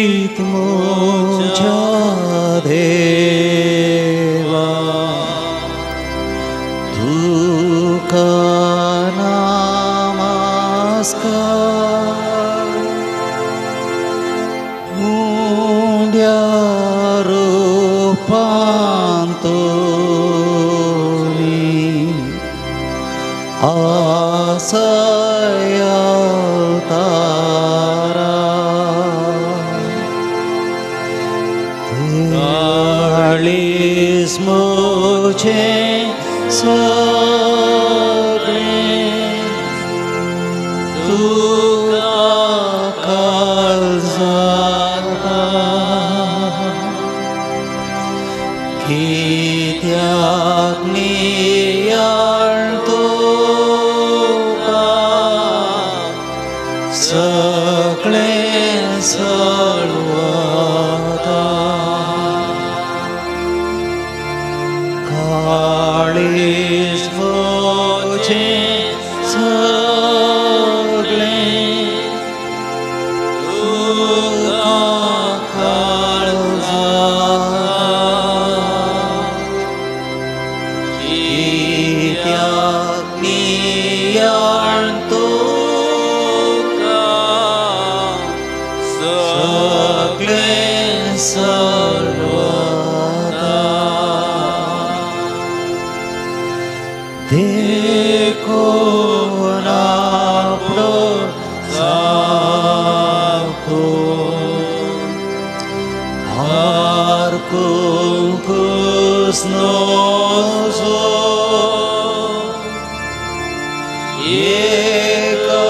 गुपीत म्हज्या देवा तुका नमस्कार उंड्या रुपान तुमी आसया तारा काळीज म्हजें सगळें तुका काळजाता कित्याक नियाळ तुका सगळें सळवता काळीज म्हजें सगळें तुका काळजाता कित्याक नियाळ तुका सगळें सळवता देखून आपलो साको हारकूंकच नजो एका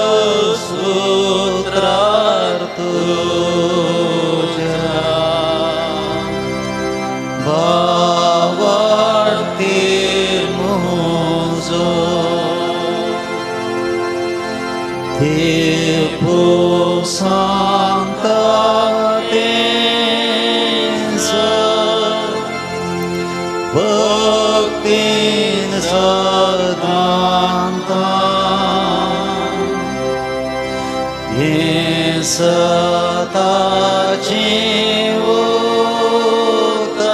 सुत्रार तुज्या भावार्तीर म्हजो तेपो सांगता तें भक्तीन सदांता हें सताचें उतर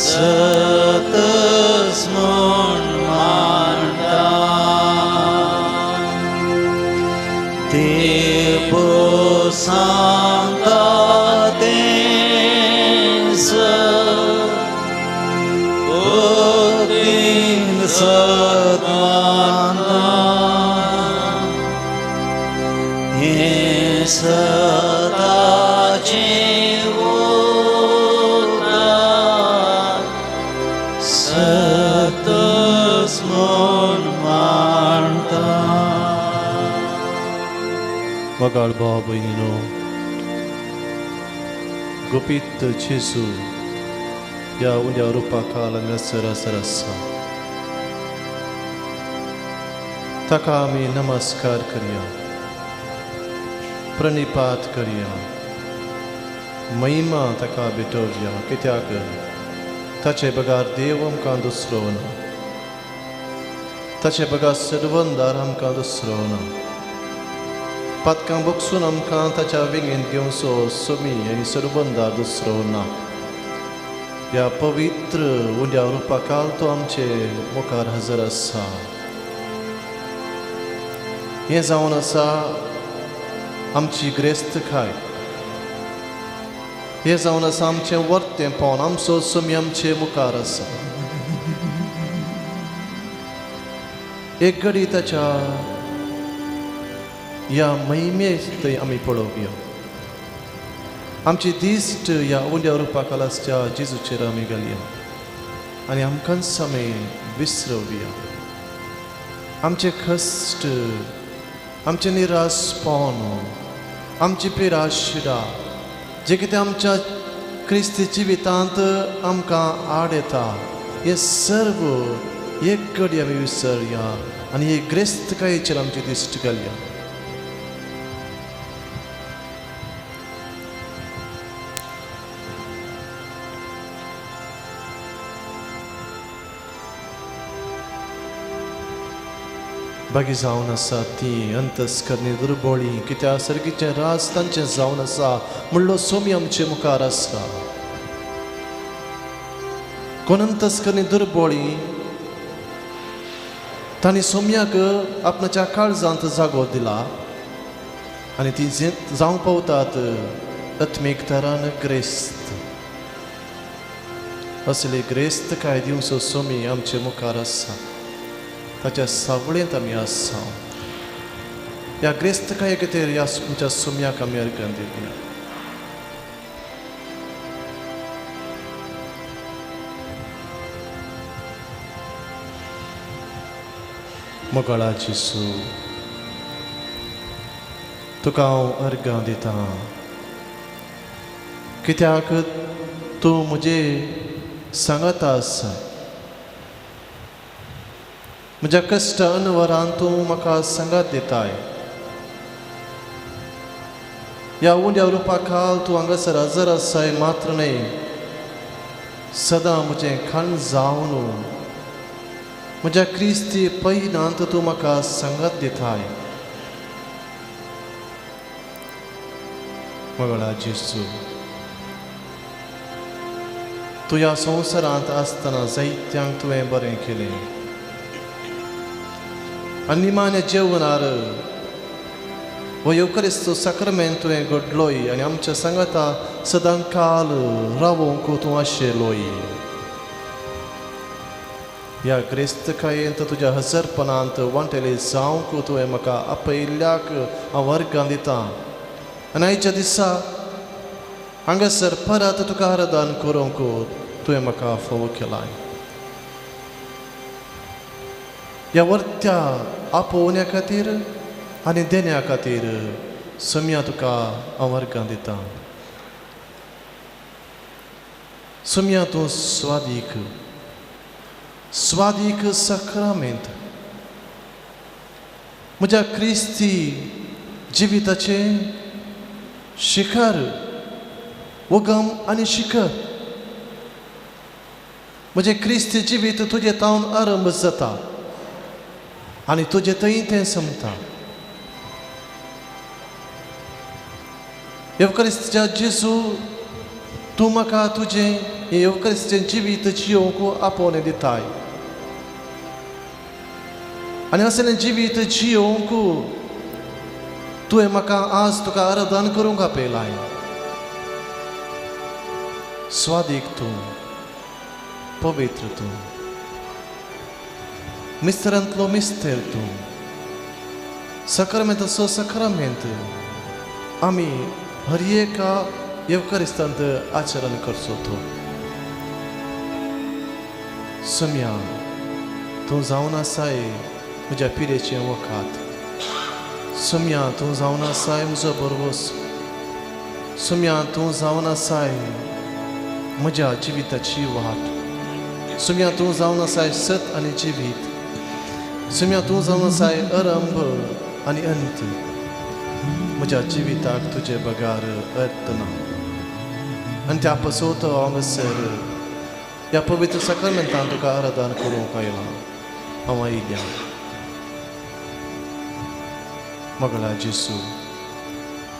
सतच म्हूण मानता तेपो सांगता तें भक्तीन सदांता हें सताचें उतर सतच म्हूण मानता. मोगाळ भाव भयणीनो, गुपीत जेजू ह्या उंड्या रुपा खाल हांगासर हजर आसा. ताका आमी नमस्कार करया, प्रणिपात करया, महिमा ताका भेटोवया, कित्याक ताचे बगार देव आमकां दुसरो ना, ताचे बगार सर्वंदार आमकां दुसरो ना. पातकां बगसून आमकां ताच्या वेंगेंत घेवचो सोमी आनी सर्वंदार दुसरो ना. ह्या पवित्र उंड्या रुपा काल तो आमचे मुखार हजर आसा. हें जावन आसा आमची ग्रेस्तकाय, हें जावन आसा आमचें वर्तेंपण, आमचो सोमी आमचे मुखार आसा. एक घडी ताच्या ह्या महिमे थंय आमी पळोवया. आमची दिश्ट ह्या उंड्या रुपा खालासच्या जेजूचेर आमी घालया आनी आमकांच आमी विसरोवया. आमचे कश्ट, आमचें निराशपण, आमची पिराशिरा जें कितें आमच्या क्रिस्ती जिवितांत आमकां आड येता हें सर्व एक घडी आमी विसरया आनी हे ग्रेस्तकायेचेर आमची दिश्ट घालया. बागी जावन आसा ती अंतस्करणी दुर्बोळी कित्याक सर्गीचें राज तांचें जावन आसा म्हणलो सोमी आमचे मुखार आसा. कोण अंतस्करणी दुर्बोळी तांणी सोम्याक आपणाच्या काळजांत जागो दिला आनी ती जावंक पावतात आत्मीक तरान ग्रेस्त. असली ग्रेस्त काय दिवचो सोमी आमचे मुखार आसा, ताच्या सावळेंत आमी आसा. ह्या ग्रेस्त काय खातीर ह्या आमच्या सोम्याक आमी अर्गां दिवया. मोगाळा जेजू, तुका हांव अर्गां दितां कित्याक तूं म्हजे सांगाता आसा. म्हज्या कश्ट अनवरान तूं म्हाका सांगात दिताय. ह्या उंड्या रुपा खाल तूं हांगासर हजर आसाय मात्र न्हय, सदां म्हजें खाण जावन म्हज्या क्रिस्ती पैनांत तूं म्हाका सांगात दिताय. मोगाळा जेजू, तूं ह्या संवसारांत आसतना जायत्यांक तुवें बरें केलें आनी निमाण्या जेवणार हो येवक्रिस्त साक्रमेंत तुवें घडलोय आनी आमच्या सांगाता सदां काल रावोंक तूं आशिल्लोय. ह्या ग्रेस्तकायेंत तुज्या हजरपणांत वांटेले जावंक तुवें म्हाका आपयिल्ल्याक हांव अर्गां दितां आनी आयच्या दिसा हांगासर परत तुका आराधन करूंक तुवें म्हाका फावो केलाय. ह्या वर्त्या आपोवण्या खातीर आनी देण्या खातीर सोम्या तुका हांव अर्गां दितां. सोम्या तूं स्वादीक स्वादीक साक्रामेंत म्हज्या क्रिस्ती जिविताचें शिखर, उगम आनी शिखर. म्हजें क्रिस्ती जिवीत तुजें तावन आरंभ जाता आनी तुजें थंय तें सोंपता. येवक्रिस्ताच्या जेजू, तूं म्हाका तुजें हें येवक्रिस्ताचें जिवीत जियोवंक आपोवणें दिताय आनी असलें जिवीत जियोवंक तुवें म्हाका आज तुका आराधन करूंक आपयलाय. स्वादीक तूं, पवित्र तूं, मिस्तरांतलो मिस्तेर तूं, साक्रामेंताचो साक्रामेंत आमी हर एका येवक्रिस्तांत आचरण करचो तूं. सोम्या, तूं जावन आसाय म्हज्या पिरेचें वखात. सोम्या, तूं जावन आसाय म्हजो भरवंस. सोम्या, तूं जावन आसाय म्हज्या जिविताची वाट. सोम्या, तूं जावन आसाय सत आनी जिवीत. सोम्या, तूं जावन आसाय आरंभ आनी अंत. म्हज्या जिविताक तुजे बगार अर्थ ना आनी त्या पसोत हांगासर ह्या पवित्र साक्रामेंतान तुका आराधन करूंक आयलां हांव आयल्या. मोगाळा जेजू,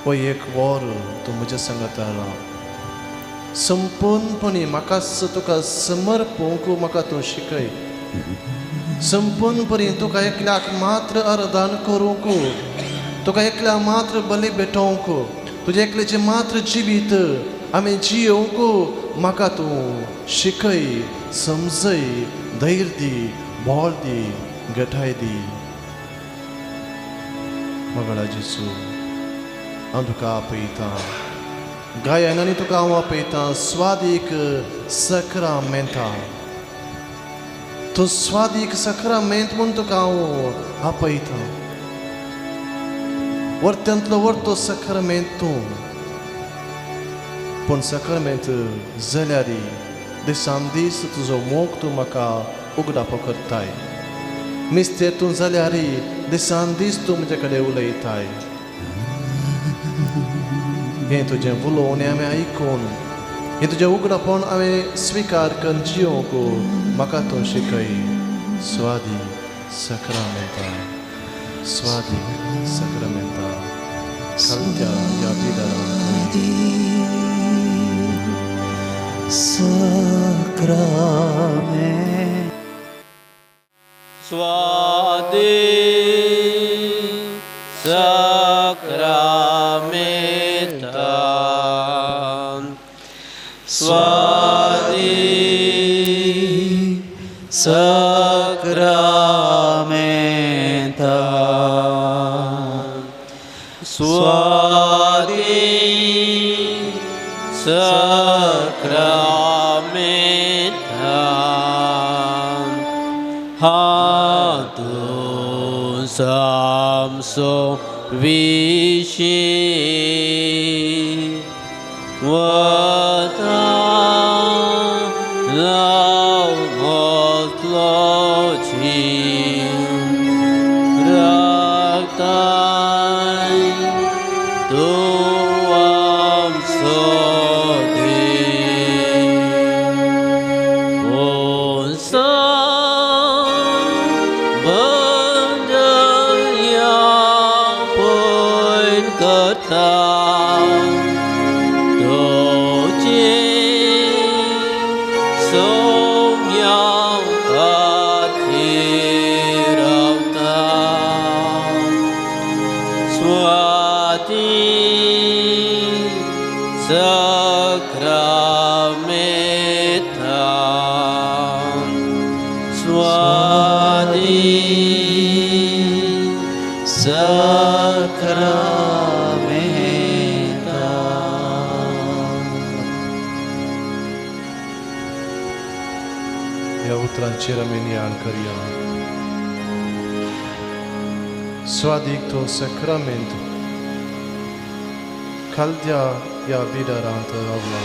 हो एक वर तूं म्हज्या सांगाता राव संपूर्णपणी. म्हाकाच तुका समर्पूंक म्हाका तूं शिकय. संपूर्णपणी तुका एकल्याक मात्र आराधन करूंक, तुका एकल्या मात्र बली भेटोवंक, तुजें एकल्याचें मात्र जिवीत आमी जियोवंक म्हाका तूं शिकय, समजय, धैर्य दी, बळ दी, गठाय दी. मोगाळा जेजू, हांव तुका आपयतां गायन आनी तुका हांव आपयतां स्वादीक साक्रामेंता. तूं स्वादीक साक्रामेंत म्हूण तुका हांव आपयतां. वर्त्यांतलो वर्तो साक्रामेंत तूं, पूण साक्रामेंत जाल्यार दिसान दीस तुजो मोग तूं म्हाका उगडापो करताय. मिस्तेर तूं जाल्यार दिसान दीस तूं म्हजे कडेन उलयताय. हें तुजें उलोवणें हांवें आयकून, हें तुजें उगडापण हांवें स्विकार करून जियोवंक म्हाका तूं शिकय. स्वादी साक्रामेंता. स्वादीक साक्रामेंता खालत्या ह्या बिदारांत Sacramento. Swadi Sacramenta, Swadi Sacramenta, Swadi Sacramenta, Hatu Samso Vishi Vata Laumotlochi Raktai Tuam Sodi Onsa Bandaya Poin Kata Doce Somya Katirauta Swati Sacramenta, Swati Sacramenta. ह्या उतरांचेर आमी नियाळ करया. स्वादीक तो साक्रामेंत खालत्या ह्या बिदारांत रावला.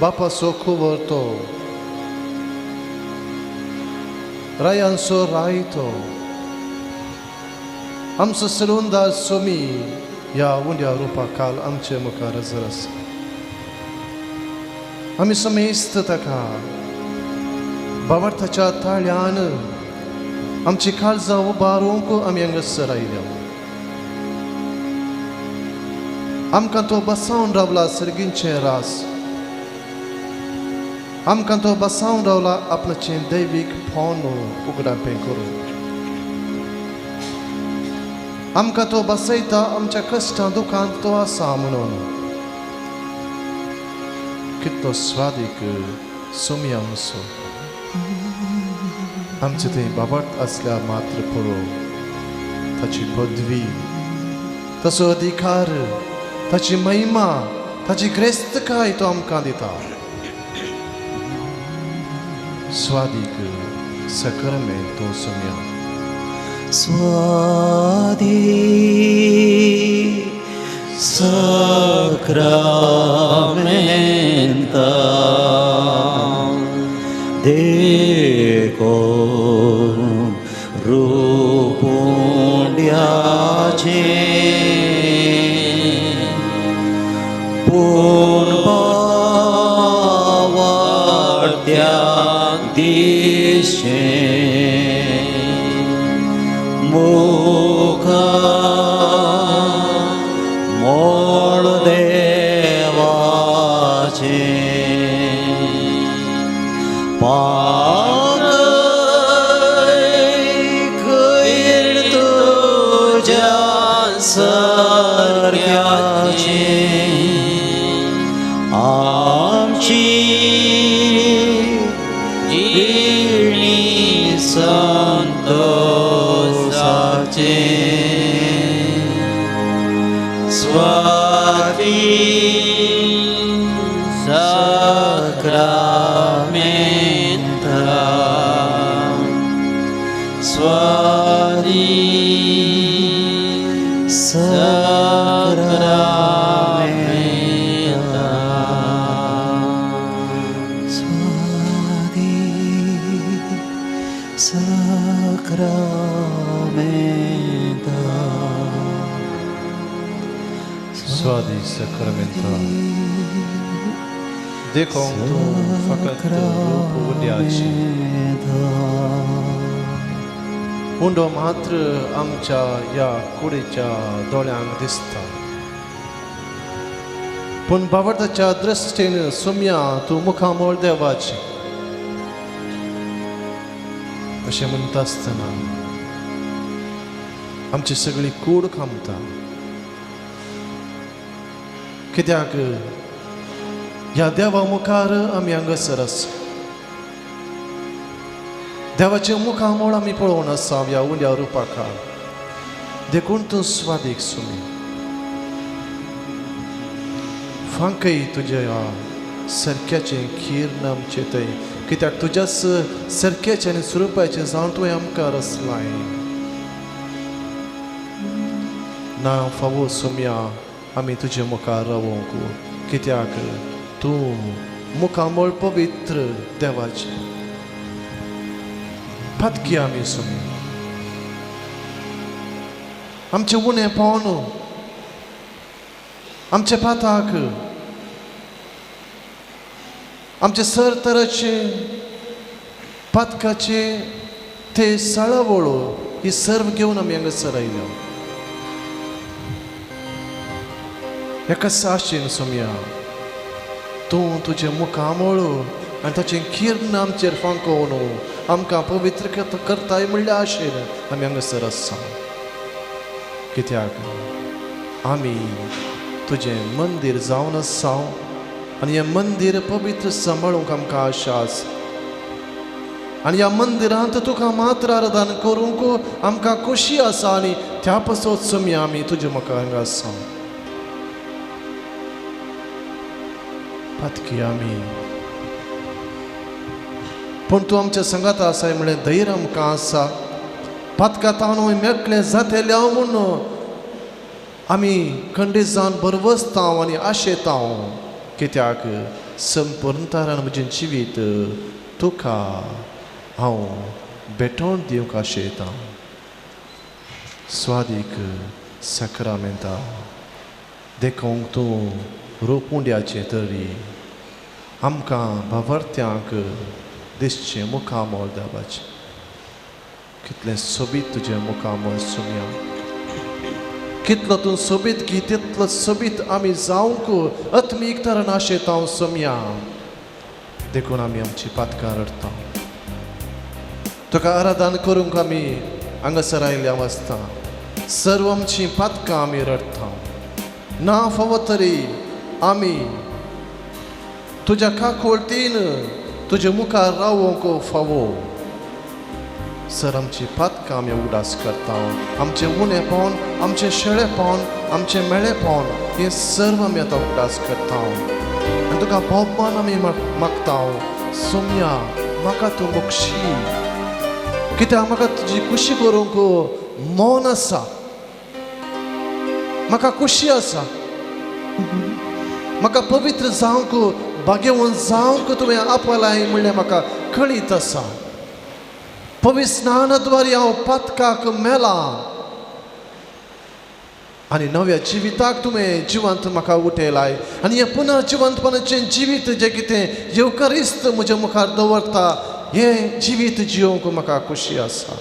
बापाचो कुंवर तो, रायांचो राय तो, आमचो सलूनदार सोमी ह्या उंड्या रुपा काल आमचे मुखार हजर आसा. आमी समेस्त ताका बावडताच्या ताळ्यान आमची काळजां उबारूंक आमी हांगासर आयल्या. आमकां तो बसावन रावला सर्गींचें रास, आमकां तो बसावन रावला आपणाचें दैवीक फोन उगडापें करून. आमकां तो बसयता आमच्या कश्टां दुखांत तो आसा म्हणून. कितलो स्वादीक सोमी आमचो, आमचे थंय बाबट आसल्यार मात्र पुरो ताची पदवी, ताचो अधिकार, ताची महिमा, ताची ग्रेस्तकाय तो आमकां दिता. स्वादीक साक्रामेंत तो सोमया. Swadi Sacramenta, देखो रूपुंड्याचे पूण पावार्त्या दिशे मुखा मोळ देवाचे पागय खैर तुझ्या सारक्याचे आमची जिणी संतोषाचे Swati Sacramenta, Swati Sacramenta, Swati Sacramenta, Swadi Sacramenta देखूंक तूं फकत रूप उद्याची उंडो मात्र आमच्या ह्या कुडीच्या दोळ्यांक दिसता, पूण बावडताच्या दृश्टीन सुम्या तूं मुखामोळ देवाची अशें म्हणटा आसतना आमची सगळी कूड खामता. कित्याक ह्या देवा मुखार आमी हांगासर आसा, देवाचें मुखामोळ आमी पळोवन आसा ह्या उंड्या रुपाका. देखून तूं स्वादीक सुमी फांकय तुज्या सरक्याचें खीर आमचें थंय, कित्याक तुज्याच सरक्याचें आनी स्वरुपाचें जावन तुवें आमकां रचलाय. ना फावो सोम्या आमी तुजे मुखार रावोंक, कित्याक तूं मुखामोळ पवित्र देवाचें. पातकी आमी सोम्या आमचें उणें पावन आमचे पाताक आमचे सरतराचे पातकाचे ते साळावळो ही सर्व घेवन आमी हांगासर आयल्या. एका आशेन सोम्या तूं तुजें मुखामळ आनी ताचें किर्ण आमचेर फांकोवन आमकां पवित्र करताय म्हणल्या आशेन आमी हांगासर आसा. कित्याक आमी तुजें मंदीर जावन आसा आनी हें मंदीर पवित्र सांबाळूंक आमकां आशा आसा आनी ह्या मंदिरांत तुका मात्र आराधन करूंक आमकां खोशी आसा आनी त्या पासत सोम्या आमी तुजे मुखार हांगा आसा. पातकी आमी, पूण तूं आमच्या संगात आसाय म्हणलें धैर्य आमकां आसा. पातका तावन मेकळें जातेलें हांव म्हूण आमी खंडीत जावन बरवसतांव आनी आशेतांव, कित्याक संपूर्णतारान म्हजें जिवीत तुका हांव भेटोवन दिवंक आशेतां. स्वादीक साक्रामेंता देखूंक तूं रूप उंड्याचें तरी आमकां भावार्थ्यांक दिसचें मुखामोळ देवाचें. कितलें सोबीत तुजें मुखामोळ सोम्या, कितलो तूं सोबीत की तितलो सोबीत आमी जावंक आत्मीक तरान आशेतांव सोम्या. देखून आमी आमची पातकां रडटा, तुका आराधन करूंक आमी हांगासर आयिल्ल्या आसता. सर्व आमची पातकां आमी रडटा. ना फावो तरी आमी तुज्या काकोळतीन तुजे मुखार रावोंक फावो. सर आमची पातकां आमी उडास करता, आमचें उणेपण, आमचें शेळेपण, आमचें मेळेपण हें सर्व आमी आतां उडास करता आनी तुका भोवमान आमी मागता. सोम्या म्हाका तूं बक्षी, कित्याक म्हाका तुजी खुशी करूंक मन आसा, म्हाका खुशी आसा, म्हाका पवित्र जावंक भाग्यवंत जावंक तुवें आपलाय म्हणलें म्हाका कळीत आसा. पवित्र स्नानाद्वारे हांव पातकाक मेलां आनी नव्या जिविताक तुवें जिवंत म्हाका उठयलाय आनी हें पुनः जिवंतपणाचें जिवीत जें कितें येवकारिस्त म्हज्या मुखार दवरता हें जिवीत जियोवंक म्हाका खोशी आसा.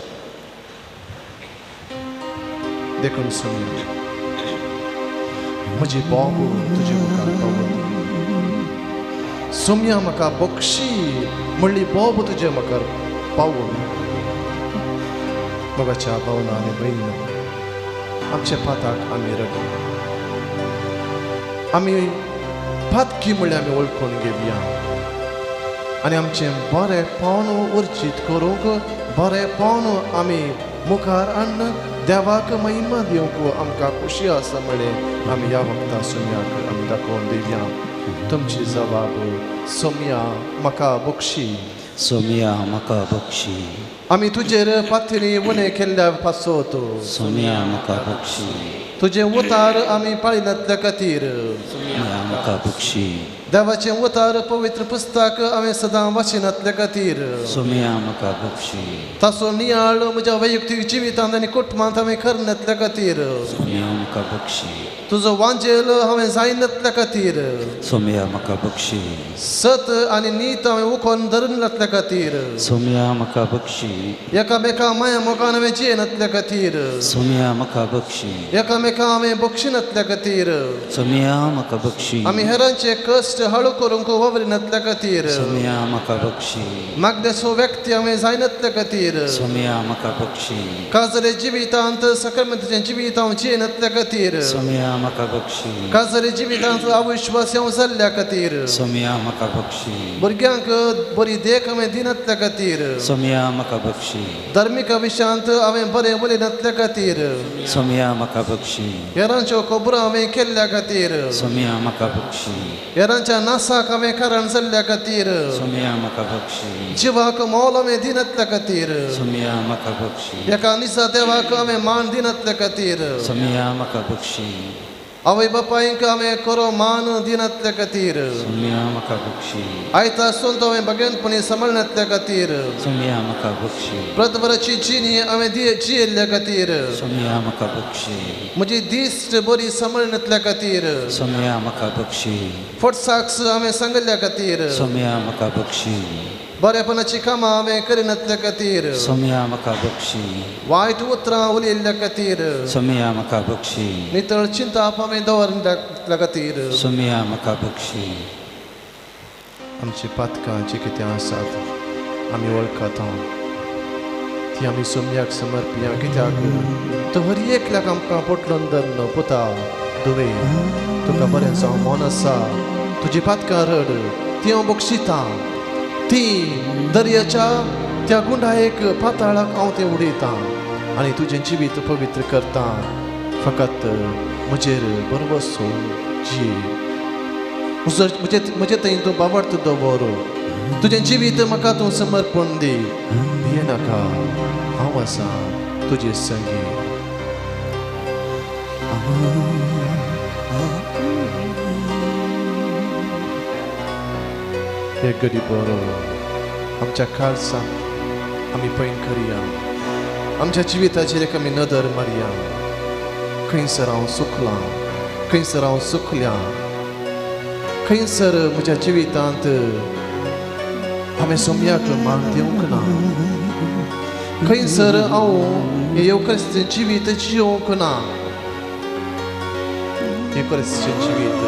देखून सोम्या म्हजी बोब तुजे मुखार पावत, सोम्या म्हाका बक्षी म्हणली बोब तुजे मुखार पावून. मोगाच्या भावना आनी भयणा आमच्या पाताक आमी रडया, आमी पातकी म्हणल्यार आमी वळखून घेवया आनी आमचें बरेंपण उर्जीत करूंक बरेंपण आमी मुखार हाडून देवाक महिमा दिवंक आमकां खोशी आसा म्हणलें आमी ह्या वखदां सोम्याक आमी दाखोवन दिवया. तुमची जबाब सोम्या म्हाका बक्षी, सोम्या म्हाका बक्षी. आमी तुजेर पातळी उणें केल्ल्या पासत सोम्या म्हाका बक्षी. तुजें उतार आमी पाळिनातल्या खातीर सोम्या म्हाका बक्षी. देवाचें उतार पवित्र पुस्तक हांवें सदां वाचिनातल्या खातीर सोम्या म्हाका बक्षी ताचो नियाळ म्हज्या वैयक्तीक जिवितांत आनी कुटुंबांत हांवें करनातल्या खातीर सोम्या म्हाका बक्षी तुजो वांजेल हांवें जायनातल्या खातीर सोम्या म्हाका बक्षी सत आनी नीत हांवें उखोन धरनातल्या खातीर सोम्या म्हाका बक्षी एकामेका माया मोगान हांवें जियेनातल्या खातीर सोम्या म्हाका बक्षी एकामेका हांवें बक्षिनातल्या खातीर सोम्या म्हाका बक्षी आमी हेरांचे कश्ट हळू करूंक वावरिनातल्या खातीर सोम्या म्हाका बक्षी मागण्याचो व्यक्ती हांवें जायनातल्या खातीर सोम्या म्हाका बक्षी काजरे जिवितांत सक्रमताचें जिवीत हांव जियेनातल्या खातीर सोम्या म्हाका बक्षी काजरे जिवितांत अविश्वास हांव जाल्ल्या खातीर सोम्या म्हाका बक्षी भुरग्यांक बरी देख हांवें दिनातल्या खातीर सोम्या म्हाका बक्षी धार्मीक विशयांत हांवें बरें उलयनातल्या खातीर सोम्या म्हाका बक्षी हेरांच्यो खबरो हांवें केल्ल्या खातीर सोम्या म्हाका बक्षी हेरांच्या नासाक हांवें कारण जाल्ल्या खातीर सोम्या म्हाका बक्षी जिवाक मोल हांवें दिनातल्या खातीर सोम्या म्हाका बक्षी एका निसा देवाक हांवें मान दिनातल्या खातीर सोम्या म्हाका बक्षी आवय बापायंक हांवें खरो मान दिनातल्या खातीर सोम्या म्हाका बक्षी आयता संत हांवें भगेनपणी सांबाळनातल्या खातीर सोम्या म्हाका बक्षी प्रतभराची जिणी हांवें जियेल्ल्या खातीर सोम्या म्हाका बक्षी म्हजी दिश्ट बरी सांबाळनातल्या खातीर सोम्या म्हाका बक्षी फटसाक्स हांवें सांगिल्ल्या खातीर सोम्या म्हाका बक्षी बरेपणाची कामां हांवें करिनातल्या खातीर सोम्या म्हाका बक्षी वायट उतरां उलयल्ल्या खातीर सोम्या म्हाका बक्षी नितळ चिंताप हांवें दवरिल्ल्या खातीर सोम्या म्हाका बक्षी आमची पातकां जी कितें आसात आमी वळखता ती आमी सोम्याक समर्पिया कित्याक तो हर एकल्याक आमकां पोटलोन धरून पुता दुवे तुका बरें जावं मन आसा तुजी पातकां रड ती हांव बक्षितां ती दर्याच्या त्या गुंडायेक पाताळाक हांव तें उडयतां आनी तुजें जिवीत पवित्र करता फकत म्हजेर बरवसो जी म्हजे म्हजे थंय तूं बाबडत दवर तुजें जिवीत म्हाका तूं समर्पण दी भिये नाका हांव आसा तुजे संगी. हे गरीब बरो आमच्या काळसांत आमी पैन करया आमच्या जिविताचेर एक आमी नदर मारया. खंयसर हांव चुकलां खंयसर हांव चुकल्या खंयसर म्हज्या जिवितांत हांवें सोम्याक मान दिवंक ना खंयसर हांव हें येवक्रिस्ती जिवीत जियोवंक ना. येवक्रिस्तीचें जिवीत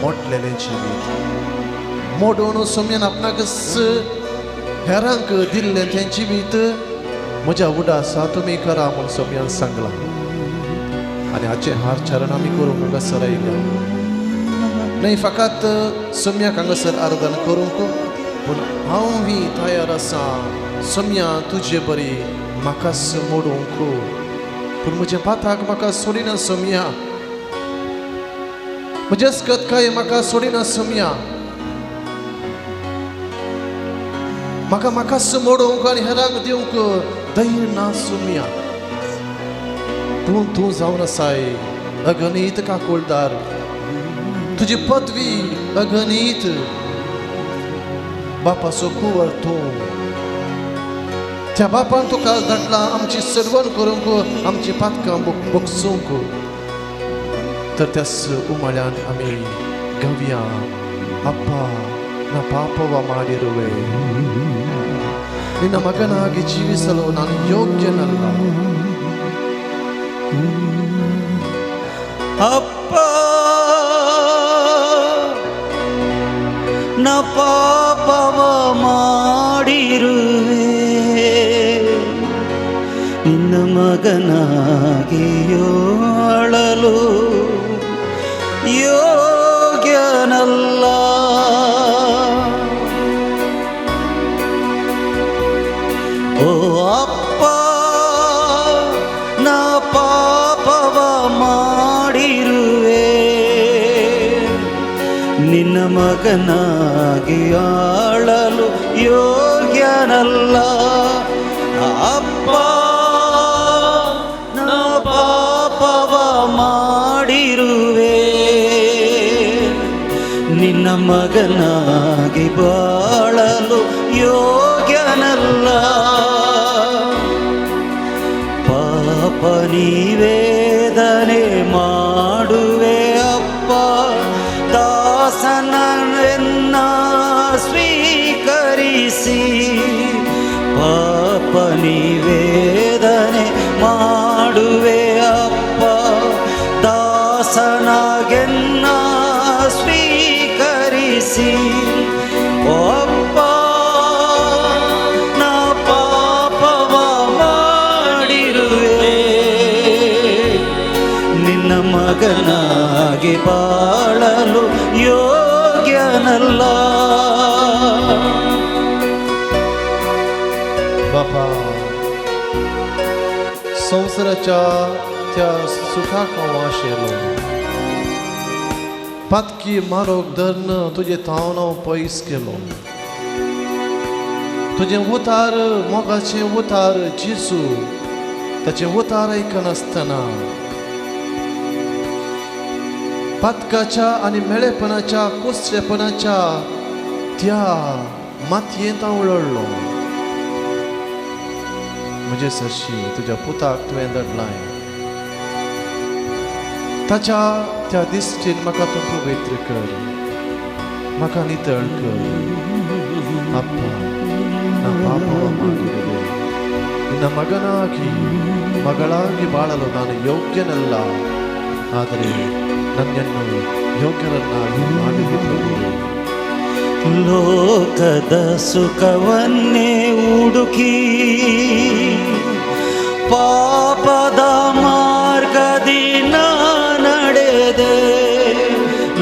मोडलेलें जिवीत मोडून सोम्यान आपणाकच हेरांक दिल्लें तें जिवीत म्हज्या उडासा तुमी करा म्हूण सोम्यान सांगलां आनी हाचें हार चरण आमी करूंक हांगासर आयल्या. न्हय फकत सोम्याक हांगासर आराधना करूंक पूण हांव ही तयार आसा सोम्या तुजे बरी म्हाकाच मोडूंक पूण म्हज्या पाताक म्हाका सोडिना सोम्या म्हज्या स्कतकाय म्हाका सोडिना सोम्या म्हाका म्हाकाच मोडूंक आनी हेरांक दिवंक धैर्य ना सोम्या. पूण तूं जावन आसाय अगणीत काकुळदार तुजी पदवी अगणीत बापाचो कुंवर तूं त्या बापान तुका धाडला आमची सर्वण करूंक आमची पातकां बगसूंक. तर त्याच उमाळ्यान आमी गावया ಅಪ್ಪ ನಾ ಪಾಪವ ಮಾಡಿರುವೆ, ನಿನ್ನ ಮಗನಾಗಿ ಜೀವಿಸಲು ನಾನು ಯೋಗ್ಯನಲ್ಲ. ಅಪ್ಪ ನಾ ಪಾಪವ ಮಾಡಿರುವೆ, ನಿನ್ನ ಮಗನಾಗಿ ಅಳಲು ಯೋಗ್ಯನಲ್ಲ. ಓ ಅಪ್ಪ ನಾ ಪಾಪವ ಮಾಡಿರುವೆ, ನಿನ್ನ ಮಗನಾಗಿ ಆಳಲು ಯೋಗ್ಯನಲ್ಲ. ಅಪ್ಪ ನಾ ಪಾಪವ ಮಾಡಿರುವೆ, ನಿನ್ನ ಮಗನಾಗಿ ಬಾಳಲು ಯೋಗ್ಯನಲ್ಲ. ಪಾಪ ನಿವೇದನೆ ಮಾಡುವೆ ಅಪ್ಪ, ದಾಸನನ್ನ ಸ್ವೀಕರಿಸಿ. ಪಾಪ ನಿವೇದನೆ ಮಾಡುವೆ ಅಪ್ಪ, ದಾಸನಾಗೆನ್ನ ಸ್ವೀಕರಿಸಿ. ಓ ಅಪ್ಪ, ನಾ ಪಾಪವ ಮಾಡಿರುವೆ, ನಿನ್ನ ಮಗನಾಗಿ ಬಾಳಲು ಯೋಗ್ಯನಲ್ಲ. बापा, संवसाराच्या त्या सुखाक हांव आशेलो, पातकी मारोग धरून तुजें थावन हांव पयस केलो. तुजें उतार, मोगाचें उतार जेजू, ताचें उतार आयकनासतना पातकाच्या आनी मेळेपणाच्या कुसरेपणाच्या त्या मातयेंत हांव लडलो. म्हजे सरशी तुज्या पुताक तुवें धाडलाय, ताच्या त्या दिश्टीन म्हाका तूं पवित्र कर, म्हाका नितळ कर. ಅಪ್ಪ, ನಾ ಪಾಪವ ಮಾಡಿರುವೆ, ನಿನ್ನ ಮಗನಾಗಿ ಮಗಳಾಗಿ ಬಾಳಲು ನಾನು ಯೋಗ್ಯನಲ್ಲ, ಆದರೆ ನನ್ನನ್ನು ಯೋಗ್ಯರನ್ನಾಗಿ ಮಾಡಿದೆ ಪ್ರಭುವೇ. ಲೋಕದ ಸುಖವನ್ನೇ ಹುಡುಕಿ ಪಾಪದ ಮಾರ್ಗದಿ ನಾ ನಡೆದೆ.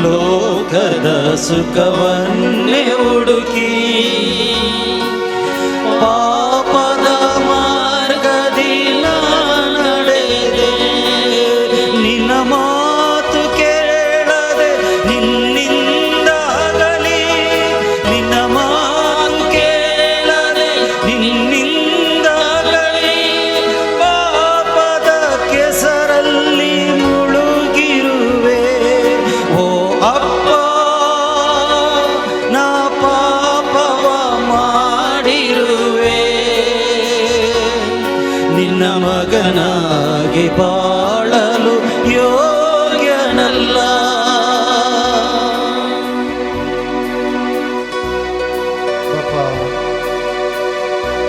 ಲೋಕದ ಸುಖವನ್ನೇ ಹುಡುಕಿ ಪಾಪದ ಮಾರ್ಗದಿ ನಾ ನಡೆದೆ. ನಿನ್ನ ಮಾತು ಕೇಳದೆ ನಿನ್ನಿಂದ ಅಗಲಿ, ನಿನ್ನ ಮಾತು ಕೇಳದೆ ನಿನ್ನಿಂದ ಅಗಲಿ, ಪಾಪದ ಕೆಸರಲ್ಲಿ ಮುಳುಗಿರುವೆ. ಓ ಅಪ್ಪ, ನಾ ಪಾಪವ ಮಾಡಿರುವೆ, ನಿನ್ನ ಮಗನಾಗಿ ಬಾಳಲು ಯೋಗ್ಯನಲ್ಲ. बापा,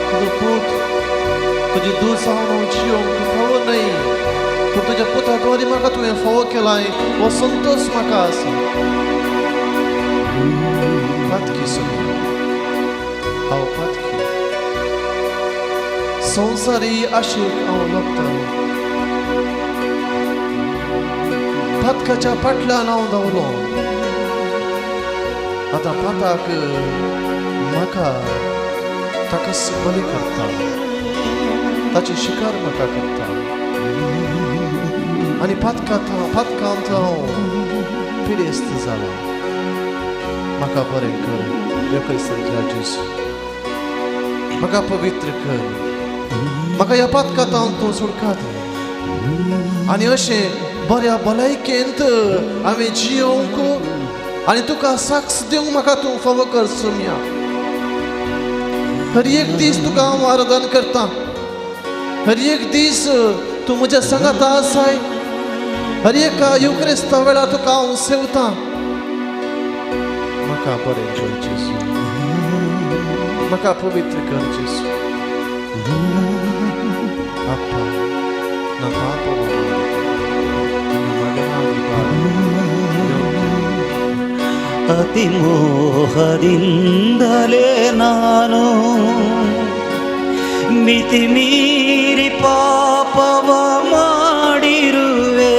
तुजो पूत तुजी दूस हांव जियोंक फावो न्हय, पूण तुज्या पुता द्वारी म्हाका तुवें फावो केलाय, हो संतोश म्हाका आसा. पातकी सोमी हांव, पातकी संवसारी आशेक हांव लकतां, पातकाच्या फाटल्यान हांव धांवलो. आतां पाताक म्हाका ताका बली करता, ताची शिकार म्हाका करता आनी पातकांत हांव पिडेस्त जाला. म्हाका बरें कर येवक्रिस्तांतल्या जेजू, म्हाका पवित्र कर, म्हाका ह्या पातकांत तूं सुटका दी. आनी अशें बऱ्या भलायकेंत हांवें जियोवंक आनी तुका साक्ष दिवंक म्हाका तूं फावो कर सोम्या. हर एक दीस तुका हांव आराधन करता, हर एक दीस तूं म्हज्या सांगाता आसाय, हर एका युक्रिस्ता वेळार तुका हांव सेवतां. म्हाका बरें कर जेजू, म्हाका पवित्र कर जेजू. अप्पा, ना पापव ನಿನ್ನ ಮಗನಾಗಿ ಬಾಳಲು ಯೋಗ್ಯ. ಅತಿ ಮೋಹದಿಂದಲೇ ನಾನು ಮಿತಿ ಮೀರಿ ಪಾಪವ ಮಾಡಿರುವೆ.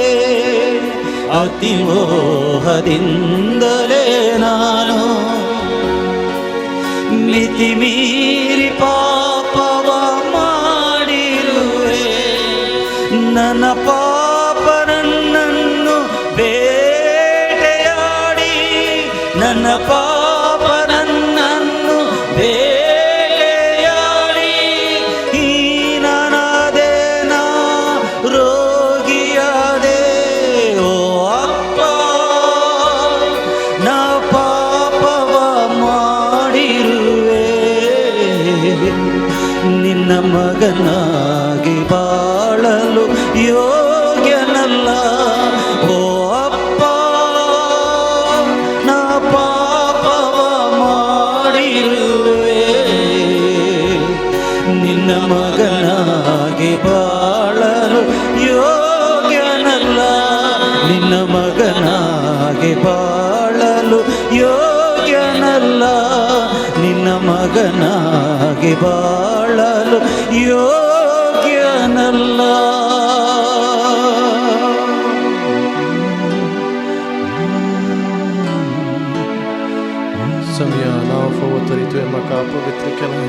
ಅತಿ ಮೋಹದಿಂದಲೇ ನಾನು ಮಿತಿ ಮೀರಿ ಪಾಪವ ಮಾಡಿರುವೆ. ನನ್ನ ಪಾಪ ನನ್ನನ್ನು ಬೇಟೆಯಾಡಿ, ನನ್ನ ಪಾಪ ನನ್ನನ್ನು ಬೇಟೆಯಾಡಿ, ಹೀನನಾದೆ ನಾ ರೋಗಿಯಾದೆ. ಓ ಅಪ್ಪ, ನಾ ಪಾಪವ ನಿನ್ನ ಮಗನಾಗಿ ಬಾಳಲು ಯೋಗ್ಯನಲ್ಲ. ಓ ಅಪ್ಪ, ನಾ ಪಾಪವ ಮಾಡಿರುವೆ, ನಿನ್ನ ಮಗನಾಗಿ ಬಾಳಲು ಯೋಗ್ಯನಲ್ಲ, ನಿನ್ನ ಮಗನಾಗಿ ಬಾಳಲು ಯೋಗ್ಯನಲ್ಲ, ನಿನ್ನ ಮಗನಾಗಿ ಬಾಳಲು ಯೋಗ್ಯನಲ್ಲ. समिया नांव फावो तरी तुवें म्हाका पवित्र केलाय,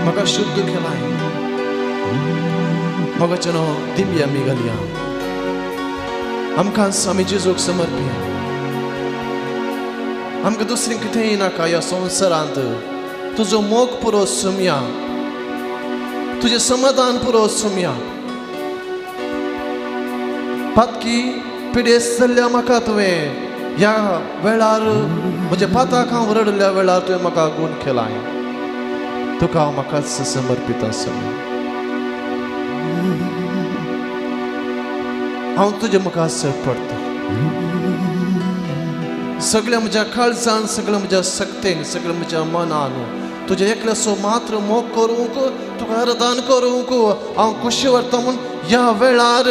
म्हाका शुद्ध केलाय. म्हाका न्हू दिव्य आमी घालया, आमकां आमी जेजूक समर्पया. आमकां दुसरें कितेंय नाका ह्या संवसारांत. तुजो मोग पुरो सुमया, तुजें समाधान पुरो सुमया. पातकी पिडेस्त जाल्ल्या म्हाका तुवें ह्या वेळार म्हज्या पाताक हांव रडल्या वेळार तुवें म्हाका गूण केलाय. तुका हांव म्हाकाच समर्पीत आसा. हांव तुजे मुखार पडटा. सगळ्या म्हज्या काळजान, सगळ्या म्हज्या शक्तेन, सगळ्या म्हज्या मनान तुज्या एकल्याचो मात्र मोग करूंक, तुका आराधन करूंक हांव खोशी व्हरता. म्हूण ह्या वेळार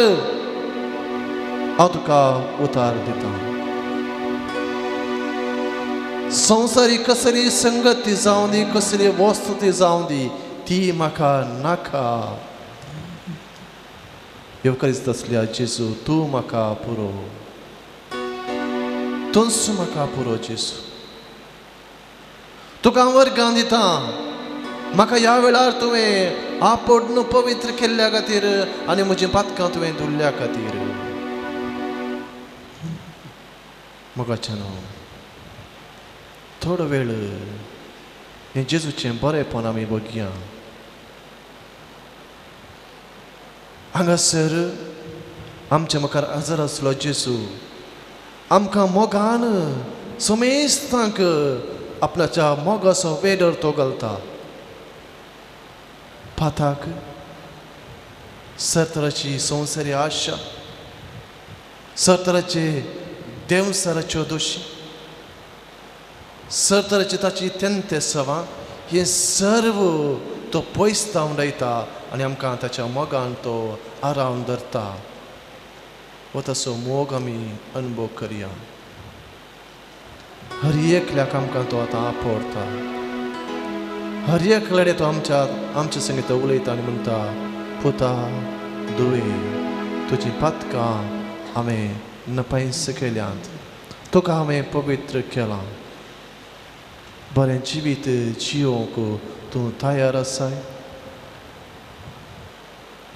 हांव तुका उतार दिता. संवसारी कसली संगती जावं दी, कसली वस्तू ती जावं दी, ती म्हाका नाका. येवकारीच आसल्या जेजू, तूं म्हाका पुरो, तूंच म्हाका पुरो जेजू. तुका हांव वर्गां दिता. म्हाका ह्या वेळार तुवें आपोडून पवित्र केल्ल्या खातीर आनी म्हजी पातकां तुवें धुल्ल्या खातीर. मोगाचें न्हू थोडो वेळ हें जेजूचें बरेंपण आमी बघया. हांगासर आमच्या मुखार हजर आसलो जेजू आमकां मोगान समेस्तांक आपणाच्या मोगाचो वेडर तो घालता. पाताक सरतराची संवसारी आशा, सरतराचे देंवसाराच्यो दोशी, सरतराचे ताची तेंते सवां, हें सर्व तो पयस धांवडायता आनी आमकां ताच्या मोगान तो आरावन धरता. हो तसो मोग आमी अनुभव करया. हर एकल्याक आमकां तो आतां आपोवता. हर एकल्याडे तो आमच्या आमच्या संगीत उलयता आनी म्हणटा, पुता दुवे, तुजी पातकां हांवें नपायस केल्यांत, तुका हांवें पवित्र केलां. बरें जिवीत जियोंक तूं तयार आसाय.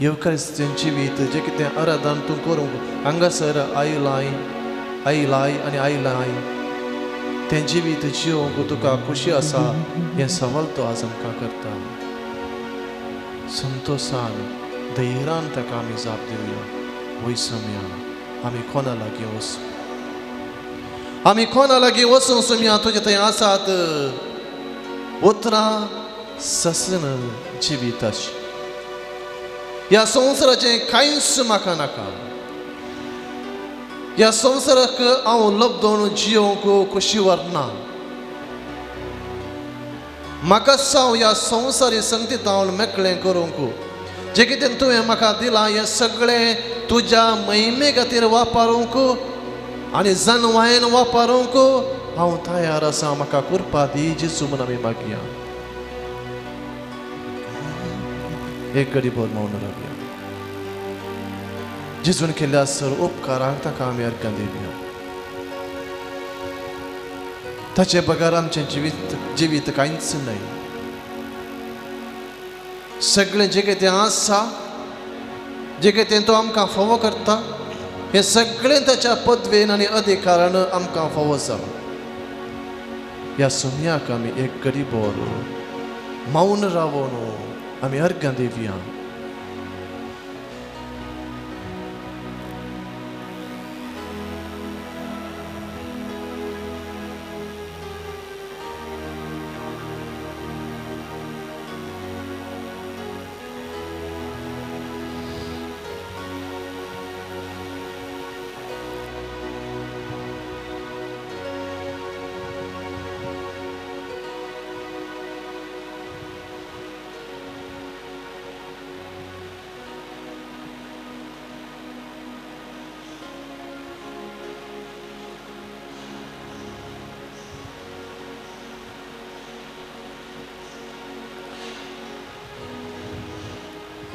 येवकारिस्तें जिवीत जें कितें आराधन तूं करूंक हांगासर आयलाय आयलाय आनी आयलाय, तें जिवीत जियोंक तुका खोशी आसा हें सवाल तो आज आमकां करता. संतोशान धैर्यान ताका आमी जाप दिवया. वय सम्या, आमी कोणा लागीं वचूं, आमी कोणा लागीं वचूं सम्या? तुजे थंय आसात उतरां ससन जिविताची. ह्या संवसाराचें कांयच म्हाका नाका. ह्या संवसाराक हांव लब्दोन जियोंक खोशी व्हरना. म्हाका हांव ह्या संवसारी संगतीत हांव मेकळें करूंक जें कितें तुवें म्हाका दिलां हें सगळें तुज्या महिमे खातीर वापरूंक आनी जनवायन वापरूंक हांव तयार आसा. म्हाका कृपा दी जेजू म्हूण आमी मागया. एक घडी भर मौन रावया. जेजून केल्ल्या सर उपकारांक ताका आमी अर्घां दिवया. ताचे बगर आमचें जिवीत जिवीत कांयच न्हय. सगळें जें कितें आसा, जें कितें तो आमकां फावो करता, हें सगळें ताच्या पदवेन आनी अधिकारान आमकां फावो जालां. ह्या सुमयाक आमी एक घडी भर मौन रावून आमी अर्घां दिवया.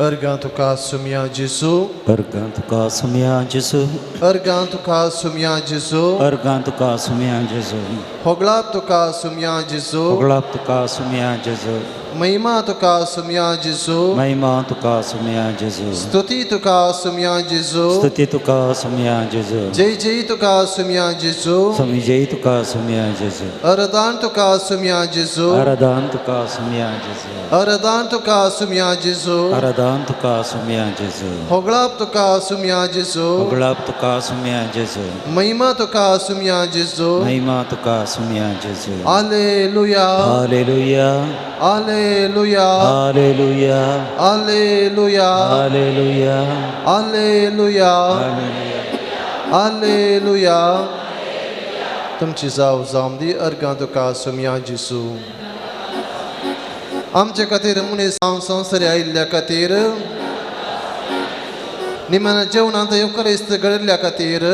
अर्गां तुका सुमया जेजू, अर्गां तुका सुमया जेजू, अर्गां तुका सुमया जेजू, अर्गां तुका सुमया जेजू, होगळाप तुका सुमया जेजू, होगळाप तुका सुमया जेजू, महिमा तुका सुमया जेजू, महिमा तुका सुमया जेजू, स्तुती तुका सुमया जेजू, स्तुती तुका सुमया जेजू, जय जय तुका सुमया जेजू, स्वामी जय तुका सुमया जेजू, अरदान तुका सुमया जेजू, आराधान तुका सुमया जेजू, अरदान तुका सुमया जेजू, आराधान तुका सुमया जेजू, होगळाप तुका सुमया जेजू, होगळाप तुका सुमया जेजू, महिमा तुका सुमया जेजू, महिमा तुका सुमया जेजू। Hallelujah, hallelujah, hallelujah, hallelujah, hallelujah, hallelujah, hallelujah, hallelujah. तुमची जाव जावं दी। अर्गां तुका सुमया जेजू। आमचे खातीर मनीस जावन संवसारी आयिल्ल्या खातीर, निमाण्या जेवणांत येवकारिस्त घडिल्ल्या खातीर,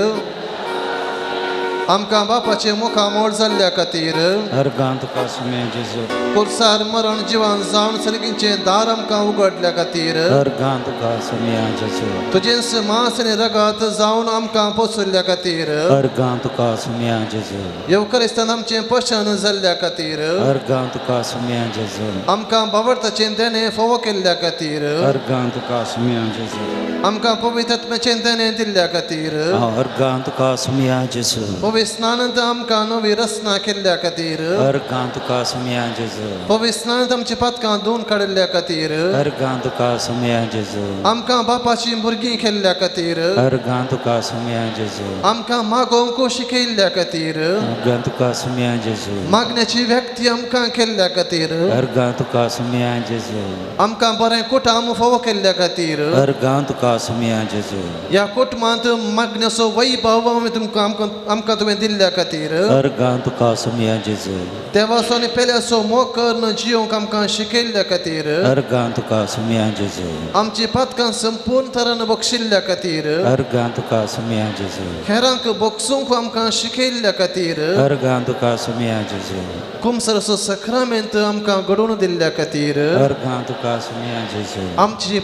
आमकां बापाचे मुखामोळ जाल्ल्या खातीर, अर्गां तुका सुमया जेजू, कुर्सार मरण जिवन जावन सर्गीचें दार आमकां उगडल्या खातीर, अर्गां तुका सुमया जेजू, तुजेंच मांस आनी रगत जावन आमकां पोसुल्ल्या खातीर, अर्गां तुका सुमया जेजू, येवकारिस्तान आमचें पोशण जाल्ल्या खातीर, अर्गां तुका सुमया जेजू, आमकां बावडताचें देणें फावो केल्ल्या खातीर, अर्गां तुका सुमया जेजू, आमकां पवित्र आत्म्याचें देणें दिल्ल्या खातीर, अर्गां तुका सुमया जेजू, पवित्र स्नानांत आमकां नवी रचना केल्ल्या खातीर, अर्गां तुका सुमया जेजू, पवित्र स्नानांत आमची पातकां धुवन काडिल्ल्या खातीर, अर्गां तुका सुमया जेजू, आमकां बापाची भुरगीं केल्ल्या खातीर, अर्गां तुका सुमया जेजू, आमकां मागोवंक शिकयल्ल्या खातीर, अर्गां तुका सुमया जेजू, मागण्याची व्यक्ती आमकां केल्ल्या खातीर, अर्गां तुका सुमया जेजू, आमकां बरें कुटाम फावो केल्ल्या खातीर, अर्गां तुका सुमया जेजू, ह्या कुटुंबांत मागण्याचो वैभव तुमकां आमकां तुवें दिल्ल्या खातीर, अर्गां तुका सुमया जेजू, देवाचो आनी पेल्याचो मोग करून जियोंक आमकां शिकयल्ल्या खातीर, अर्गां तुका सुमया जेजू, आमची पातकां संपूर्ण तरान बक्षिल्ल्या खातीर, अर्गां तुका सुमया जेजू, हेरांक बक्षूंक आमकां शिकयल्ल्या खातीर, अर्गां तुका सुमया जेजू, कुमसराचो सक्रामेंत आमकां घडोवन दिल्ल्या खातीर, अर्गां तुका सुमया जेजू, आमची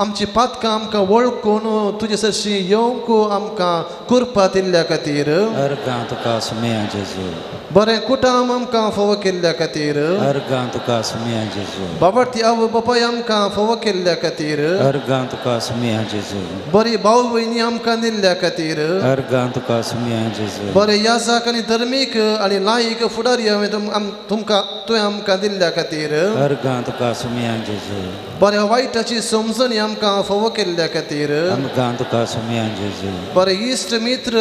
आमची पातकां आमकां वळखून तुजे सरशी येवंक आमकां कृपा दिल्ल्या खातीर, अर्गां तुका सुमया जेजू, बरें कुटाम आमकां फावो केल्ल्या खातीर, अर्गां तुका सुमया जेजू, बाबडती आवय बापाय आमकां फावो केल्ल्या खातीर, अर्गां तुका सुमया जेजू, बरी भाव भयणी आमकां दिल्ल्या खातीर, अर्गां तुका सुमया जेजू, बरे याजक आनी धर्मीक आनी लायक फुडारी हांवें तुमकां तुवें आमकां दिल्ल्या खातीर, अर्गां तुका सुमया जेजू, बऱ्या वायटाची समजणी आमकां फावो केल्ल्या खातीर, अर्गां तुका सुमया जेजू, बरे इश्ट मित्र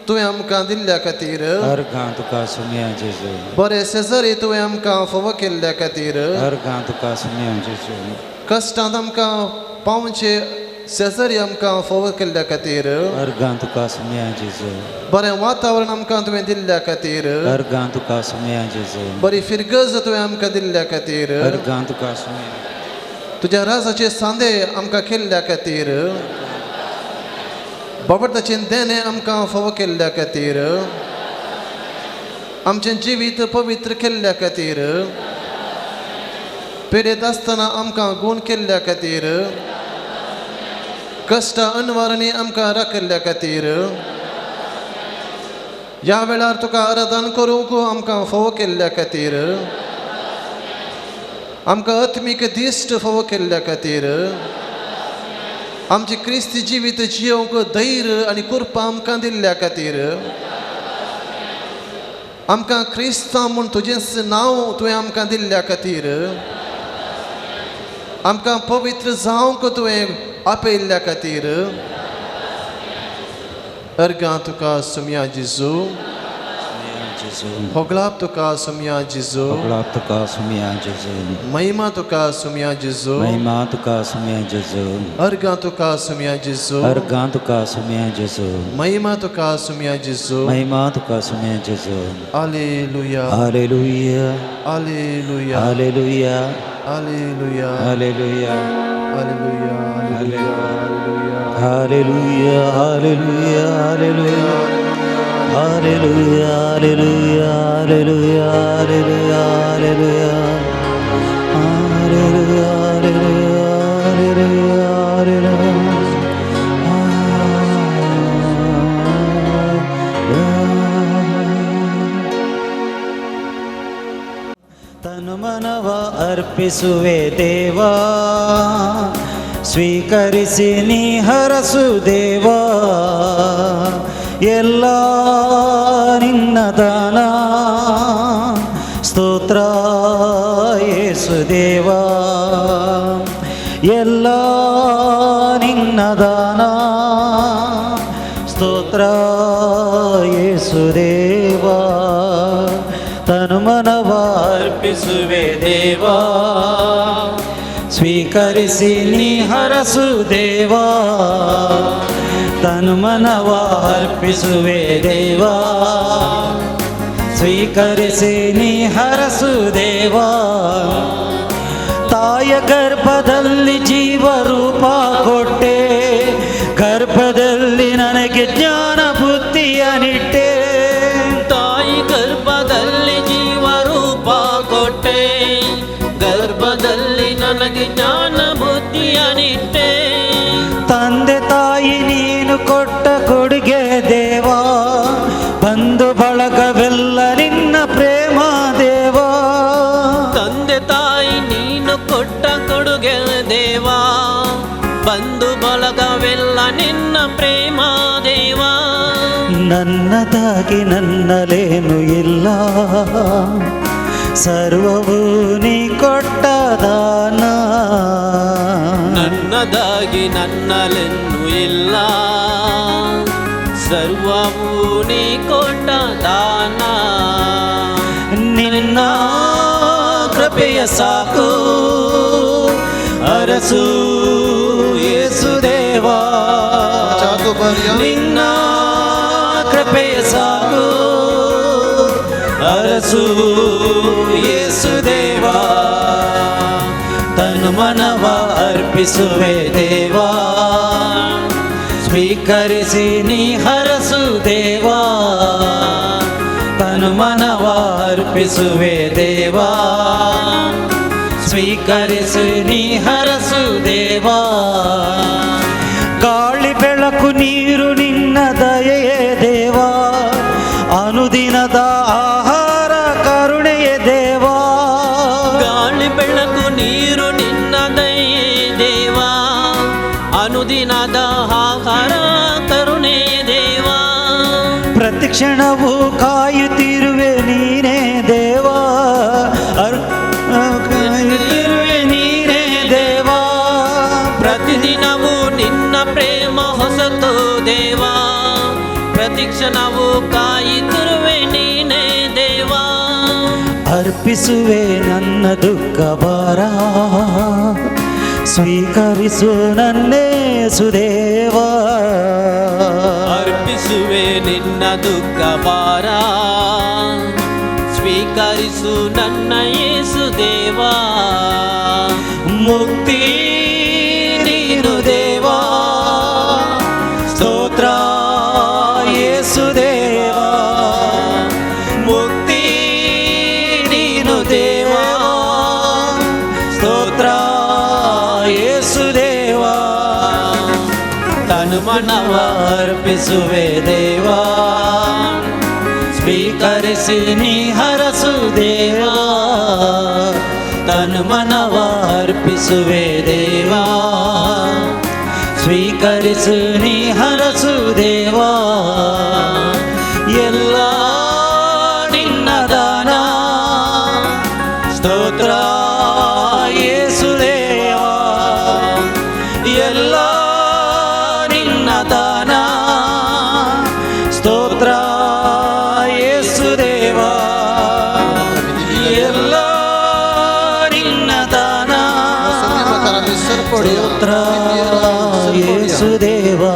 तुवें आमकां दिल्ल्या खातीर, अर्गां तुका सुमया जेजू, बरे शेजारी तुवें आमकां फावो केल्ल्या खातीर, अर्गां तुका सुमया जेजू, कश्टांत आमकां पावचे शेजारी आमकां फावो केल्ल्या खातीर, अर्गां तुका सुमया जेजू, बरें वातावरण आमकां तुवें दिल्ल्या खातीर, अर्गां तुका सुमया जेजू, बरी फिरगज तुवें आमकां दिल्ल्या खातीर, अर्गां तुका सुमया, तुज्या राजाचे सांदे आमकां केल्ल्या खातीर, बाबडताचें देणें आमकां फावो केल्ल्या खातीर, आमचें जिवीत पवित्र केल्ल्या खातीर, पिडेत आसतना आमकां गूण केल्ल्या खातीर, कश्टां अनवारणी आमकां राखिल्ल्या खातीर, ह्या वेळार तुका आराधन करूंक आमकां फावो केल्ल्या खातीर, आमकां आत्मीक दिश्ट फावो केल्ल्या खातीर, आमचें क्रिस्ती जिवीत जियोवंक धैर्य आनी कृपा आमकां दिल्ल्या खातीर, आमकां क्रिस्तांव म्हूण तुजेंच नांव तुवें आमकां दिल्ल्या खातीर, आमकां पवित्र जावंक तुवें आपयिल्ल्या खातीर, अर्गां तुका सुमया जेजू, होगळाप तुका सुमया जेजू, होगळाप तुका सुमया जेजू, महिमा तुका सुमया जेजू, महिमा तुका सुमया जेजू, अर्गां तुका सुमया जेजू, अर्गां तुका सुमया जेजू, महिमा तुका सुमया जेजू, महिमा तुका सुमया जेजू। Hallelujah, hallelujah, hallelujah, hallelujah, hallelujah, hallelujah, hallelujah, hallelujah, hallelujah, hallelujah, hallelujah, hallelujah, hallelujah, hallelujah, hallelujah, hallelujah, hallelujah, ಅರ್ಪಿಸುವೆ ದೇವಾ, ಸ್ವೀಕರಿಸಿ ನೀ ಹರಸು ದೇವಾ. ಎಲ್ಲ ನಿನ್ನ ದಾನ, ಸ್ತೋತ್ರ ಯೇಸು ದೇವಾ. ಎಲ್ಲ ನಿನ್ನ ದಾನ, ಸ್ತೋತ್ರ ಯೇಸು ದೇವಾ. ತನುಮನವ ಅರ್ಪಿಸುವೆ ದೇವಾ, ಸ್ವೀಕರಿಸಿ ನೀ ಹರಸು ದೇವಾ. ತನುಮನವ ಅರ್ಪಿಸುವೆ ದೇವಾ, ಸ್ವೀಕರಿಸಿ ನೀ ಹರಸು ದೇವಾ. ತಾಯ ಗರ್ಭದಲ್ಲಿ ಜೀವರೂಪ ಕೊಟ್ಟೆ, ಗರ್ಭದಲ್ಲಿ ನನಗೆ ಜ್ಞಾನ ಬುದ್ಧಿಯ ನಿಟ್ಟೆ. ತಾಯಿ ಗರ್ಭದಲ್ಲಿ ಜೀವರೂಪ ಕೊಟ್ಟೆ, ಗರ್ಭದಲ್ಲಿ ನನಗೆ ಜ್ಞಾನ ಬುದ್ಧಿಯ ನಿಟ್ಟೆ. ತಂದೆ ತಾಯಿ ನೀನು ಕೊಟ್ಟ ಕೊಡುಗೆ ದೇವಾ, ಬಂಧು ಬಳಗವೆಲ್ಲ ನಿನ್ನ ಪ್ರೇಮ ದೇವಾ. ತಂದೆ ತಾಯಿ ನೀನು ಕೊಟ್ಟ ಕೊಡುಗೆ ದೇವಾ, ಬಂಧು ಬಳಗವೆಲ್ಲ ನಿನ್ನ ಪ್ರೇಮ ದೇವಾ. ನನ್ನದಾಗಿ ನನ್ನಲೇನು ಇಲ್ಲ, ಸರ್ವವೂ ನೀ ಕೊಟ್ಟ ದಾನ. ನನ್ನದಾಗಿ ನನ್ನಲೆನ್ನು ಇಲ್ಲ, ಸರ್ವವೂ ನೀ ಕೊಟ್ಟ ದಾನ. ನಿನ್ನ ಕೃಪೆಯ ಸಾಕು ಅರಸು ಯೇಸುದೇವಾ. ನಿನ್ನ ಕೃಪೆಯ ಸಾಕು ಅರಸು ಯೇಸುದೇವಾ. ತನು ಮನವ ಅರ್ಪಿಸುವೆ ದೇವಾ, ಸ್ವೀಕರಿಸಿ ನೀ ಹರಸು ದೇವಾ. ತನು ಮನವ ಅರ್ಪಿಸುವೆ ದೇವಾ, ಸ್ವೀಕರಿಸಿ ನೀ ಹರಸು ದೇವಾ. ಗಾಳಿ ಬೆಳಕು ನೀರು ನಿನ್ನ ದಯೆಯೇ ದೇವಾ, ಅನುದಿನದ ಆಹಾರ ಕರುಣೆಯೇ ದೇವಾ. ಗಾಳಿ ಬೆಳಕು ನೀರು ನಿನ್ನ ದಯೆ ದೇವಾ, ಅನುದಿನದ ಆಹಾರ ಕರುಣೆ ದೇವಾ. ಪ್ರತಿಕ್ಷಣವೂ ಕಾಯುತ್ತಿರುವೆ ನೀನೇ ದೇವಾ, ಕಾಯುತ್ತಿರುವೆ ನೀನೇ ದೇವಾ. ಪ್ರತಿದಿನವೂ ನಿನ್ನ ಪ್ರೇಮ ಹೊಸತು ದೇವಾ, ಪ್ರತಿಕ್ಷಣವೂ ಕಾಯುತ್ತಿರುವೆ ನೀನೇ ದೇವಾ. ಅರ್ಪಿಸುವೆ ನನ್ನ ದುಃಖ ಭಾರ, ಸ್ವೀಕರಿಸು ನನ್ನೇ ಸುದೇವಾ. ಅರ್ಪಿಸುವೆ ನಿನ್ನ ದುಃಖ ಭಾರ, ಸ್ವೀಕರಿಸು ನನ್ನ ಯೇಸು ದೇವಾ. ಮುಕ್ತಿ ನೀನು ದೇವಾ, ಸ್ತೋತ್ರ ಯೇಸುದೇವಾ. ಮುಕ್ತಿ ನೀನು ದೇವಾ, ಸ್ತೋತ್ರ ಯೇಸುದೇವಾ. ತನು ಮನವ ಅರ್ಪಿಸುವೆ ದೇವಾ, ಸ್ವೀಕರಿಸಿ ನೀ ಹರಸು ದೇವಾ. ತನು ಮನವ ಅರ್ಪಿಸುವೆ ದೇವಾ, ಸ್ವೀಕರಿಸು ನೀ ಹರಸು ದೇವಾ. ಎಲ್ಲ ನಿನ್ನ ದಾನ, ಸ್ತೋತ್ರ ಯೇಸುದೇವಾ. ಎಲ್ಲ ನಿನ್ನ ದಾನ, ಸ್ತೋತ್ರ ಯೇಸುದೇವಾ. ಎಲ್ಲ ನಿನ್ನ ದಾನ, ಸ್ತೋತ್ರ ಯೇಸುದೇವಾ.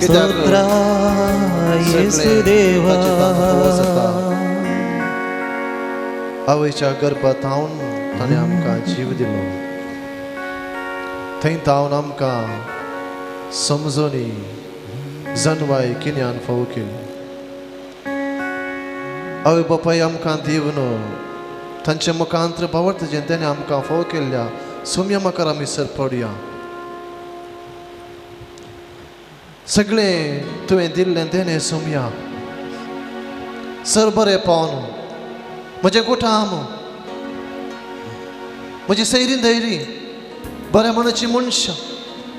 ಸ್ತೋತ್ರ ಯೇಸುದೇವಾ. आवयच्या गर्भात हावन ताणें आमकां जीव दिलो, थंय तावन आमकां समजणी जनवाय गिन्यान फावो केली. आवय बापाय आमकां दिवन तांचे मुखांत्र भावार्थाचें तेणें आमकां फावो केल्ल्या सोम्या मकार आमी सरपडया. सगळें तुवें दिल्लें तेणें सोम्या सर बरें पावन म्हजें कुटाम म्हजी सैरी धैरी, बऱ्या मनाची मनशां,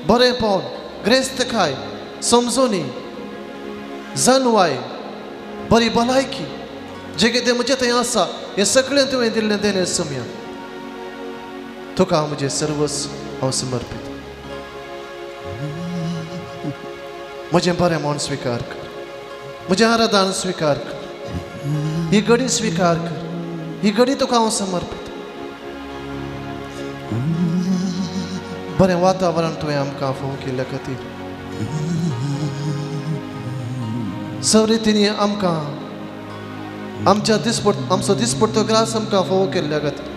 बरेंपण, ग्रेस्तकाय, समजोनी, जानवाय, बरी भलायकी, जें कितें म्हजें थंय आसा हें सगळें तुवें दिल्लें देणें सोम्या. तुका हांव म्हजें सर्वस्व हांव समर्पीत. म्हजें बरें मन स्विकार कर, म्हजें आराधन स्विकार कर, ही घडी स्विकार कर, ही घडी तुका हांव समर्पीत. बरें वातावरण तुवें आमकां फावो केल्ल्या खातीर, सवरितींनी आमकां आमच्या दिसपट आमचो दिसपट्टो ग्रास आमकां फावो केल्ल्या खातीर,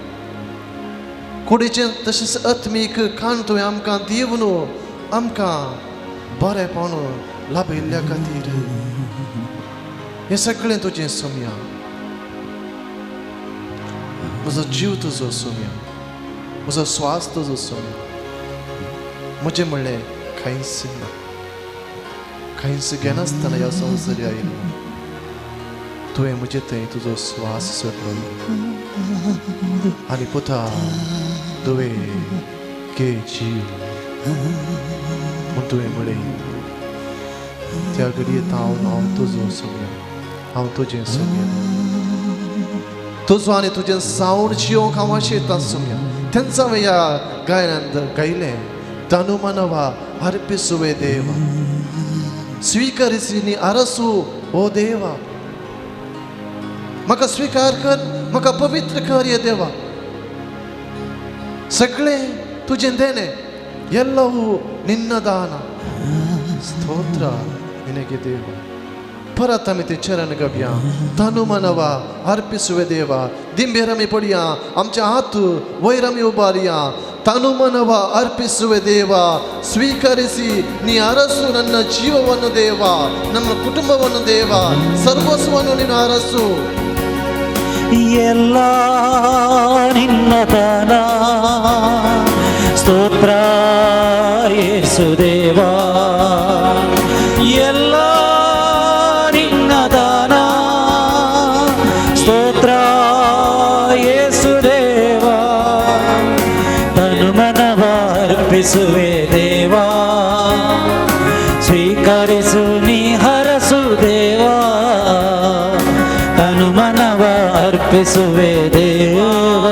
कुडीचें तशेंच आत्मीक खाण तुवें आमकां दिवन आमकां बरेंपण लाभिल्ल्या खातीर, हें सगळें तुजें सोम्या. म्हजो जीव तुजो सोम्या, म्हजो स्वास तुजो सोम्या. म्हजें म्हणलें कांयच ना, कांयच घेनासतना ह्या संवसारी आयिल्लो, तुवें म्हजे थंय तुजो स्वास सोडलो आनी पुता तुवें घे जीव म्हूण तुवें म्हळें. त्या घडये हांव हांव तुजो सोम्या, हांव तुजें सोम्या, तुजो आनी तुजें सावंड जियोंक हांव आशेतां सोम्या. तेंच हांवें ह्या गायनांत गायलें, तनु मनवा अर्पिसुवे देवा, स्वीकरिसी अरसू ओ देवा. म्हाका स्विकार कर, म्हाका पवित्र कर हे देवा. सगळें तुजें देणें, ಎಲ್ಲವೂ ನಿನ್ನ ದಾನ. ಸ್ತೋತ್ರ ನಿನಗೆ ದೇವ. परत आमी ते चरण गवया, तनु मनवा अर्पिसुवे देवा. दिंबेर आमी पडया, आमचे हात वयर आमी उबारया. ತನು ಮನವ ಅರ್ಪಿಸುವೆ ದೇವ, ಸ್ವೀಕರಿಸಿ ನೀ ಅರಸು ನನ್ನ ಜೀವವನ್ನು ದೇವ, ನಮ್ಮ ಕುಟುಂಬವನ್ನು ದೇವ, ಸರ್ವಸ್ವವನ್ನು ನೀನು ಅರಸು. ಎಲ್ಲ ನಿನ್ನ ದಾನ, ಸ್ತೋತ್ರ ಯೇಸುದೇವ. ಎಲ್ಲ ನಿನ್ನ ದಾನ, ಸ್ತೋತ್ರ ಯೇಸುದೇವ. ತನು ಮನವ ಅರ್ಪಿಸುವೆ ದೇವ, ಸ್ವೀಕರಿಸು ನೀ ಹರಸು ದೇವ. ತನು ಮನವ ಅರ್ಪಿಸುವೆ ದೇವ,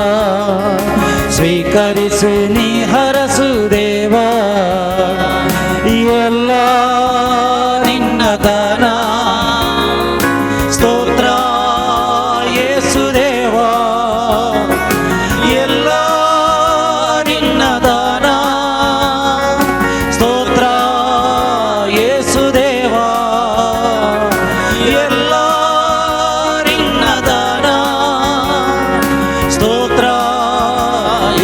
ಸ್ವೀಕರಿಸು ನೀ ಹರಸು ದೇವ. ಎಲ್ಲ ನಿನ್ನ ದಾನ, ಸ್ತೋತ್ರ ಯೇಸುದೇವ. ಎಲ್ಲ ನಿನ್ನ ದಾನ, ಸ್ತೋತ್ರ ಯೇಸುದೇವ. ಎಲ್ಲ ನಿನ್ನ ದಾನ, ಸ್ತೋತ್ರ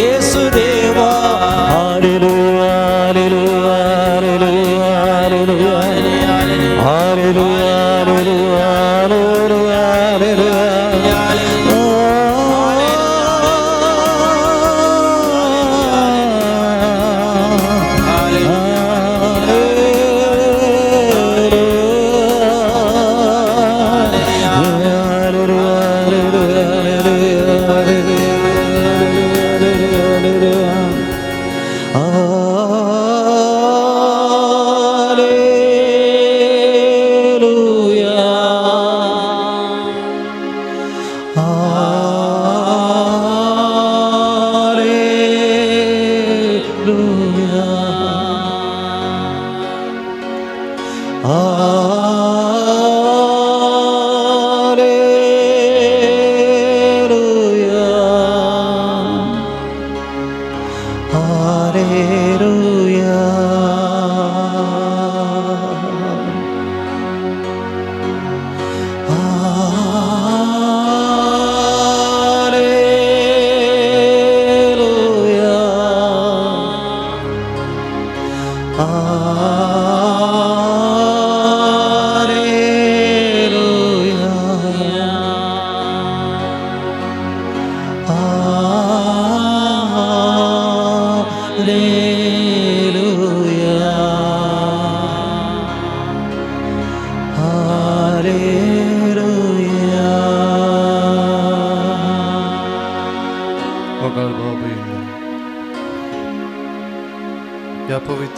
ಯೇಸುದೇವ. Hallelujah, hallelujah, hallelujah, hallelujah, hallelujah, hallelujah. Hallelujah.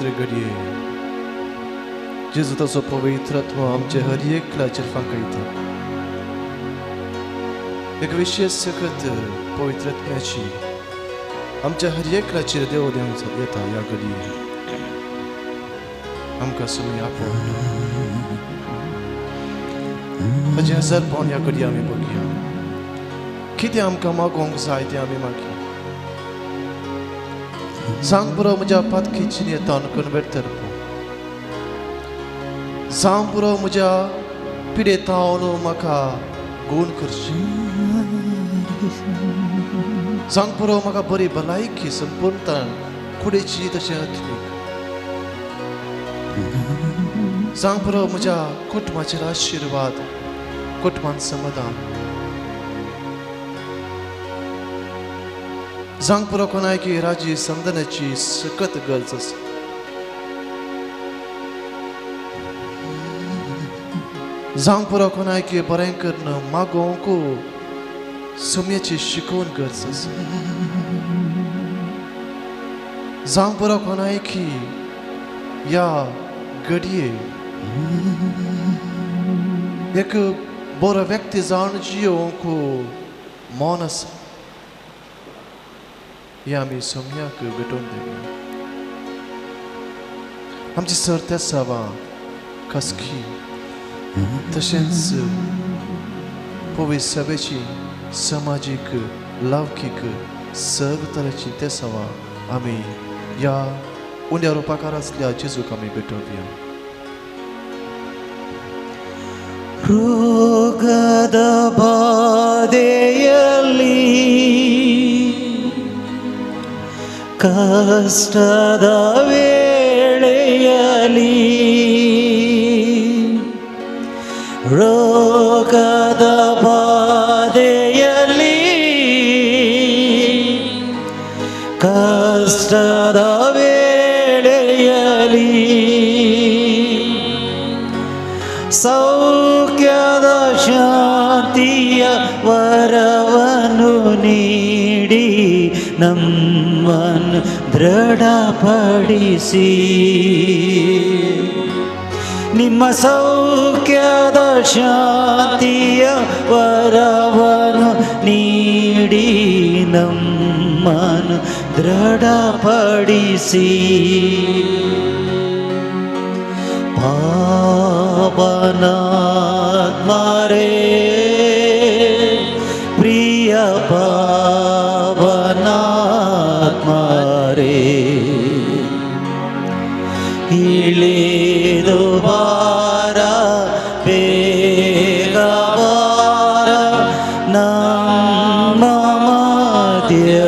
पवित्र घडये जेजू ताचो पवित्र आत्मो आमचे हर एकल्याचेर फांकयता. एक विशेश सकत पवित्र आत्म्याची आमच्या हर एकल्याचेर देव देव येता. ह्या घडये आमकां सुमी आपोवटो ताचें हजारपण ह्या घडये आमी बघया. कितें आमकां मागोवंक जाय तें आमी मागया. सांग पुरो म्हज्या पातकीची येतान कन्वर्ट करपा. सांग पुरो म्हज्या पिडेतावन म्हाका गूण करची. सांग पुरो म्हाका बरी भलायकी संपूर्णतान कुडीची तशें आत्मीक. सांग पुरो म्हज्या कुटुंबाचेर आशिर्वाद, कुटुंबान समाधान. सांग पुरो कोणायकी राजी समजण्याची सकत गरज आसा. जावंक पुरो कोणायकी बरें करून मागोवंक सुमयेची शिकोवन गरज आसा. जावंक पुरो कोणायकी ह्या घडये एक बरो व्यक्ती जावन जियोवंक मन आसा. ह्या आमी सोम्याक भेटोवन दिवया. आमची सर्त आसा खासगी तशेंच पवित्र सभेची समाजीक लौकीक सर्व तरेची तेसांवां आमी ह्या उण्या रुपाकार आसल्या जेजूक आमी भेटोवया. ರೋಗದ ಬಾಧೆಯಲ್ಲಿ ಕಷ್ಟದ ವೇಳೆಯಲ್ಲಿ ರೋಗದ ಬಾಧೆಯಲ್ಲಿ ಕಷ್ಟದ ವೇಳೆಯಲ್ಲಿ ಸೌಖ್ಯದ ಶಾಂತಿಯ ವರವನ್ನು ನೀಡಿ ನಮ್ಮನ್ನು ದೃಢಪಡಿಸಿ. ನಿಮ್ಮ ಸೌಖ್ಯದ ಶಾಂತಿಯ ವರವನ್ನು ನೀಡಿ ನಮ್ಮನ್ನು ದೃಢಪಡಿಸಿ. ಪಾವನಾತ್ಮರೇ ಪ್ರಿಯ ಪಾವನಾತ್ಮರೇ ಇಳಿದು ಬಾರ ಬೇಗ ಬಾರ ನಮ್ಮ ಮಧ್ಯದಲ್ಲಿ.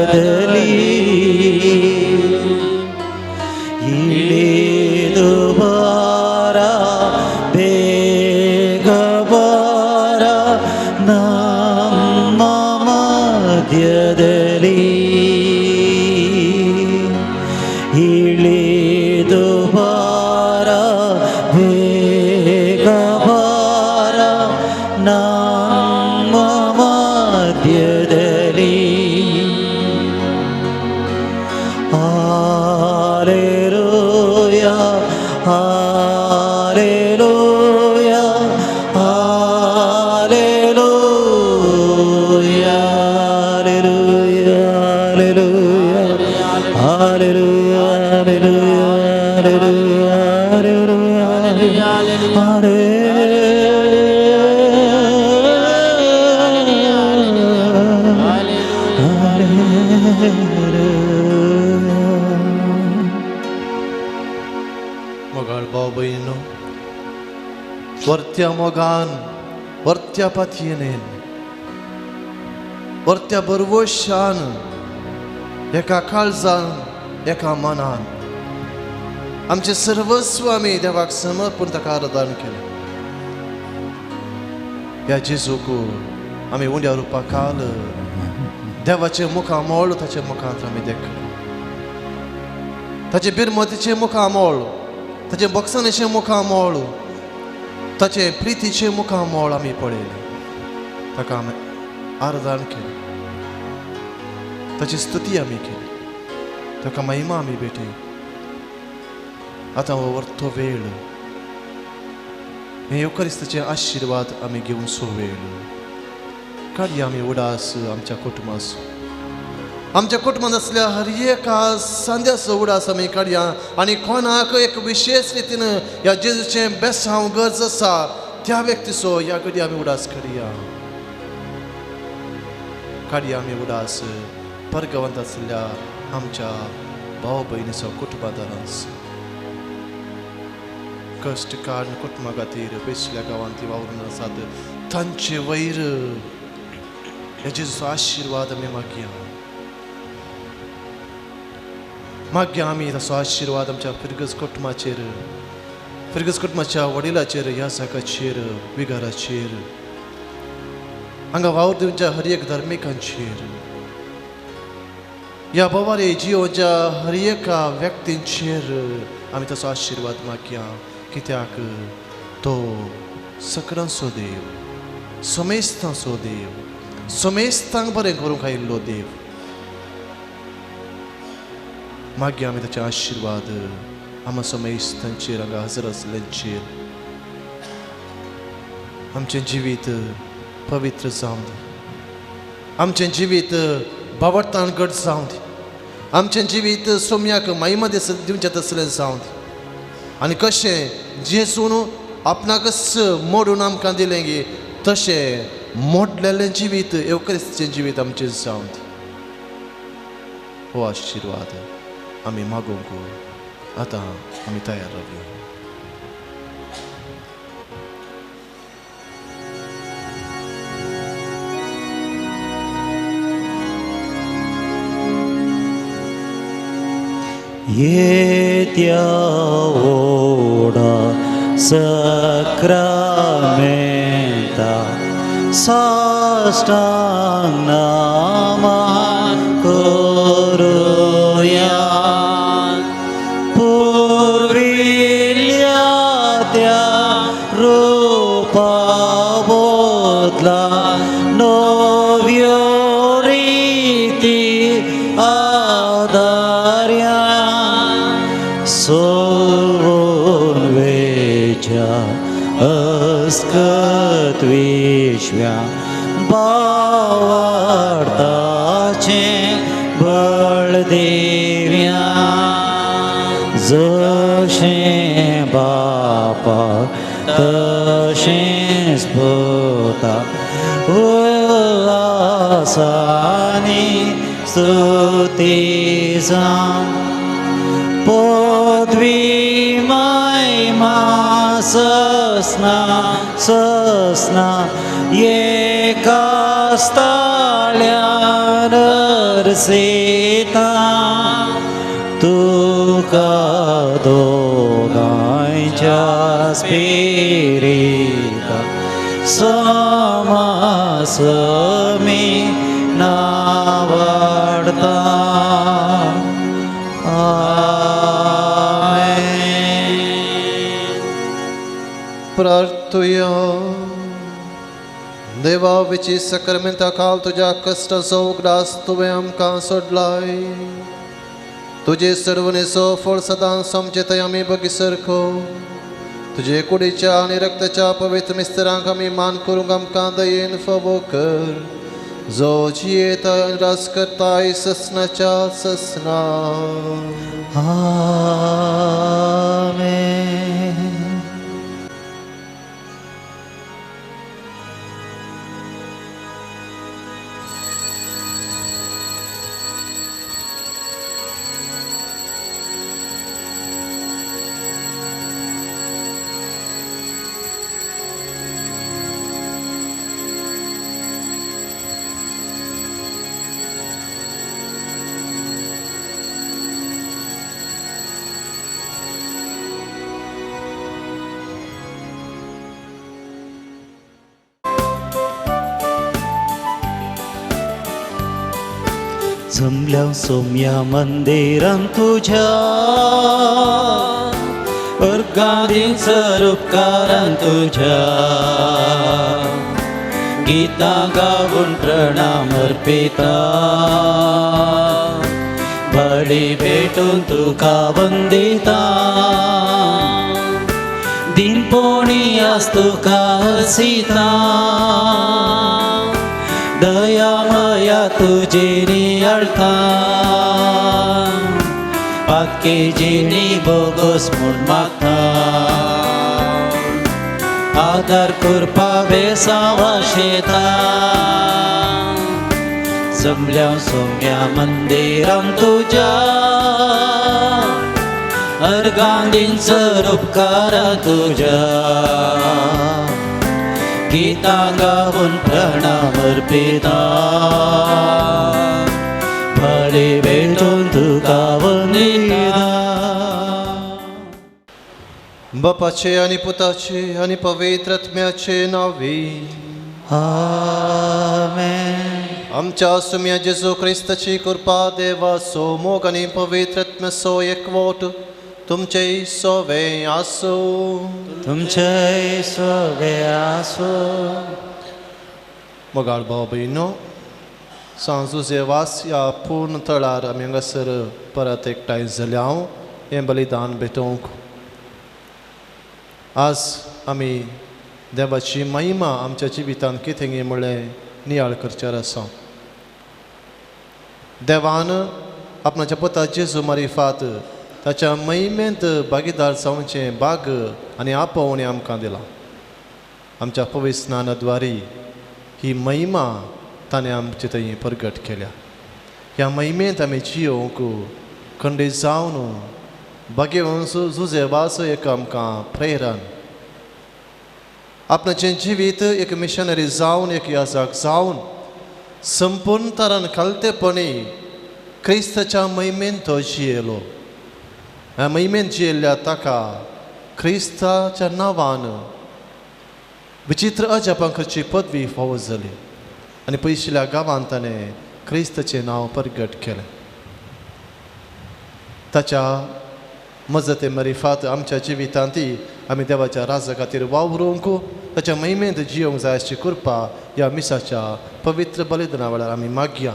ಇಳಿದು ಬಾರ ಬೇಗ ಬಾರ ನಮ್ಮ ಮಧ್ಯದಲ್ಲಿ. ಇಳಿದು ಬಾರ ಬೇಗ ಬಾರ ನಮ್ಮ ಮಧ್ಯದಲ್ಲಿ. Hallelujah, hallelujah, hallelujah, hallelujah, hallelujah, hallelujah, hallelujah, hallelujah. मोगाळ भाव भयणीनो, वरत्या मोगान, वरत्या पातयेन, वरत्या बरवशान, एका काळजान, एका मनान आमचें सर्वस्व आमी देवाक समर्पण ताका आराधन केलें. ह्या जेजूक आमी उंड्या रुपा काल देवाचें मुखामळ ताच्या मुखांत आमी देखलें. ताचे बिरमतीचें मुखामळ, ताचें बक्षाणेचें मुखामळ, ताचें प्रितीचें मुखामळ आमी पळयलें. ताका आमी आराधन केलें, ताची स्तुती आमी केली, ताका महिमा आमी भेटयली. आतां हो वर्तो वेळ हे येवकारिस्ताचे आशिर्वाद आमी घेवचो वेळ. काडया आमी उडास आमच्या कुटुंबाचो, आमच्या कुटुंबांत आसल्या हर एका सांद्याचो उडास आमी काडया आनी कोणाक एक विशेश रितीन ह्या जेजूचें बेसांव गरज आसा त्या व्यक्तीचो ह्या घडये आमी उडास काडया. काडया आमी उडास परगवंत आसल्या आमच्या भाव भयणीचो कुटुंबादारांचो. कश्ट काडून कुटुंबा खातीर पयसुल्ल्या गांवांत ती वावरून आसात तांचे वयर ह्या जेजूचो आशिर्वाद आमी मागया. मागया आमी ताचो आशिर्वाद आमच्या फिरगज कुटुंबाचेर, फिरगज कुटुंबाच्या वडिलाचेर, ह्या साकाचेर, विगाराचेर, हांगा वावर दिवच्या हर एक धार्मिकांचेर, ह्या बोवारे जियोच्या हर एका व्यक्तींचेर आमी ताचो आशिर्वाद मागया. कित्याक तो सकरांचो देव, समेस्तांचो देव, समेस्तांक बरें करूंक आयिल्लो देव. मागया आमी ताचे आशिर्वाद आमा समेस्तांचेर, हांगा हजर आसल्यांचेर. आमचें जिवीत पवित्र जावं दी, आमचें जिवीत बावडतान घट जावं दी, आमचें जिवीत सोम्याक महिमा दिवचें तसलें जावं दी. आनी कशें जेजून आपणाकच मोडून आमकां दिलें गी तशें मोडलेलें जिवीत येवक्रिस्ताचें जिवीत आमचें जावं दी. हो आशिर्वाद आमी मागूंक आतां आमी तयार रावया. येत्या ओडा सक्रामेंता साष्टांग नमन करूया. पूर्विल्या त्या रूपा बदला नव्यो रीती आदार्या सोडून वेच्या अस्कत विश्व्या बावार्थाचें बळ दिव्या. जशें बापा तशेंच पुता उल्हासानी स्तुती जावं. पदवी महिमा ससना ससना एका स्थाळ्यार अर्सिता. तुका दोगांयच्या स्पिरिता समासमी नावडता. प्रार्थुया. देवा विची सक्रामेंता काल तुज्या कश्टाचो उगडास तुवें आमकां सोडलाय. तुजे सर्वणेचो फळ सदांच आमचे थंय आमी बगीसरको. तुजे कुडीच्या आनी रक्ताच्या पवित्र मिस्तरांक आमी मान करूंक आमकां दयेन फावो कर, जो जियेता आनी राज करताय ससनाच्या ससना. आमेन. जमल्या सोम्या मंदिरां तुझ्या अर्गादींचर उपकारां तुझ्या गीतां गावून प्रणाम अर्पिता. बळी भेटून तुका वंदिता दिनपोणी आस तुका हसिता दया मया तुजी नियाळता पातकी जिणी बोगस म्हूण मागता आदार करपा बेसांवा शेता जमल्या सोम्या मंदिरां तुज्या अर्गांदींचर उपकारा तुज्या गीतां गावन प्रणाम अर्पिता बळी भेटून तुका वंदिता. बापाचे आनी पुताचे आनी पवित्र आत्म्याचे नांवे. आमेन. आमच्या सुम्या जेजू क्रिस्ताची कृपा देवाचो मोग आनी पवित्र आत्म्याचो एकवट तुमचे सोवे आसूं. तुमचे सोवे आसूं. मोगाळ भाव भयणो, सांजुजे वास ह्या पूर्ण तळार आमी हांगासर परत एकठांय जाल्या हांव हें बलिदान भेटोवंक. आज आमी देवाची महिमा आमच्या जिवितांत कितें म्हळ्ळें नियाळ करचेर आसा. देवान आपणाच्या पुता जेजू मारिफात ताच्या महिमेंत भागीदार जावचें भाग आनी आपोवणें आमकां दिलां. आमच्या पवित्र स्नानाद्वारी ही महिमा ताणें आमचे थंय प्रगट केल्या. ह्या महिमेंत आमी जियोवंक खंडीत जावन भाग्यवंत जुजेवाचो एक आमकां प्रेरण आपणाचें जिवीत एक मिशनरी जावन एक याजक जावन संपूर्ण तरान खालतेपणी क्रिस्ताच्या महिमेन तो जियेलो. ह्या महिमेन जियेल्ल्या ताका क्रिस्ताच्या नांवान विचित्र अजापां करची पदवी फावो जाली आनी पयशिल्ल्या गांवांत ताणें क्रिस्ताचें नांव प्रगट केलें. ताच्या मजते मरिफात आमच्या जिवितांत आमी देवाच्या राजा खातीर वावरूंक ताच्या महिमेंत जियोंक जाय अशी कृपा ह्या मिसाच्या पवित्र बलिदाना वेळार आमी मागया.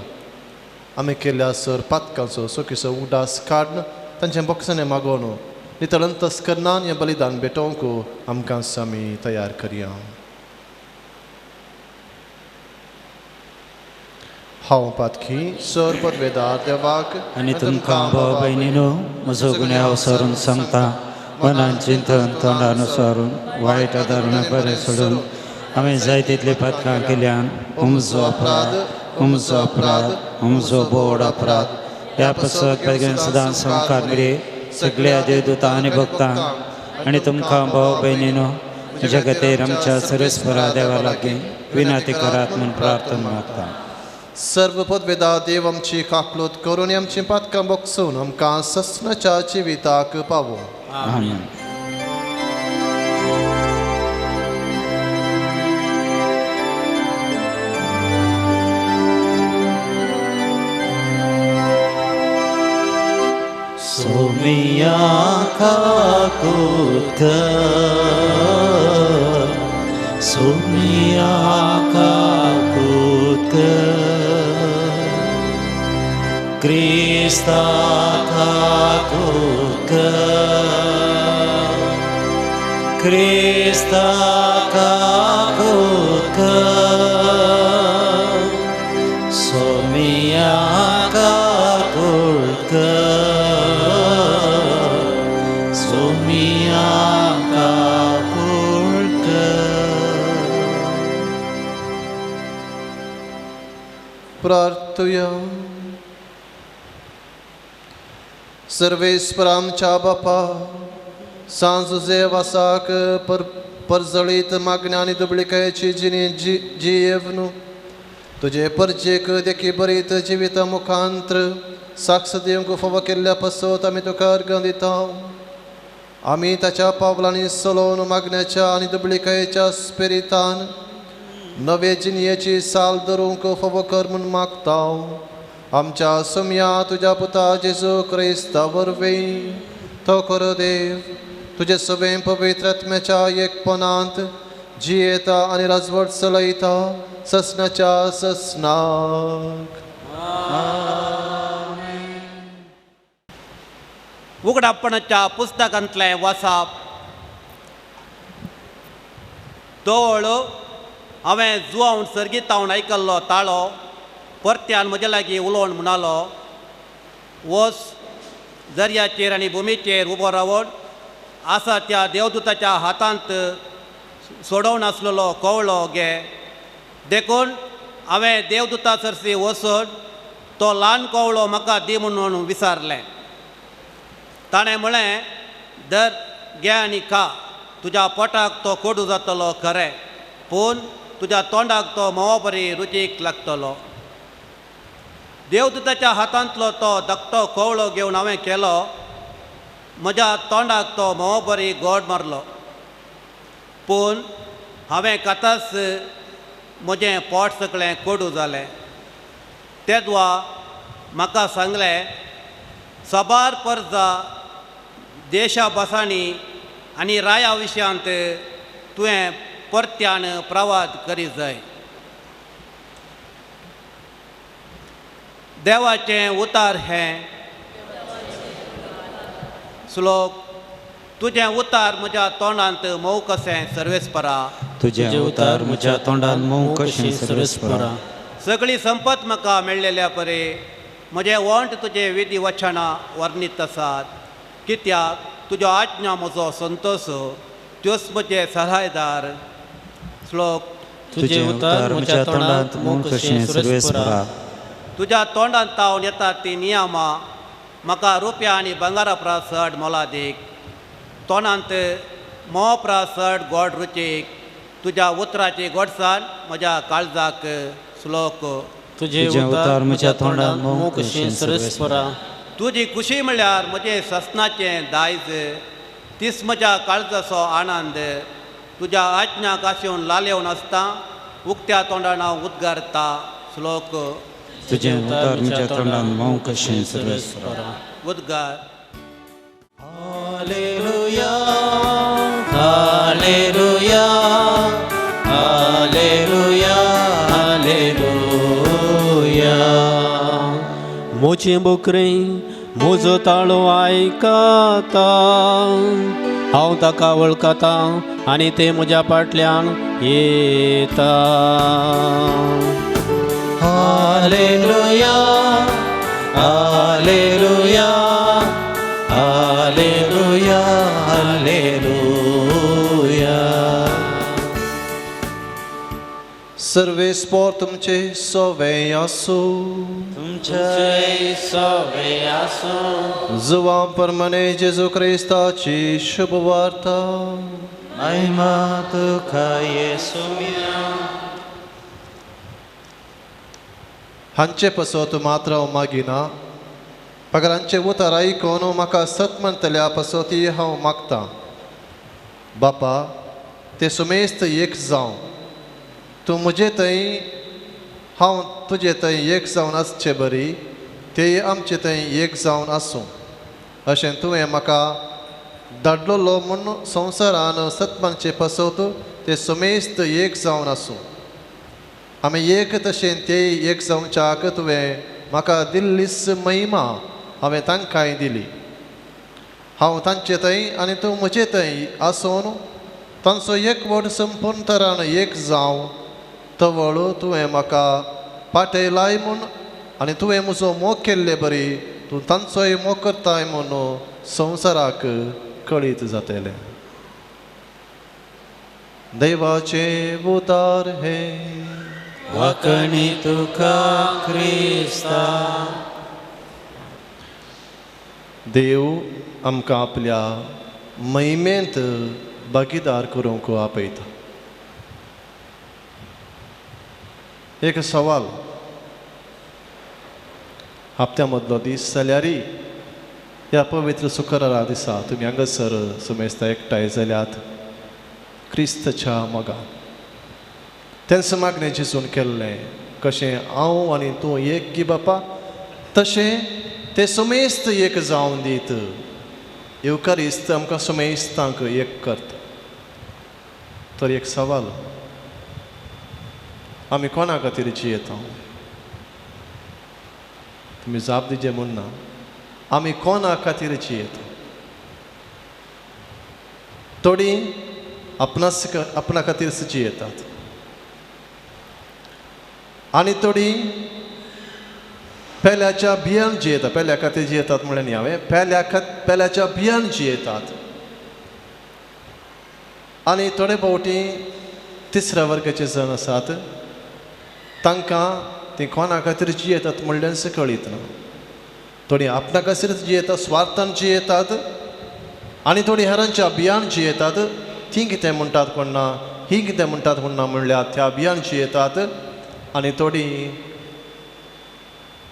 आमी केल्ल्या सर पातकांचो चुकीचो उडास काडून तांच्या बोक्सांनी मागोवन नितळ अंतस्करणान हें बलिदान भेटोवंक आमकां आमी तयार करया. हांव पातकी सर पदवेदार देवाक आनी तुमकां भाव भयणीनो म्हजो गुन्यांव सारून सांगता मनान चिंतन तोंडान सारून वायट आदारण बरें सोडून हांवें जाय तितली पातकां केल्यान उमजो अपराध उमजो अपराध उमजो बोड अपराध. ह्या पसत बेगीन सदां संवकार मिरे सगळ्या देवदूतां आनी भक्तांक आनी तुमकां भाव भयणीनो म्हज्या खातीर आमच्या सर्वेस्परा देवा लागीं विनंती करात म्हूण प्रार्थना मागता. सर्व पदवेदा देव आमची काकलूत करून आमची पातकां बोगसून आमकां ससनाच्या जिविताक पावो. आमेन. सोमिया काकूत सोमिया काकूत क्रिस्ता काकूत क्रिस्ता काकूत सोमिया काकूत सोमिया काकूत. प्रार्थुया. सर्वेस्पर आमच्या बापा सांजुजे वासाक परजळीत मागण्या आनी दुबळिकायेची जिणी जियेवन तुजे परजेक देखी बरीत जिविता मुखांत्र साक्ष दिवंक फावो केल्ल्या पसत आमी तुका अर्गां दिता. आमी ताच्या पावलांनी चलोवन मागण्याच्या आनी दुबळिकायेच्या स्पिरितान नवे जिणयेची साल धरूंक फावो कर म्हूण मागता. आमच्या सुमया तुज्या पुता जेजू क्रिस्ता वरवीं तो खरो देव तुजे सवें पवित्र आत्म्याच्या एकपणांत जियेता आनी राजवट चलयता ससनाच्या ससनाक. उगडापणाच्या पुस्तकांतलें वाचप. तोळ हांवें जुवावन सर्गीतावन आयकल्लो ताळो परत्यान म्हजे लागीं उलोवन म्हणालो, वच दर्याचेर आनी भुमीचेर उबो रावन आसा त्या देवदूताच्या हातांत सोडोवन आसलेलो कवळो घे. देखून हांवें देवदूता सरशी वचून तो ल्हान कवळो म्हाका दी म्हणून विचारलें. ताणें म्हळें, दर घे आनी खा, तुज्या पोटाक तो कोडू जातलो खरें, पूण तुज्या तोंडाक तो म्होंवा बरी रुचीक लागतलो. देवदूताच्या हातांतलो तो धाकटो कवळो घेवन हांवें केलो, म्हज्या तोंडाक तो म्होंवा बरी गोड मारलो, पूण हांवें खाताच म्हजें पोट सगळें कोडू जालें. तेदवा म्हाका सांगलें, साबार परजा देशा भासांनी आनी राया विशयांत तुवें परत्यान प्रवाद करी जाय. देवाचें उतार हें. श्लोक. तुजें उतार म्हज्या तोंडांत मोव कशें सर्वेस्परा, तुजें उतार म्हज्या तोंडांत मोव कशें सर्वेस्परा. सगळी संपत म्हाका मेळ्ळेल्या परे म्हजें वंट तुजे विधी वचनां वर्णीत आसात. कित्याक तुज्यो आज्ञा म्हजो संतोश, त्योच म्हजे सहायदार. श्लोक. तुजें उतार म्हज्या तोंडांत मोव कशें सर्वेस्परा. तुज्या तोंडांत तावन येतात ती नियमां म्हाका रुपया आनी भांगरा परस चड मोलादीक, तोंडांत म्होंवा परस चड गोड रुचीक. तुज्या उतराची गोडसाण म्हज्या काळजाक. श्लोक. तुजें उतार म्हज्या तोंडांत मोव कशें सर्वेस्परा. तुजी खुशी म्हळ्यार म्हजें ससनाचें दायज, तीच म्हज्या काळजाचो आनंद. तुज्या आज्ञाक आशेवन लालेवन आसता, उक्त्या तोंडान हांव उद्गारता. श्लोक. तुजें उतार म्हज्या तोंडांत मोव कशें सर्वेस्परा. उद्गार. Hallelujah, hallelujah, hallelujah, hallelujah. मोचे Bokre म्हजो ताळो आयकता, हांव ताका वळखता आनी ते म्हज्या फाटल्यान येता. Hallelujah, hallelujah, hallelujah, hallelujah. सर्वेस्पोर तुमचे सोवे आसूं, तुमचे सोवे आसूं. जुवां परमने जेजू क्रिस्ताची शुभ वार्ता. महिमा तुका येसुया. हांचे पसत मात्र हांव मागिना, पगर हांचे उतर आयकून म्हाका सत म्हणटल्या पसती हांव मागता. बापा, ते सुमेस्त एक जावं, तूं म्हजे थंय हांव तुजे थंय एक जावन आसचे बरी ते आमचे थंय एक जावन आसूं, अशें तुवें म्हाका धाडलेलो म्हूण संवसारान सत मानचे पसत ते सुमेस्त एक जावन आसूं. आमी एक तशें ते एक जावच्याक तुवें म्हाका दिल्लीच महिमा हांवें तांकांय दिली. हांव तांचे थंय आनी तूं म्हजे थंय आसून तांचो एकवट संपूर्ण तरान एक जावं. तवळ तुवें म्हाका पाटयलाय म्हूण आनी तुवें म्हजो मोग केल्ले बरी तूं तांचोय मोग करताय म्हूण संवसाराक कळीत जातलें. देवाचें उतार हें. वाकणी तुका क्रिस्ता. देव आमकां आपल्या महिमेंत भागीदार करूंक आपयता. एक सवाल, हप्त्या मदलो दीस जाल्यार ह्या पवित्र शुक्रारा दिसा तुमी हांगासर सुमेस्ता एकठांय जाल्यात क्रिस्तच्या मोगान. तेंच मागणें जेजून केल्लें, कशें हांव आनी तूं एक गी बापा, तशें ते सुमेस्त एक जावन दीत. येवकारिस्त आमकां सुमेस्तांक एक करता. तर एक सवाल, आमी कोणा खातीर जियेता? तुमी जाप दिजे म्हूण ना, आमी कोणा खातीर जियेता? थोडीं आपणा खातीर जियेतात आनी थोडीं पेल्याच्या भियान जियेतात. पेल्या खातीर जियेतात म्हणलें न्ही हांवें, पेल्याच्या भियान जियेतात. आनी थोडे फावटी तिसऱ्या वर्गाचे जण आसात तांकां ती कोणा खातीर जियेतात म्हणल्यान कळीत ना. थोडीं आपणा खातीर जियेतात, स्वार्थान जियेतात आनी थोडीं हेरांच्या अभियान जियेतात. तीं कितें म्हणटात कोण ना, ही कितें म्हणटात कोण ना म्हणल्यार त्या अभियान जियेतात. आनी थोडीं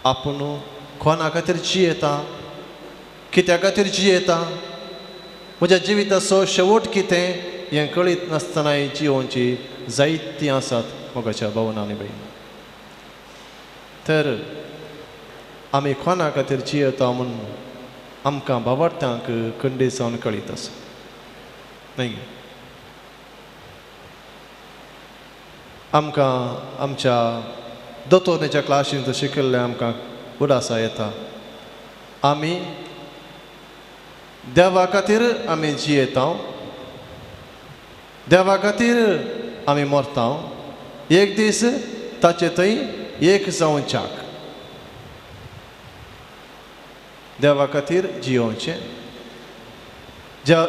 आपूण कोणा खातीर जियेता, कित्या खातीर जियेता, म्हज्या जिविताचो शेवट कितें हें कळीत नासतनाय जियोवची जायतीं आसात मोगाच्या भावना आनी भयणी. तर आमी कोणा खातीर जियेता म्हूण आमकां भावार्थ्यांक खंडीत जावन कळीत आसा न्हय. आमकां आमच्या दोतोरणेच्या क्लासींत शिकिल्लें आमकां उडासा येता. आमी देवा खातीर आमी जियेता, देवा खातीर आमी मरता. एक दीस ताचे थंय एक जावच्याक देवा खातीर जियोवचें,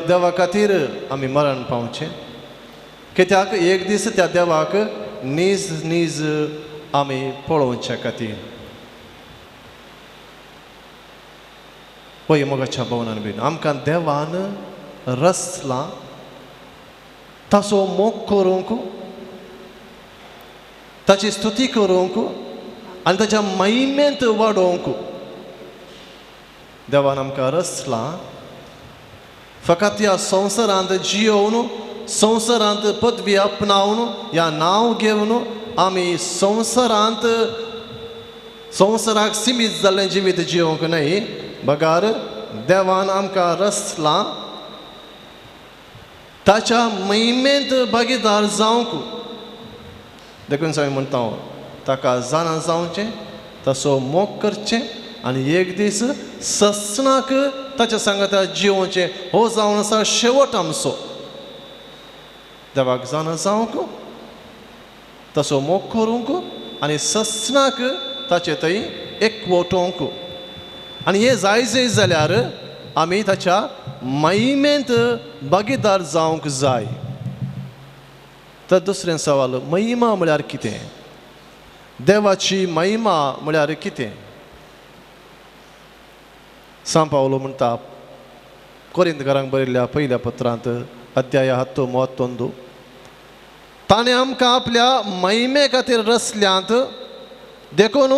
देवा खातीर आमी मरण पावचें. कित्याक एक दीस त्या देवाक नीज नीज आमी पळोवच्या खातीर. पळय मोगाच्या भावनान बीन आमकां देवान रचला ताचो मोग करूंक, ताची स्तुती करूंक आनी ताच्या महिमेंत वाडोवंक देवान आमकां रचला. फकत ह्या संवसारांत जियोवन, संवसारांत पदवी आपणावन, ह्या नांव घेवन आमी संवसारांत संवसाराक सिमीत जाल्लें जिवीत जियोवंक न्हय, बगार देवान आमकां रचला ताच्या महिमेंत भागीदार जावंक. देखून आमी म्हणटा ताका जाणा जावचें, ताचो मोग करचें आनी एक दीस ससनाक ताच्या सांगाता जियोवचें. हो जावन आसा शेवट आमचो. देवाक जाणा जावंक, ताचो मोग करूंक आनी ससनाक ताचे थंय एकवटोवंक. आनी हें जाय जाय जाल्यार आमी ताच्या महिमेंत भागीदार जावंक जाय. तर दुसरें सवाल, महिमा म्हळ्यार कितें? देवाची महिमा म्हळ्यार कितें? सांव पावलो म्हणटा कोरिंतकारांक बरयल्ल्या पयल्या पत्रांत अध्याय 10:31, ताणें आमकां आपल्या महिमे खातीर रचल्यांत, देखून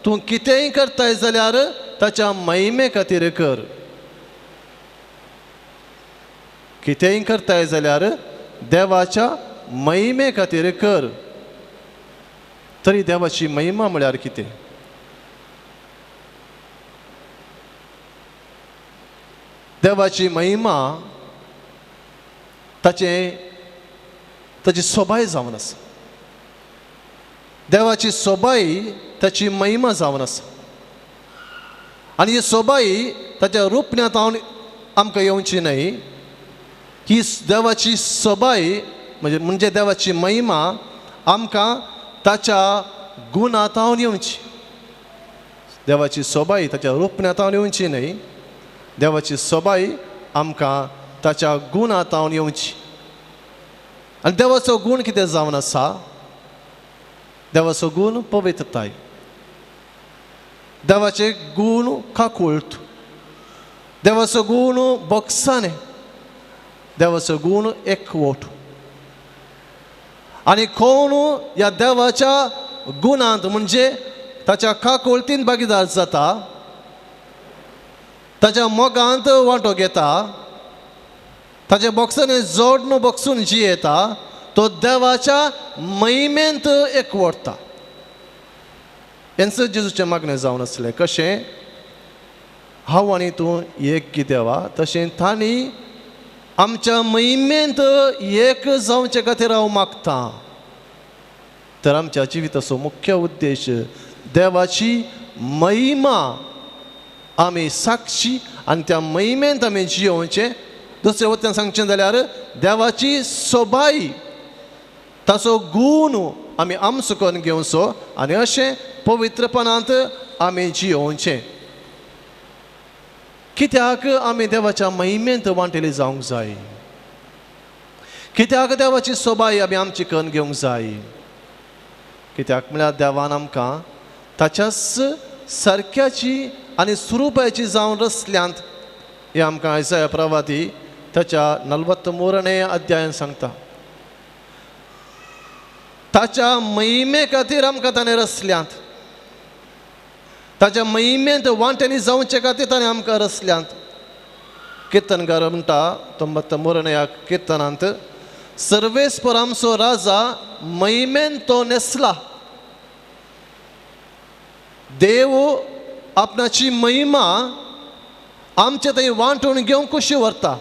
तूं कितेंय करताय जाल्यार ताच्या महिमे खातीर कर. कितेंय करताय जाल्यार देवाच्या महिमे खातीर कर. तरी देवाची महिमा म्हळ्यार कितें? देवाची महिमा ताची सोबाय जावन आसा. देवाची सोबाय ताची महिमा जावन आसा. आनी ही सोबाय ताच्या रुपण्यांत आमकां येवची न्हय. ही देवाची सोबाय म्हणजे देवाची महिमा आमकां ताच्या गुणांत येवची. देवाची सोबाय ताच्या रुपण्यांत येवची न्हय, देवाची सोबाय आमकां ताच्या गुणांत येवची. आनी देवाचो गूण कितें जावन आसा? देवाचो गूण पवित्रताय, देवाचे गूण काकुळट, देवाचो गूण बक्षाणे, देवाचो गूण एकवट. आनी कोण ह्या देवाच्या गुणांत म्हणजे ताच्या काकुळटीन भागीदार जाता, ताच्या मोगांत वांटो घेता, ताच्या बक्षांनी जोडून बक्षून जियेता, तो देवाच्या महिमेंत एकवटता. हेंच जेजूचें मागणें जावन आसलें. कशें? हांव आनी तूं एक देवा, तशें तांणी आमच्या महिमेंत एक जावचे खातीर हांव मागतां. तर आमच्या जिविताचो मुख्य उद्देश देवाची महिमा आमी साक्षी आनी त्या महिमेंत आमी जियोवचें. दुसऱ्या वत्यान सांगचें जाल्यार देवाची सोबाई ताचो गूण आमी आमचो करून घेवचो आनी अशें पवित्रपणांत आमी जियोवचें. कित्याक आमी देवाच्या महिमेंत वांटेली जावंक जाय? कित्याक देवाची सोबाई आमी आमची करून घेवंक जाय? कित्याक म्हळ्यार देवान आमकां ताच्याच सारक्याची आनी स्वरुपाची जावन रचल्यांत. हें आमकां आयजाया प्रवादी ताच्या 43 अध्यायान सांगता. ताच्या महिमे खातीर आमकां ताणें रचल्यांत, ताच्या महिमेंत वांट्यांनी जावचे खातीर ताणें आमकां रचल्यांत. किर्तनकार म्हणटा 93 किर्तनांत, सर्वेस्पर आमचो राजा महिमेन तो नेसला. देव आपणाची महिमा आमचे थंय वांटून घेवंक कशी व्हरता.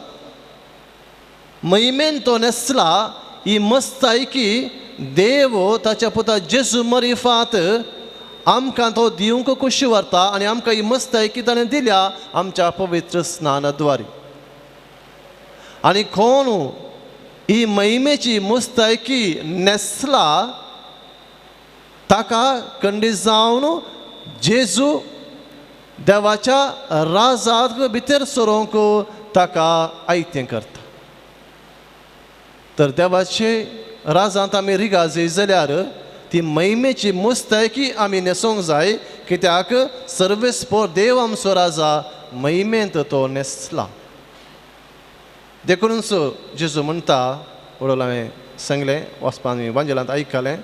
महिमेन तो नेसला ही मस्तायकी देव ताच्या पुता जेजू मरिफात आमकां तो दिवंक कशी व्हरता आनी आमकां ही मस्तायकी ताणें दिल्या आमच्या पवित्र स्नानाद्वारी. आनी कोण ही महिमेची मुस्तायकी नेसला ताका कंडी जावन जेजू देवाच्या राजाक भितर सरोंक ताका आयतें करता. तर देवाचे राजांत आमी रिगा जाय जाल्यार ती महिमेची मुस्तायकी आमी न्हेसोंक जाय. कित्याक सर्वेस्पर देव आमचो राजा महिमेंत तो न्हेसला. देखूनच जेजू म्हणटा, वडोल हांवें सांगलें वचपान वांजेलांत आयकलें,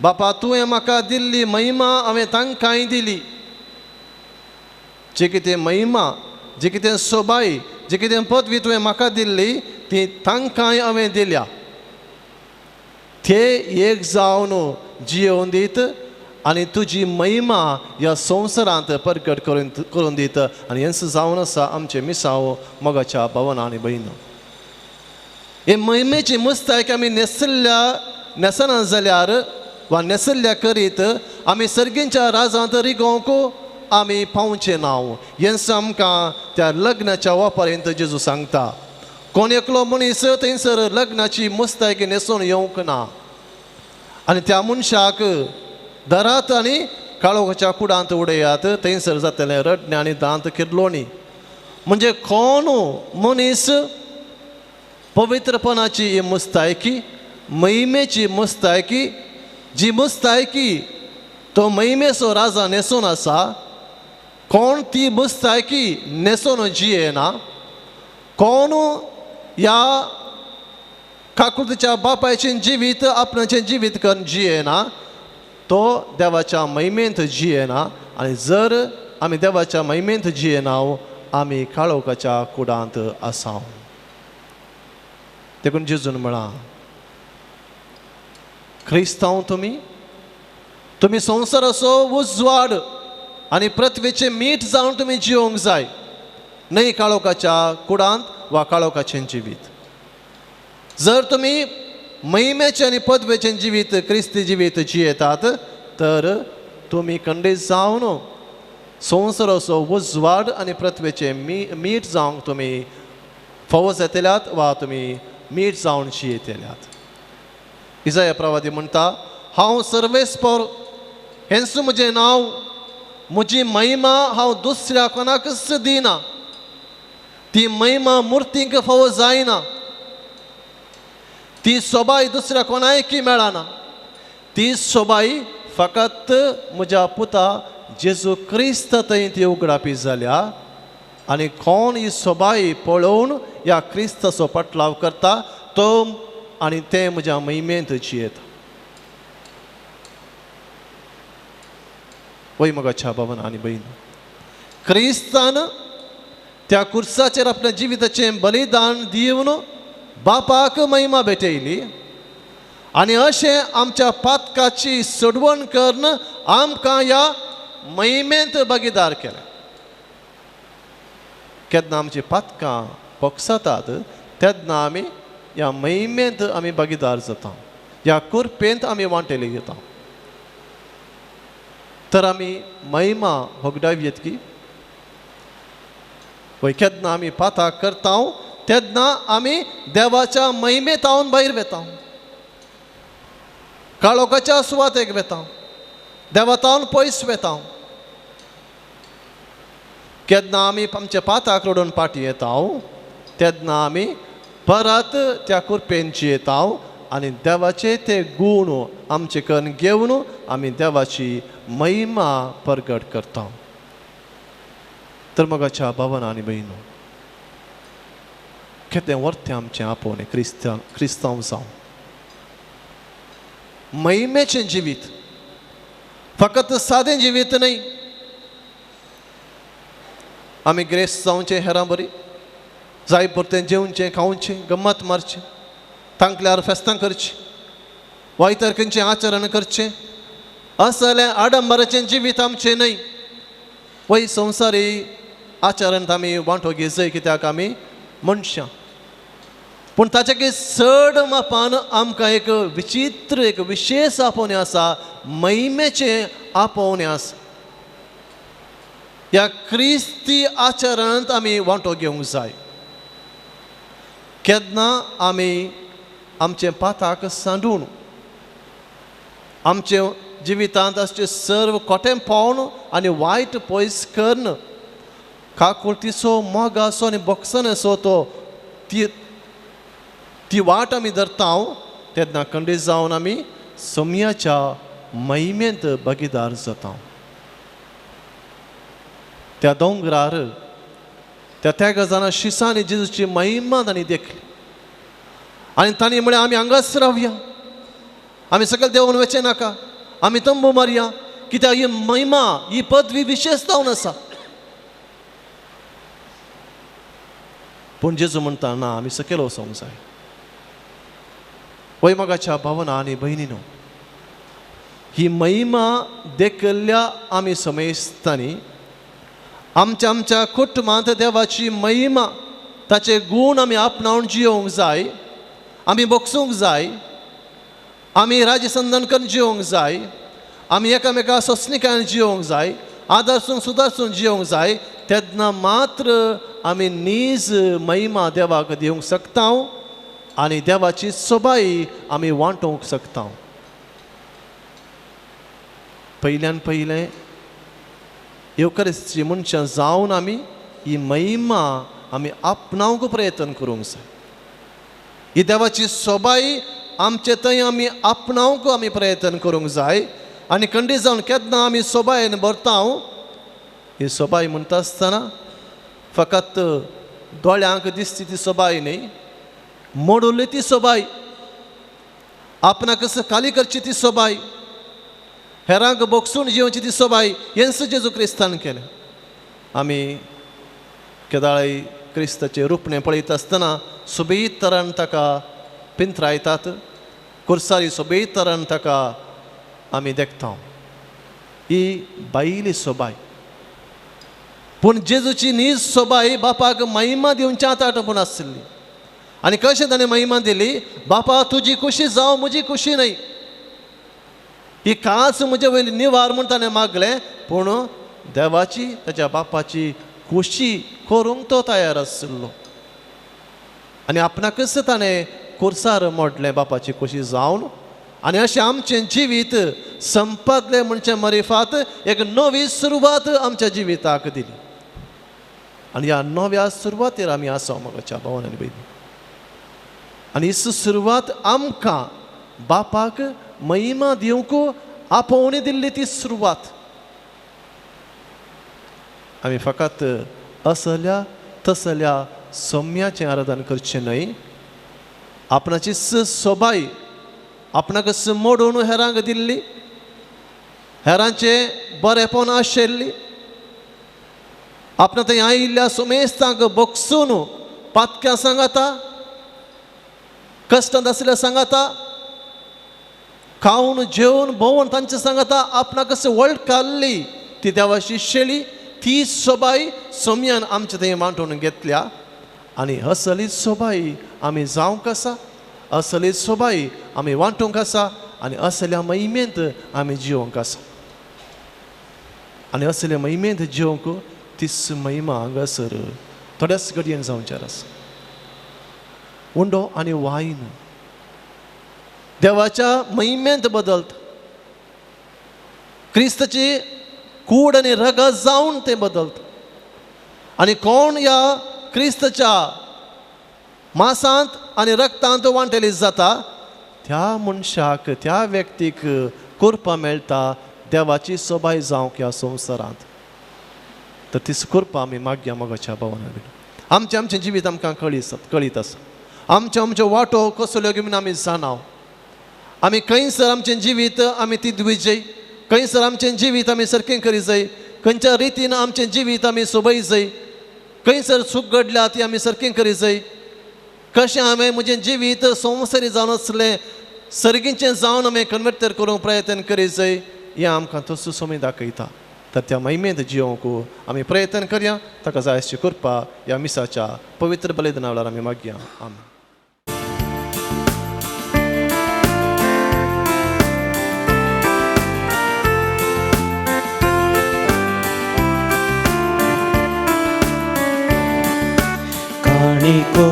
बापा तुवें म्हाका दिल्ली महिमा हांवें तांकांय दिली. जी कितें महिमा, जी कितें सोबाई, जी कितें पदवी तुवें म्हाका दिल्ली ती तांकांय हांवें दिल्या. ते एक जावन जियोवन दीत आनी तुजी महिमा ह्या संवसारांत परगट करून दीत. आनी हेंच जावन आसा आमचें मिसांव मोगाच्या भावना आनी भयणो. हे महिमेची मुस्तायक आमी न्हेसल्ल्या न्हेसना जाल्यार वा न्हेसल्ल्या करीत आमी सर्गींच्या राजांत रिगोवंक आमी पावचें ना. हेंच आमकां त्या लग्नाच्या वापरेंत जेजू सांगता. कोण एकलो मनीस थंयसर लग्नाची मुस्तायकी न्हेसून येवंक ना आनी त्या मनशाक दरात आनी काळोखाच्या कुडांत उडयात, थंयसर जातलें रडणें आनी दांत किर्लोणी. म्हणजे कोण मनीस पवित्रपणाची ही मुस्तायकी, महिमेची मुस्तायकी, जी मुस्तायकी तो महिमेचो राजा न्हेसून आसा, कोण ती मुस्तायकी न्हेसून जियेना, कोण ह्या काकुळतीच्या बापायचें जिवीत आपणाचें जिवीत करून जियेना, तो देवाच्या महिमेंत जियेना. आनी जर आमी देवाच्या महिमेंत जियेना आमी काळोखाच्या कुडांत आसा. देखून जेजून म्हळां, क्रिस्तांव तुमी तुमी संवसाराचो उजवाड आनी पृथ्वीचें मीठ जावन तुमी जियोंक जाय, न्हय काळोखाच्या कुडांत वा काळोखाचें जिवीत. जर तुमी महिमेचें आनी पदवेचें जिवीत क्रिस्ती जिवीत जियेतात तर तुमी कंडे जावन संवसाराचो उजवाड आनी पृथ्वीचें मीठ जावंक तुमी फावो जातल्यात वा तुमी मीठ जावन जियेतल्यात. इजाया प्रवादी म्हणटा, हांव सर्वेस्पर, हेंच म्हजें नांव, म्हजी महिमा हांव दुसऱ्या कोणाकच दिना. ती महिमा मुर्तींक फावो जायना, ती सोबाय दुसऱ्या कोणायकी मेळना. ती सोबाय फकत म्हज्या पुता जेजू क्रिस्त थंय ती उगडापी जाल्या. आनी कोण ही सोबाय पळोवन ह्या क्रिस्ताचो पटलाव करता तो आनी तें म्हज्या महिमेंत जियेता. वय मोगाच्या भावान आनी भयण, क्रिस्तान त्या कुर्साचेर आपल्या जिविताचें बलिदान दिवन बापाक महिमा भेटयली आनी अशें आमच्या पातकाची सोडवण करून आमकां ह्या महिमेंत भागीदार केलें. केन्ना आमची पातकां पक्षातात तेन्ना आमी ह्या महिमेंत आमी भागीदार जाता, ह्या कुरपेंत आमी वांटेली घेता. तर आमी महिमा होगडावयेत की? वय केन्ना आमी पाताक करता तेन्ना आमी देवाच्या महिमेतावन भायर वेता, काळोखाच्या सुवातेक वेता, देवातावन पयस वेता। केन्ना आमी आमच्या पाताक रडून पाटी येता तेन्ना आमी परत त्या कुरपेंची येता आनी देवाचे ते गूण आमचे कन घेवन आमी देवाची महिमा प्रगट करता। तर मगाच्या भावन आनी भयणो, कितें वर्तें आमचें आपोवणें क्रिस्तांव जावं, महिमेचें जिवीत, फकत सादें जिवीत न्हय। आमी ग्रेस जावचें हेरां बरी, जाय पुरतें जेवचें खावचें, गम्मत मारचें, तांकल्यार फेस्तां करचीं, वायतर खंयचें आचरण करचें, असलें आडंबराचें जिवीत आमचें न्हय। वय संवसारी आचरण आमी वांटो घेजय कित्याक आमी मनशां, पूण ताचे चड मापान आमकां एक विचित्र एक विशेश आपोवणें आसा, महिमेचें आपोवणें आसा। ह्या क्रिस्ती आचरणांत आमी वांटो घेवंक जाय। केन्ना आमी आमचें पाताक सांडून आमचे जिवितांत आसचे सर्व खोटें पावन आनी वायट पयस करून काकुळतीचो मोगाचो आनी बोगसणेचो तो ती वाट आमी धरता तेन्ना खंडीत जावन आमी सोम्याच्या महिमेंत भागीदार जाता। त्या दोंगरार त्या त्या जाणां शिसांनी जेजूची महिमा तांणी देखली आनी तांणी म्हळें आमी हांगाच रावया, आमी सकयल देंवून वचचें नाका, आमी तंबू मारया, कित्याक ही महिमा ही पदवी विशेश जावन आसा। पूण जेजू म्हणटा ना, आमी सकयल वचोंक जाय। वय मोगाच्या भावना आनी भयणीनो, ही महिमा देखिल्ल्या आमी समेस्तांनी आमच्या आमच्या कुटुंबांत देवाची महिमा ताचे गूण आमी आपणावन जियोवंक जाय, आमी बोगसूंक जाय, आमी राजसंधान करून जियोवंक जाय, आमी एकामेका सोंसणीकायेन जियोवंक जाय, आदर्सून सुदारसून जियोवंक जाय। तेन्ना मात्र आमी नीज महिमा देवाक दिवंक शकता आनी देवाची सोबाई आमी वांटोवंक शकता। पयल्यान पयलें येवकरिस्ती मनशां जावन आमी ही महिमा आमी आपणावंक प्रयत्न करूंक जाय। ही देवाची सोबाई आमचे थंय आमी आपणावंक आमी प्रयत्न करूंक जाय आनी खंडीत जावन केन्ना आमी सोबायेन भरता। ही सोबाय म्हणटा आसतना फकत दोळ्यांक दिसती ती सोबाय न्हय, मोडुल्ली ती सोबाय, आपणाक खाली करची ती सोबाय, हेरांक बोगसून जिवची ती सोबाय, हेंच जेजू क्रिस्तान केलें। आमी केदाळय क्रिस्ताचें रुपणें पळयता आसतना सोबीत तरान ताका पिंत्रायतात, कुर्सारी सोबीत तरान ताका आमी देखता, ही बायली सोबाय। पूण जेजूची नीज सोबाय बापाक महिमा दिवच्या आतां आसली आनी कशें ताणें महिमा दिली, बापा तुजी खुशी जावं म्हजी खुशी न्हय, ही कांच म्हजे वयली निवार म्हूण ताणें मागलें, पूण देवाची ताच्या बापाची खुशी करूंक तो तयार आशिल्लो आनी आपणाकच ताणें कुर्सार मोडलें बापाची खुशी जावन। आनी अशें आमचें जिवीत संपादलें म्हणचे मरिफात एक नवी सुरवात आमच्या जिविताक दिली आनी ह्या नव्या सुरवातेर आमी आसा मोगाच्या भावान आनी भयणी। आनी ही सुरवात आमकां बापाक महिमा दिवंक आपोवणी दिल्ली ती सुरवात। आमी फकत असल्या तसल्या सौम्याचें आराधन करचें न्हय, आपणाची सोबाय आपणाक मोडून हेरांक दिल्ली, हेरांचें बरेपण आशिल्ली, आपणा थंय आयिल्ल्या सुमेस्तांक बोगसून पातक्यां सांगाता, कश्टांत आशिल्ल्या सांगाता, खावन जेवन भोंवन तांचे सांगाता आपणाक वळखाल्ली ती देवाची शेळी, ती सोबाय सोम्यान आमचे थंय वांटून घेतल्या आनी असली सोबाय आमी जावंक आसा, असली सोबाय आमी वांटूंक आसा आनी असल्या महिमेंत आमी जिवंक आसा आनी असल्या महिमेंत जिवंक तीच महिमा हांगासर थोड्याच घडयेन जावचेर आसा. उंडो आनी वायन देवाच्या महिमेंत बदलता, क्रिस्ताची कूड आनी रगत जावन तें बदलता. आनी कोण ह्या क्रिस्ताच्या मासांत आनी रक्तांत वांटेली जाता त्या मनशाक, त्या व्यक्तीक कृपा मेळटा देवाची सोबाय जावंक ह्या संवसारांत. तर ती कृपा आमी मागया मोगाच्या भावना बीन. आमचें आमचें जिवीत आमकां कळीत आसा. आमचें आमच्यो वाटो कसल्यो म्हणून आमी जाणाव. आमी खंयसर आमचें जिवीत आमी ती द्विजय, खंयसर आमचें जिवीत आमी सारकें करी जाय, खंयच्या रितीन आमचें जिवीत आमी सोबय जाय, खंयसर चूक घडल्या ती आमी सारकें करी जाय, कशें हांवें म्हजें जिवीत संवसारी जावन आसलें सर्गीचें जावन आमी कन्वर्ट करूंक प्रयत्न करी जाय, हें आमकां तसो समय दाखयता. तर त्या महिमेंत जियोंक आमी प्रयत्न करया. ताका जाय अशी कृपा ह्या मिसाच्या पवित्र बलिदाना वेळार आमी मागया. आमी काणिको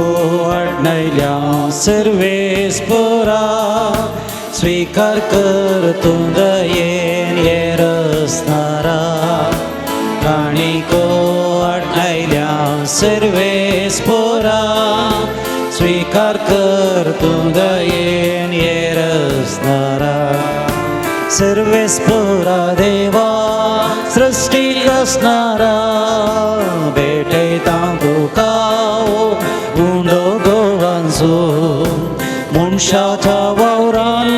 अडनयल्या सर्वेस्पोरा स्वीकार कर तूं दयेन हे रसनारा. काणिको अडनयल्या सर्वेस्पोरा स्वीकार कर तूं दयेन हे रसनारा. सर्वेस्पोरा देवा सृष्टी रसनारा भेटयता तुका उंडो गोवांचो मनशाच्या वावरान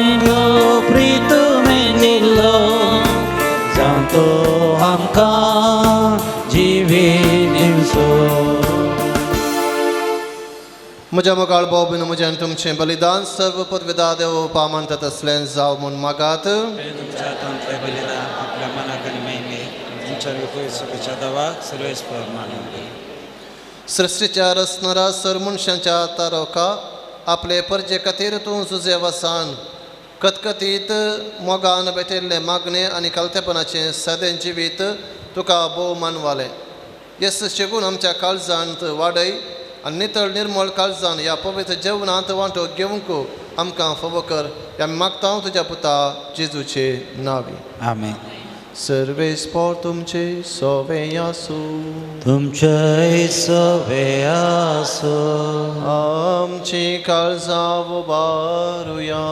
प्रीत मेनिल्लो जातो आमकां जिवीत दिवचो. म्हज्या मोगाळ भाव बीन म्हजें आनी तुमचें बलिदान सर्व पदवेदा देव पामानतात असलें जावं म्हूण मागात. तुमच्या हातांतलें बलिदान आपल्या मनाक आनी महिमेक तुमच्या विपरीत देवाक सर्वेस्पर मानून. सृश्टीच्या रचणारा सर मनशांच्या तारोका आपले परजे खातीर तूं जुजे वसान कतकतीत मोगान भेटिल्लें मागणें आनी कालतेपणाचें सादें जिवीत तुका भोव मानवालें. येस शेगून आमच्या काळजांत वाडय आनी नितळ निर्मळ काळजान ह्या पवित्र जेवणांत वांटो घेवंक आमकां फावो कर. ह्या मागता तुज्या पुता जेजूचे नांवी. आमेन. सर्वेस्पोर तुमचे सोवे आसूं. तुमचे सोवे आसूं. आमची काळजां उबारुया.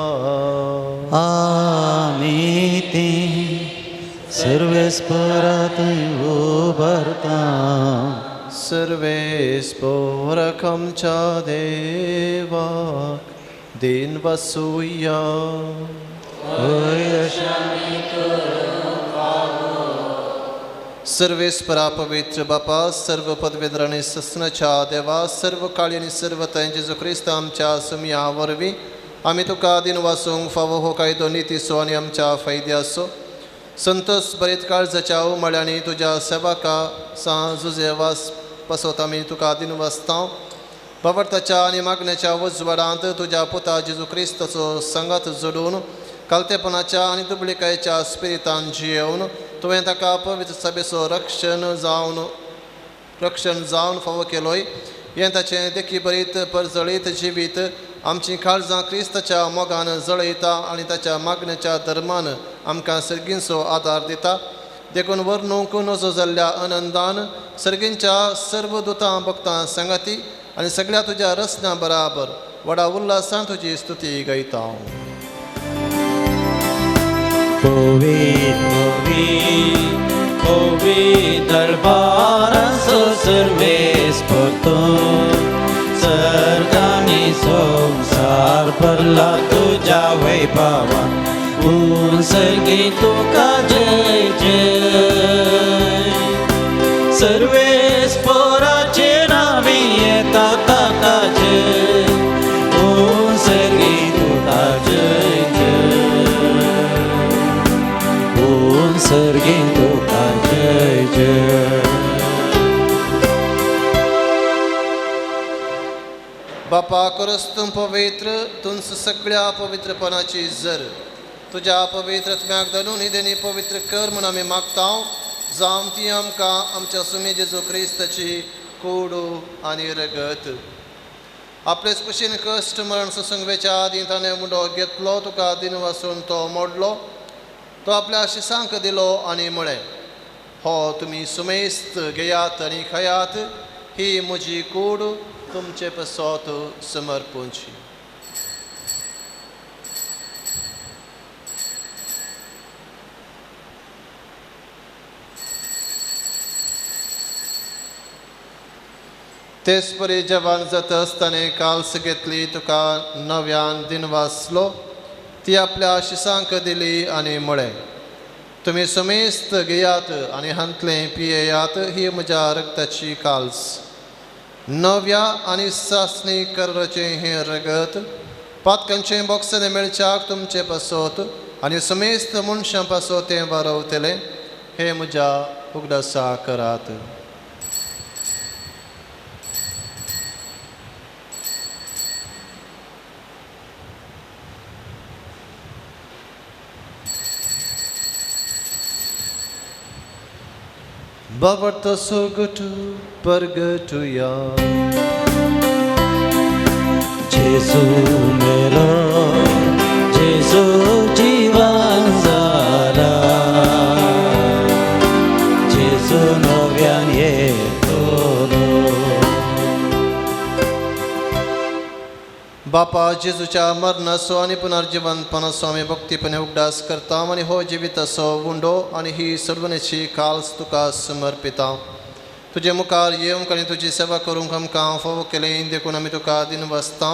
आमी ती सर्वेस्पोरा थंय उबारता. सर्वेस्पोराक आमच्या देवाक दिन वसुया. सर्वेस्परा पवित्र बापा, सर्व पदवेदर आनी ससनाच्या देवा, सर्व काळी आनी सर्व थंय जेजू क्रिस्त आमच्या सुमया वरवीं आमी तुका दिन वासूंक फावो हो कायदो नितीचो आनी आमच्या फायद्याचो संतोष बरीत काळजाच्या उमाळ्यांनी तुज्या सेवका सां जुजे वास पासत आमी तुका दिन वाचता. बाबर्ताच्या आनी मागण्याच्या उजवाडांत तुज्या पुता जेजू क्रिस्ताचो सांगात जोडून कालतेपणाच्या आनी दुबळिकायेच्या स्पिरितान जियेवन तुवें ताका पवित्र सभेचो रक्षण जावन फावो केलोय. हें ताचें देखी बरीत परजळीत जिवीत आमची काळजां क्रिस्ताच्या मोगान जळयता आनी ताच्या मागण्याच्या धर्मान आमकां सर्गींचो आदार दिता. देखून वर्णूंक नजो जाल्ल्या आनंदान सर्गींच्या सर्व दुतां भक्तां सांगाती आनी सगळ्या तुज्या रचना बराबर व्हडा उल्हासान तुजी स्तुती गायता. पवित्र पवित्र दरबाराचो सर्वेस्पर तूं सर्ग आनी संवसार भरला तुज्या वैभवान. उंसर्गी तुका जय जय. सर्वेस्पोराचे नांवी येता ताका जय. उंसर्गी तुका जय जय. उंसर्गी तुका जय जय. बापा करस तूं पवित्र, तुंच सगळ्या पवित्रपणाची जर तुज्या पवित्र आत्म्याक धरून ही देणी पवित्र कर म्हूण आमी मागता. जावं ती आमकां आमच्या सुमी जेजू क्रिस्ताची कूड आनी रगत. आपलेच कुशीन कश्ट मरण सोसूंक वेच्या आदीं ताणें मुंडो घेतलो, तुका दिनवासून तो मोडलो, तो आपल्या शिसांक दिलो आनी म्हळें, हो तुमी सुमेस्त घेयात आनी खायात, ही म्हजी कूड तुमचे पसत समर्पूंची. तेच परी जेवण जातच ताणें काल्स घेतली, तुका नव्यान दिनवासलो, ती आपल्या शिसांक दिली आनी म्हळें, तुमी सुमेस्त घेयात आनी हांतलें पियेयात, ही म्हज्या रगताची काल्स, नव्या आनी सासणी कराचें हें रगत, पातकांचें बोगसणें मेळच्याक तुमचे पासत आनी सुमेस्त मनशां पासत तें वारवतलें, हें म्हज्या उगडासा करात. बाबर्त सोगटू परगटुया. जेजू मेलो, जेजू जिवन जाला, जेजू नव्यान येतलो. बापा, जेजूच्या मरणाचो आनी पुनर्जिवनपणाचो आमी भक्तीपणे उगडास करता आनी हो जिविताचो उंडो आनी ही सर्वनेची काल्स तुका समर्पिता. तुजे मुखार येवंक आनी तुजी सेवा करूंक आमकां फावो केलें देखून आमी तुका दिनवासता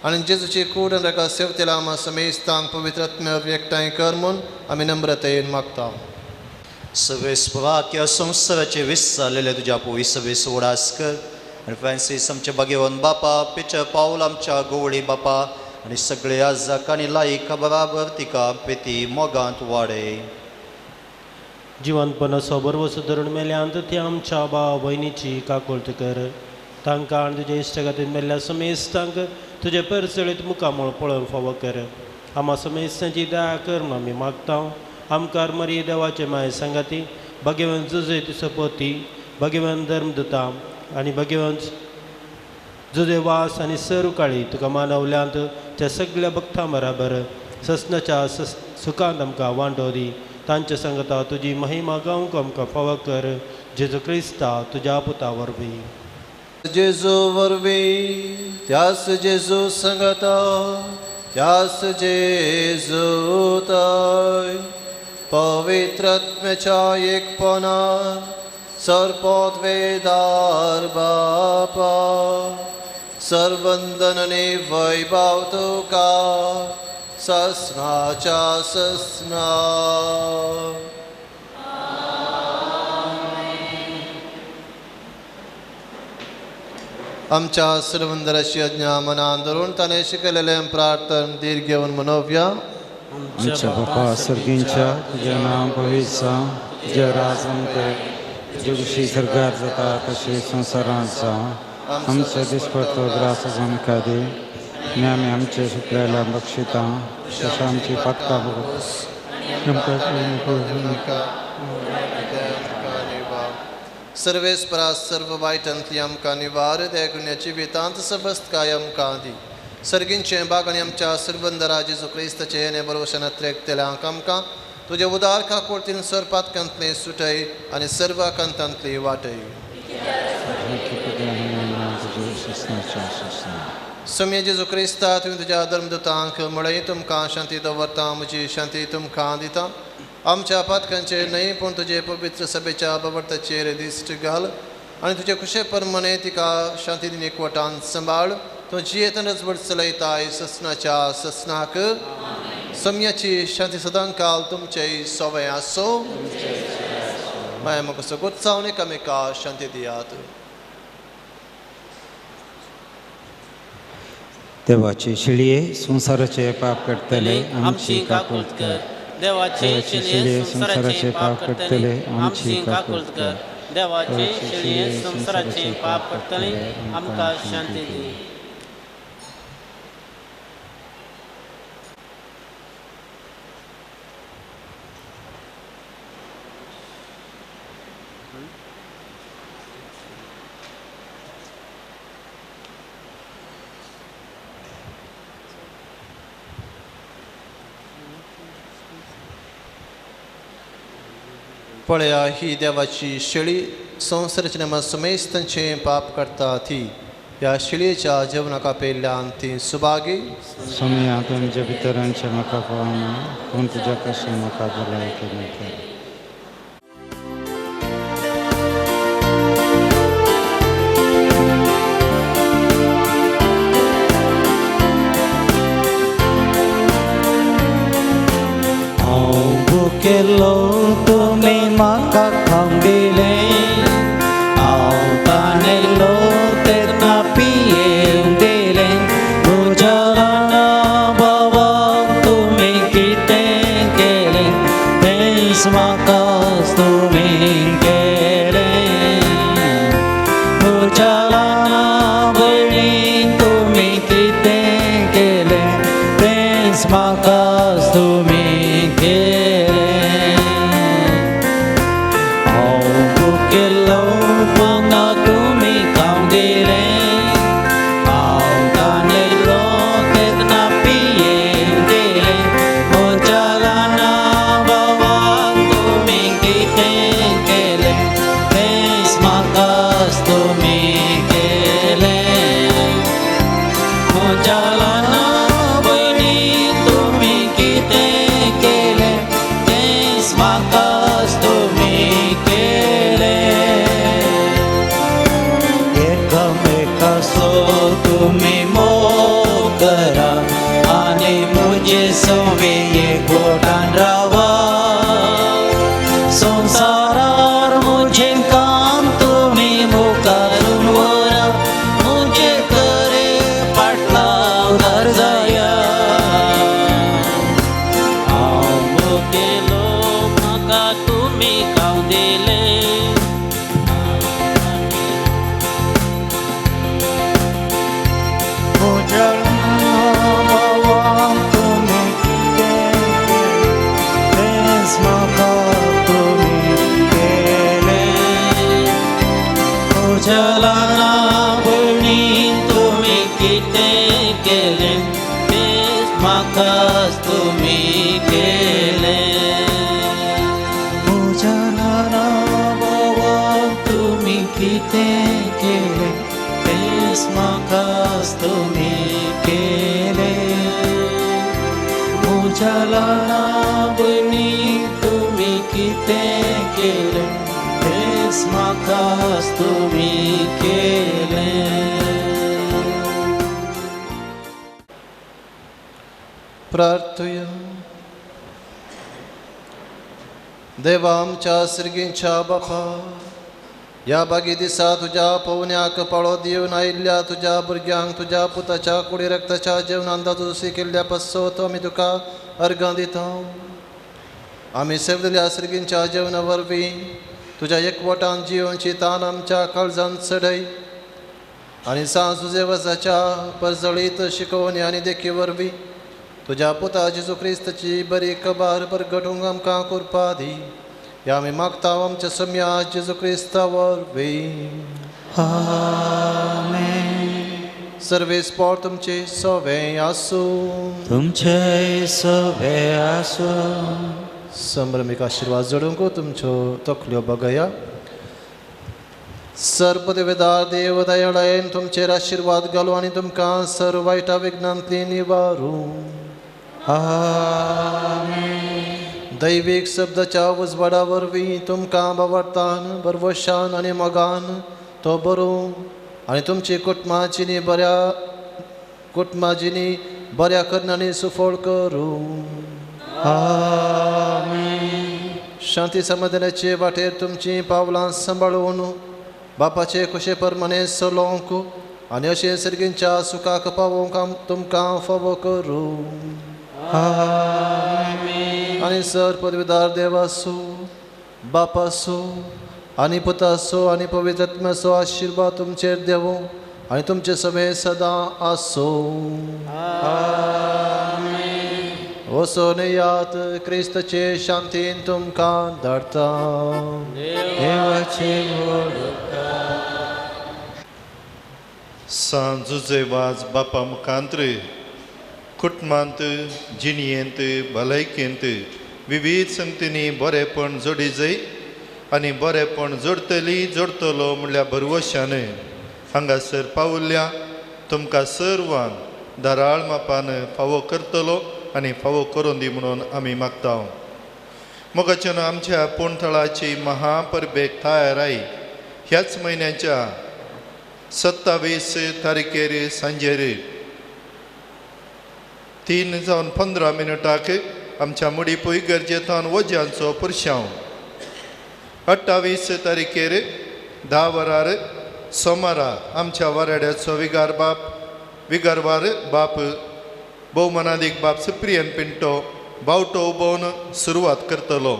आनी जेजूची कूड आनी ताका सेवतेला आमा समेस्तांक पवित्र आत्म्या एकठांय कर म्हूण आमी नम्रतेन मागता. सवेस्पराक ह्या संवसाराचे विसरलेले तुज्या पोवी सवेस उडास कर आनी फ्रांसीस आमच्या भाग्यवंत बापा, पिटर पावल आमच्या गोवळी बापा आनी सगळे आजाक आनी लायका बराबर तिका प्रिती मोगांत वाडय. जिवनपणाचो बरवसो धरून मेल्यांत ती आमच्या भाव भयणीची काकुळट कर. तांकां आनी तुज्या इश्टागतीन मेल्ल्या समेस्तांक तुजे परसळीत मुखामळ पळोवंक फावो कर. आमा समेस्तांची दया कर म्हूण आमी मागता. आमकार मरी देवाचे माय सांगाती, भाग्यवंत जुजे सोपोती, भाग्यवंत धर्मदूता आनी भाग्यवंत जुजे वास आनी सर काळी तुका मानवल्यांत त्या सगळ्या भक्तां बराबर ससनाच्या सुखांत आमकां वांटो दी. तांचे सांगता तुजी महिमा गावंक आमकां फावो कर. जेजू क्रिस्ता तुज्या पुता वरवीं. जेजू वरवीं, त्यास जेजू संगता, त्यास जेजू ताय, पवित्र आत्म्याच्या एकपणान सर्पोद्वेदार बापा, सर्वंदन आनी वैभव तुका ससनाच्या ससना. आमच्या सर्वंदराची आज्ञा मनान धरून ताणें शिकयलेलें प्रार्थन धीर घेवन मनोवया. आमच्या बापा सर्गींच्या, तुजें नांव पवित्र जावं, तुजें राज आमकां, तुजे कुशी सरकार जाता तशें संवसारांत जावं. आमच्या दिसपडतो ग्रास आमकां दी आनी आमी आमचे सुकलेल्या बक्षिता तशें आमची पातकां सर्वेस्परा सर्व वायटांतली आमकां निवार, त्या गुन्या जिवितांत सबस्तकाय आमकां दी. सर्गींचें बाग आनी आमच्या सर्वंदरा जेजू क्रिस्ताचें हें बरोवशन त्रेकतेल्यांक आमकां तुजे उदार काकुळतीन सर पातकांतलें सुटय आनी सर्व कांतांतली वाटय. सम्य जेजू क्रिस्ता, तुवें तुज्या धर्मदूतांक म्हळें, तुमकां शांती दवरता, म्हजी शांती तुमकां दिता. आमच्या पातकांचेर न्हय पूण तुजे पवित्र सभेच्या बाबर्ताचेर दिश्ट घाल आनी तुजे खुशे प्रमाणे तिका शांती दिन एकवटान सांबाळ. तूं जियेतन रजवट चलयताय ससनाच्या ससनाक. सम्याची शांती सदांकाल तुमचे सवय आसो. माया म्हाका सगळोच जावन एकामेका शांती दियात. देवाची शिळये संवसाराचे पाप करतले आमची काकुळट कर. देवाची शिळये संवसाराचे पाप करतले आमची काकुळट कर. देवाची शिळये संवसाराचे पाप करतले आमकां शांती दी. पळया ही देवाची शेळी संवसाराच्या समेस्तांचें पाप करता ती ह्या शेळयेच्या जेवणाक आपयल्ल्यान ती सुभागी. सोम्या तुमच्या भितरांचे म्हाका पावना पूण तुज्या कशें म्हाका भलायकी मेळटा. केलो तुमी म्हाका खावंक दिलें, हांव तानेलो तेन्ना पियेवंक दिलें, म्हज्या ल्हाना भावाक तुमी कितें केलें तेंच म्हाका तुमी केलें, म्हज्या ल्हाना भयणीक तुमी कितें केलें तेंच म्हाका तुमी केलें. प्रार्थुया. देवा आमच्या सिर्गींच्या बापा, ह्या बागी दिसा तुज्या पोवन्याक पाळो दिवन आयिल्ल्या तुज्या भुरग्यांक तुज्या पुताच्या कुडी रक्ताच्या जेवणान दादोसी केल्ल्या पसत आमी तुका अर्गां दिता. आमी सेवलेल्या सिर्गींच्या जेवणा वरवीं तुज्या एकवटान जियोवची तान आमच्या काळजान चडय आनी सांज जुजेवजाच्या परजळीत शिकोवणी आनी देखी वरवीं तुज्या पुता जेजू क्रिस्ताची बरी खबर परगटूंक आमकां कृपा दी. ह्या आमी मागता आमच्या सम्या जेजू क्रिस्ता वरवीं. आमेन. सर्वेस पोर तुमचे सवे आसूं. तुमचे सवे आसूं. संभ्रमीक आशिर्वाद जोडूंक तुमच्यो तकल्यो बगया. सर्वदेवदार देव दयाळायेन तुमचेर आशिर्वाद घालूं आनी तुमकां सर्व वायटा विघ्नांतली निवारूं. आमेन. दैवीक शब्दाच्या उजवाडा वरवीं तुमकां बावडतान बरवशान आनी मोगान तो बरोवं आनी तुमची कुटुंबाजिनी बऱ्या करणांनी सुफळ करूं. आमेन. शांती समाधानाचे वाटेर तुमचीं पावलां सांबाळून बापाचे खुशे प्रमाणे चलोवंक आनी अशें सर्गींच्या सुखाक पावोवंक तुमकां फावो करूं. आमेन. आनी सर पदवीदार देवासो बापासो आनी पुतासो आनी पवित्र आत्म्याचो आशिर्वाद तुमचेर देवो आनी तुमचे समेत सदां आसो. आमेन. वचोन यात क्रिस्ताचे शांतीन तुमकां धाडटा. देवाचे व्हड. सांज जुजेवाज बापा मुखांत कुटुंबांत जिणयेंत भलायकेंत विविध संगतींनी बरेपण जोडी जाय आनी बरेंपण जोडटली जोडटलो म्हणल्यार भरवशान हांगासर पावल्या तुमकां सर्वांक धाराळ मापान फावो करतलो आनी फावो करून दी म्हणून आमी मागता. मोगाच्यान आमच्या पूणथळाची महापरबेक तयाराय ह्याच म्हयन्याच्या 27 तारखेर सांजेर 3:15 आमच्या मुडीपूय गरजेथावन वज्यांचो पुरशांव. 28 तारखेर 10 वरार सोमारा आमच्या वाराड्याचो विगारवार बाप भोवमानादीक बाप सिप्रियन पिंटो बावटो उबोवन सुरवात करतलो.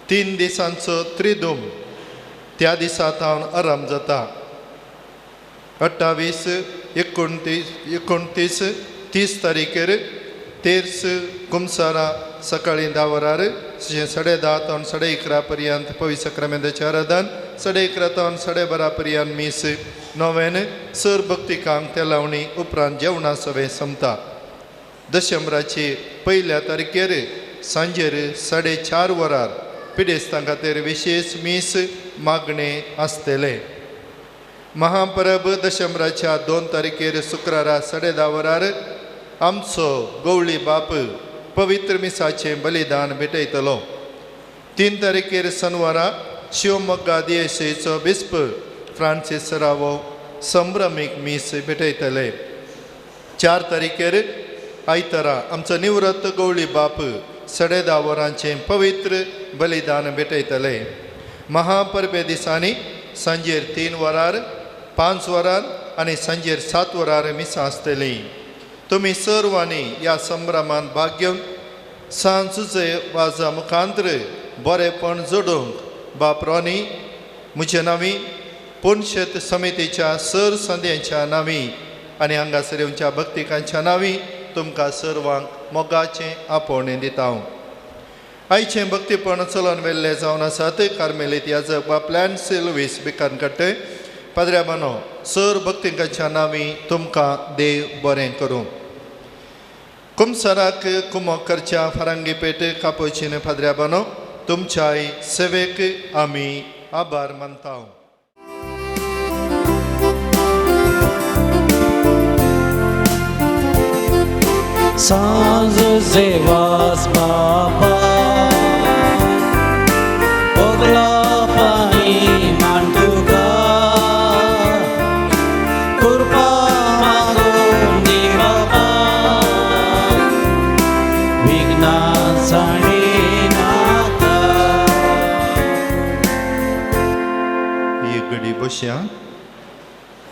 3 दिसांचो त्रिदूम त्या दिसा थावन आराम जाता. 28, 29, 29, 30 तारखेर तेर्स कुमसारा सकाळीं 10 वरार 10:30 तावन 11:30 पर्यंत पवित्र साक्रामेंताचें आराधन, 11:30 तावन 12:30 पर्यंत मीस, नोवेन सर भक्तिकांक तेलावणी उपरांत जेवणा सवें सोंपता. दशंबराची 1 तारखेर सांजेर 4:30 वरार पिडेस्तां खातीर विशेश मीस मागणें आसतलें. महापरब दशंबराच्या 2 तारखेर शुक्रारा 10:30 वरार आमचो गवळी बाप पवित्र मिसाचें बलिदान भेटयतलो. 3 तारखेर शनवारा शिवमोग्गा दियेसेचो बिस्प फ्रांसीस सरावो संभ्रमीक मीस भेटयतले. 4 तारखेर आयतारा आमचो निवृत्त गवळी बाप 10:30 वरांचें पवित्र बलिदान भेटयतले. महापरबे दिसांनी सांजेर 3 वरार, 5 वरार आनी सांजेर 7 वरार मिसां आसतलीं. तुमी सर्वांनी ह्या संभ्रमान भाग घेवन सांजुजे वाजा मुखांत्र बरेंपण जोडूंक बाप रोनी म्हज्या नांवी, पुनशेत समितीच्या सर संद्यांच्या नांवी आनी हांगासर येवच्या भक्तिकांच्या नांवी तुमकां सर्वांक मोगाचें आपोवणें दिता हांव. आयचें भक्तीपण चलोवन व्हेल्लें जावन आसात कार्मेलीत याजक बाप लॅन्सी लुवीस बिकानकट्टे. पाद्र्या बानो, सर भक्तिकांच्या नांवी तुमकां देव बरें करूं. कुमसराक कुमोक करच्या फारांगी पेट कापोचीन पाद्र्या बानो, तुमच्याय सेवेक आमी आभार मानता. सांजुजे वास बापा ओगला पाई मान तुका कृपा मागून दी बापा विघ्ना नाका. ही घडी बसया.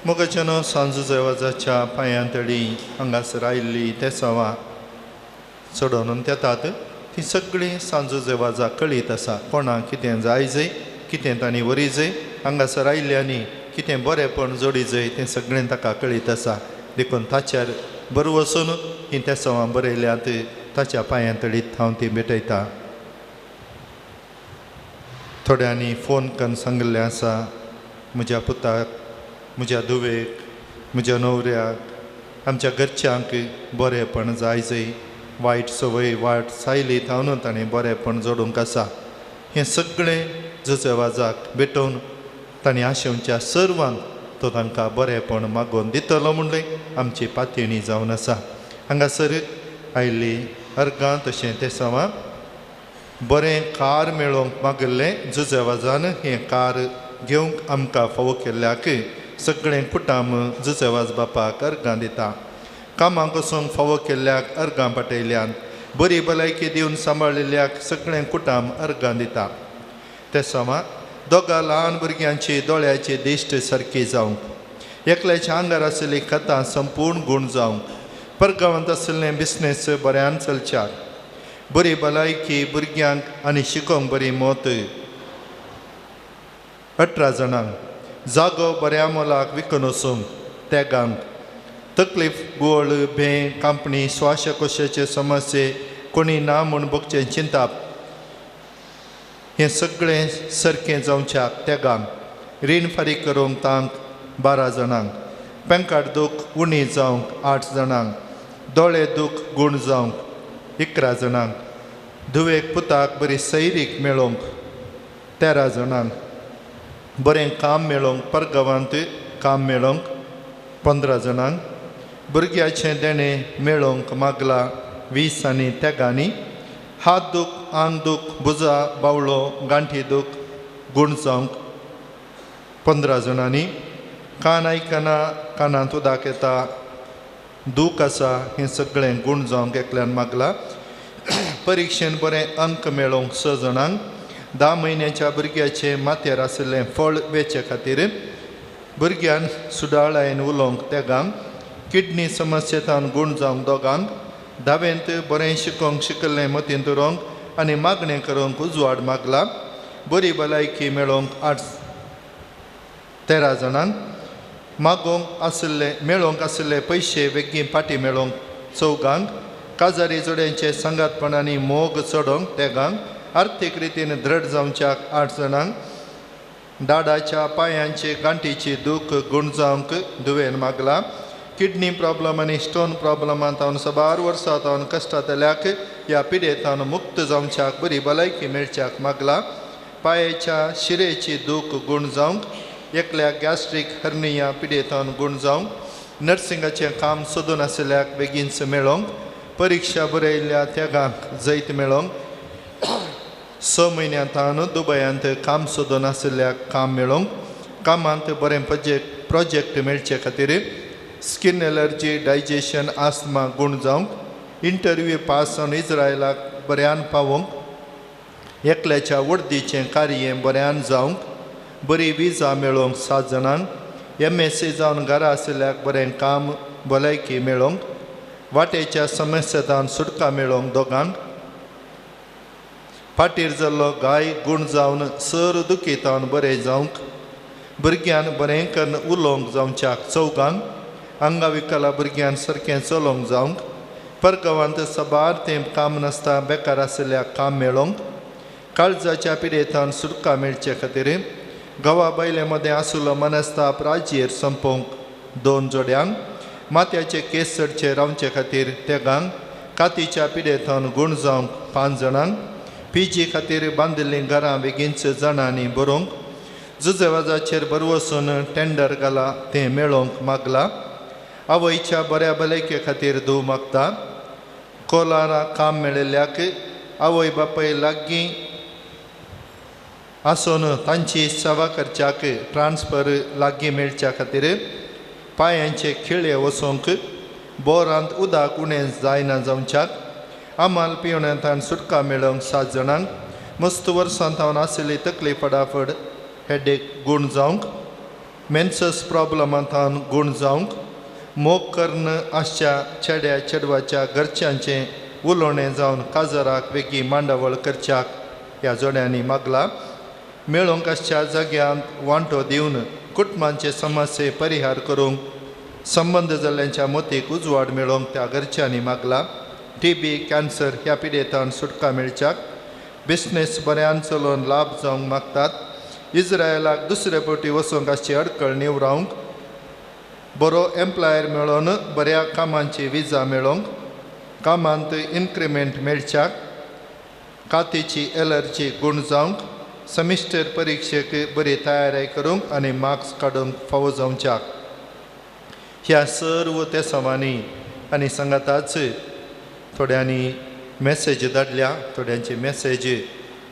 मोगाच्यानो सांजुजे वाजाच्या पांयां तडी हांगासर आयिल्ली तेसांवां चडोवन येतात. ती सगळीं सांजुजे वाजा कळीत आसा कोणाक कितें जाय जय, कितें तांणी वरी जय, हांगासर आयिल्ल्यांनी कितें बरेंपण जोडी जय तें सगळें ताका कळीत आसा. देखून ताच्यार बरें वचून हीं तेसांवां बरयल्यात ताच्या पांयां तडीत हांव ती भेटयता. थोड्यांनी फोन करून सांगिल्लें आसा म्हज्या पुताक, म्हज्या धुवेक, म्हज्या न्हवऱ्याक, आमच्या घरच्यांक बरेंपण जाय जय, वायट संवय वायट सायली थावन ताणें बरेंपण जोडूंक आसा. हें सगळें जुजे वाजाक भेटोवन ताणें आशेवच्या सर्वांक तो तांकां बरेंपण मागोवन दितलो म्हणलें आमची पातयेणी जावन आसा. हांगासर आयिल्ली अर्गां तशें तेसांवां बरें कार मेळोवंक मागिल्लें जुजे वाजान हें कार घेवंक आमकां फावो केल्ल्याक सगळें कुटाम जुजे वाज बापाक अर्गां दिता. कामाक वचूंक फावो केल्ल्याक अर्गां पाटयल्यान, बरी भलायकी दिवन सांबाळिल्ल्याक सगळें कुटाम अर्गां दिता. तेसांवां दोगां ल्हान भुरग्यांची दोळ्याची दिश्ट सारकी जावंक, एकल्याच्या आंगार आशिल्ली कथा संपूर्ण गूण जावंक, परगांवांत आशिल्लें बिजनेस बऱ्यान चलच्याक, बरी भलायकी भुरग्यांक आनी शिकोवंक बरी मत 18 जाणांक, जागो बऱ्या मोलाक विकून वचूंक तेगांक, तकलीफ गोळ भें कांपणी श्वासकोशाचे समस्ये कोणी ना म्हूण भोगचें चिंताप हें सगळें सारकें जावच्याक तेगांक, रीण फारीक करूंक तांक 12 जाणांक, पेंकाट दूख उणी जावंक 8 जाणांक, दोळे दूख गूण जावंक 11 जाणांक, धुवेक पुताक बरी सैरीक मेळोवंक 13 जाणांक, बरें काम मेळोवंक परगांवांत काम मेळोवंक 15 जाणांक, भुरग्याचें देणें मेळोवंक मागला 20 आनी तेगांनी, हात दूख आंग दूख भुजा बावळो गांठी दूख गूण जावंक 15 जाणांनी, कान आयकना कानांत उदक येता दूख आसा हें सगळें गूण जावंक एकल्यान मागला, परिक्षेन बरें अंक मेळोवंक 6 जाणांक, 10 म्हयन्याच्या भुरग्याचें माथ्यार आशिल्लें फळ वेचे खातीर, भुरग्यान सुदाळायेन उलोवंक तेगांक, किडनी समस्येंतान गूण जावंक 2गांक, धावेंत बरें शिकोवंक शिकल्लें मतींत उरोवंक आनी मागणें करूंक उजवाड मागला, बरी भलायकी मेळोवंक 13 जाणांक, मागोवंक आशिल्ले मेळोवंक आशिल्ले पयशे बेगीन फाटीं मेळोवंक 4गांक, काजारी जोड्यांचे सांगातपण आनी मोग चडोवंक 3गांक, आर्थीक रितीन दृढ जावच्याक 8 जाणांक, डाडाच्या पांयांची गांठीची दूख गूण जावंक दुवेन मागला, किडनी प्रॉब्लम आनी स्टोन प्रॉब्लमांत हांव साबार वर्सां हांव कश्टांतल्याक ह्या पिडेंतान मुक्त जावच्याक बरी भलायकी मेळच्याक मागला, पांयेच्या शिरेची दूख गूण जावंक, एकल्या गॅस्ट्रीक हर्निया पिडेंतान गूण जावंक, नर्सिंगाचें काम सोदून आशिल्ल्याक बेगीनच मेळोवंक, परिक्षा बरयल्ल्या त्यागांक जैत मेळोवंक, 6 म्हयन्यांत दुबयांत काम सोदून आशिल्ल्याक काम मेळोवंक, कामांत बरें प्रोजेक्ट मेळचे खातीर, स्किन एलर्जी डायजेशन आस्थमा गूण जावंक, इंटरव्यू पास जावन इस्रायलाक बऱ्यान पावोवंक, एकल्याच्या वडदीचें कार्य बऱ्यान जावंक, बरी विजा मेळोवंक 7 जाणांक, MSc जावन घरा आशिल्ल्याक बरें काम भलायकी मेळोवंक, वाटेच्या समस्येंतान सुटका मेळोवंक 2गांक, फाटीर जाल्लो गाय गूण जावन सर दुखीतावन बरें जावंक, भुरग्यान बरें करून उलोवंक जावच्याक 4गांक, आंगाविकला भुरग्यान सारकें चलोवंक जावंक, परगांवांत साबार तेंप काम नासता बेकार आशिल्ल्याक काम मेळोवंक, काळजाच्या पिडेंतान सुटका मेळचे खातीर, घोवा बायले मदें आशिल्लो मनस्ताप राजयेर सोंपोवंक 2 जोड्यांक, माथ्याचे केस चडचे रावचे खातीर 3गांक, कातीच्या पिडेंतान गूण जावंक 5 जाणांक, PG खातीर बांदिल्लीं घरां बेगीनच जाणांनी बरोवंक, जुजेवाजाचेर बरवसून टेंडर घाला तें मेळोवंक मागला, आवयच्या बऱ्या भलायके खातीर धूव मागता, कोलारा काम मेळिल्ल्याक आवय बापाय लागीं आसून तांची सेवा करच्याक ट्रान्सफर लागीं मेळच्या खातीर, पांयांचे खिळे वचोंक, बोरांत उदक उणें जायना जावच्याक, आमाल पिवण्यांतान सुटका मेळोवंक 7 जाणांक, मस्त वर्सांत हांव आशिल्ली तकली फडाफड हेडेक गूण जावंक, मेन्सस प्रॉब्लमांत गूण जावंक, मोग कर्ण आसच्या चेड्या चेडवाच्या घरच्यांचें उलोवणें जावन काजराक बेगीन मांडावळ करच्याक ह्या जोड्यांनी मागला, मेळोवंक आसच्या जाग्यांत वांटो दिवन कुटुंबांचे समस्ये परिहार करूंक, संबंद जाल्ल्यांच्या मतीक उजवाड मेळोवंक त्या घरच्यांनी मागला, TB cancer ह्या पिडेंतान सुटका मेळच्याक, बिजनेस बऱ्यान चलोवन लाभ जावंक मागतात, इस्रायलाक दुसरे फावटी वचूंक आसची अडकळ निवरावंक, बरो एम्प्लॉयर मेळोवन बऱ्या कामांची विजा मेळोवंक, कामांत इन्क्रिमेंट मेळच्याक, कातीची एलर्जी गूण जावंक, सेमिस्टर परिक्षेक बरी तयारी करूंक आनी मार्क्स काडूंक फावो जावच्याक. ह्या सर्व तेसांवांनी आनी सांगाताच थोड्यांनी मॅसेज धाडल्या, थोड्यांची मॅसेज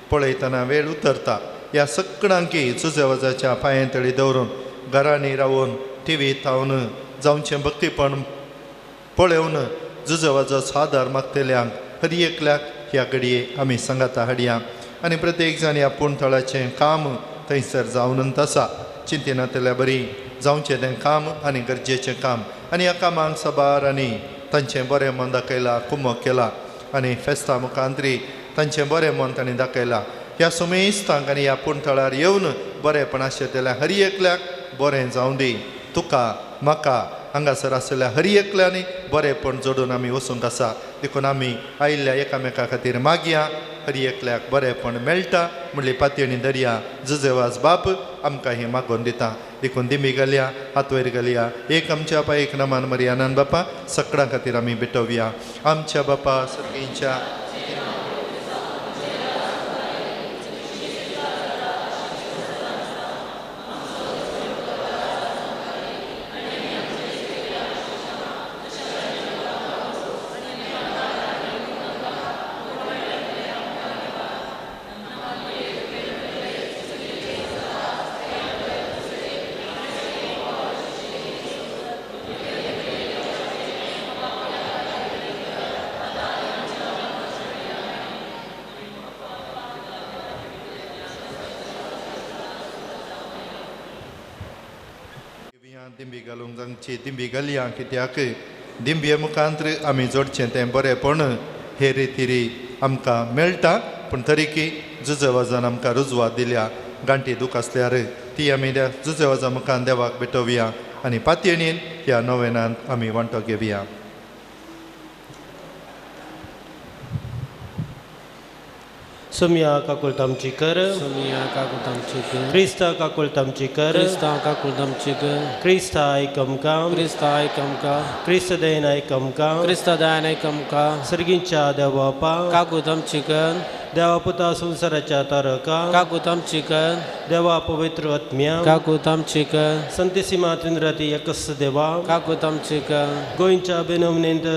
पळयतना वेळ उतरता. ह्या सगळ्यांकी जुजेवाजाच्या पांये तळी दवरून घरांनी रावून टीव्ही थावन जावचें भक्तीपण पळोवन जुजेवाजो आदार मागतल्यांक हर एकल्याक ह्या घडये आमी सांगाता हाडया आनी प्रत्येक जाण ह्या पूणथळाचें काम थंयसर जावन आसा. चिंतिनातल्या बरी जावचें तें काम आनी गरजेचें काम आनी ह्या कामांक साबार आनी तांचें बरें मन दाखयलां, कुमक केला आनी फेस्ता मुखांतरी तांचें बरें मन तांणी दाखयलां. ह्या सुमेस्तांक आनी ह्या पूणथळार येवन बरेंपण आशिल्ल्या हर एकल्याक बरें जावं दी. तुका म्हाका हांगासर आशिल्ल्या हर एकल्यांनी बरेंपण जोडून आमी वचूंक आसा. देखून आमी आयिल्ल्या एकामेका खातीर मागया, हर एकल्याक बरेंपण मेळटा म्हणली पातयेणी दर्या जुजेवाज बाप आमकां हें मागोवन दिता. देखून दिमी घालया, हात वयर घालया, एक आमच्या बापा एक नमान मरियानान बापा सगळ्यां खातीर आमी भेटोवया. आमच्या बापा सर्गींच्या दिंबी घालूंक जांची दिंबी घालया, कित्याक दिंबये मुखांत आमी जोडचें तें बरेंपण हे रितीरी आमकां मेळटा. पूण तरीकी जुजेवाजान आमकां रुजवात दिल्या, गांठी दूख आसल्यार ती आमी त्या जुजेवाजा मुखान देवाक भेटोवया आनी पातयेन ह्या नोवेनांत आमी वांटो घेवया. सोमया काकुळट आमची कर, सोमया काकुळट आमची कर, क्रिस्ता काकुळट आमची कर, क्रिस्ता काकुळट आमची कर, क्रिस्ता आयक आमकां, क्रिस्ता आयक आमकां, क्रिस्त दयेन आयक आमकां, क्रिस्ता दयेन आयक आमकां, सर्गींच्या देवबापा काकुळट आमची कर, देवा पुता संवसाराच्या तारका काकुळट आमची कर, देवा पवित्र आत्म्या काकुळट आमची कर, संतिसिमा त्रिंद्राती एकस देवा काकुळट आमची कर, गोंयच्या बेनवनेंत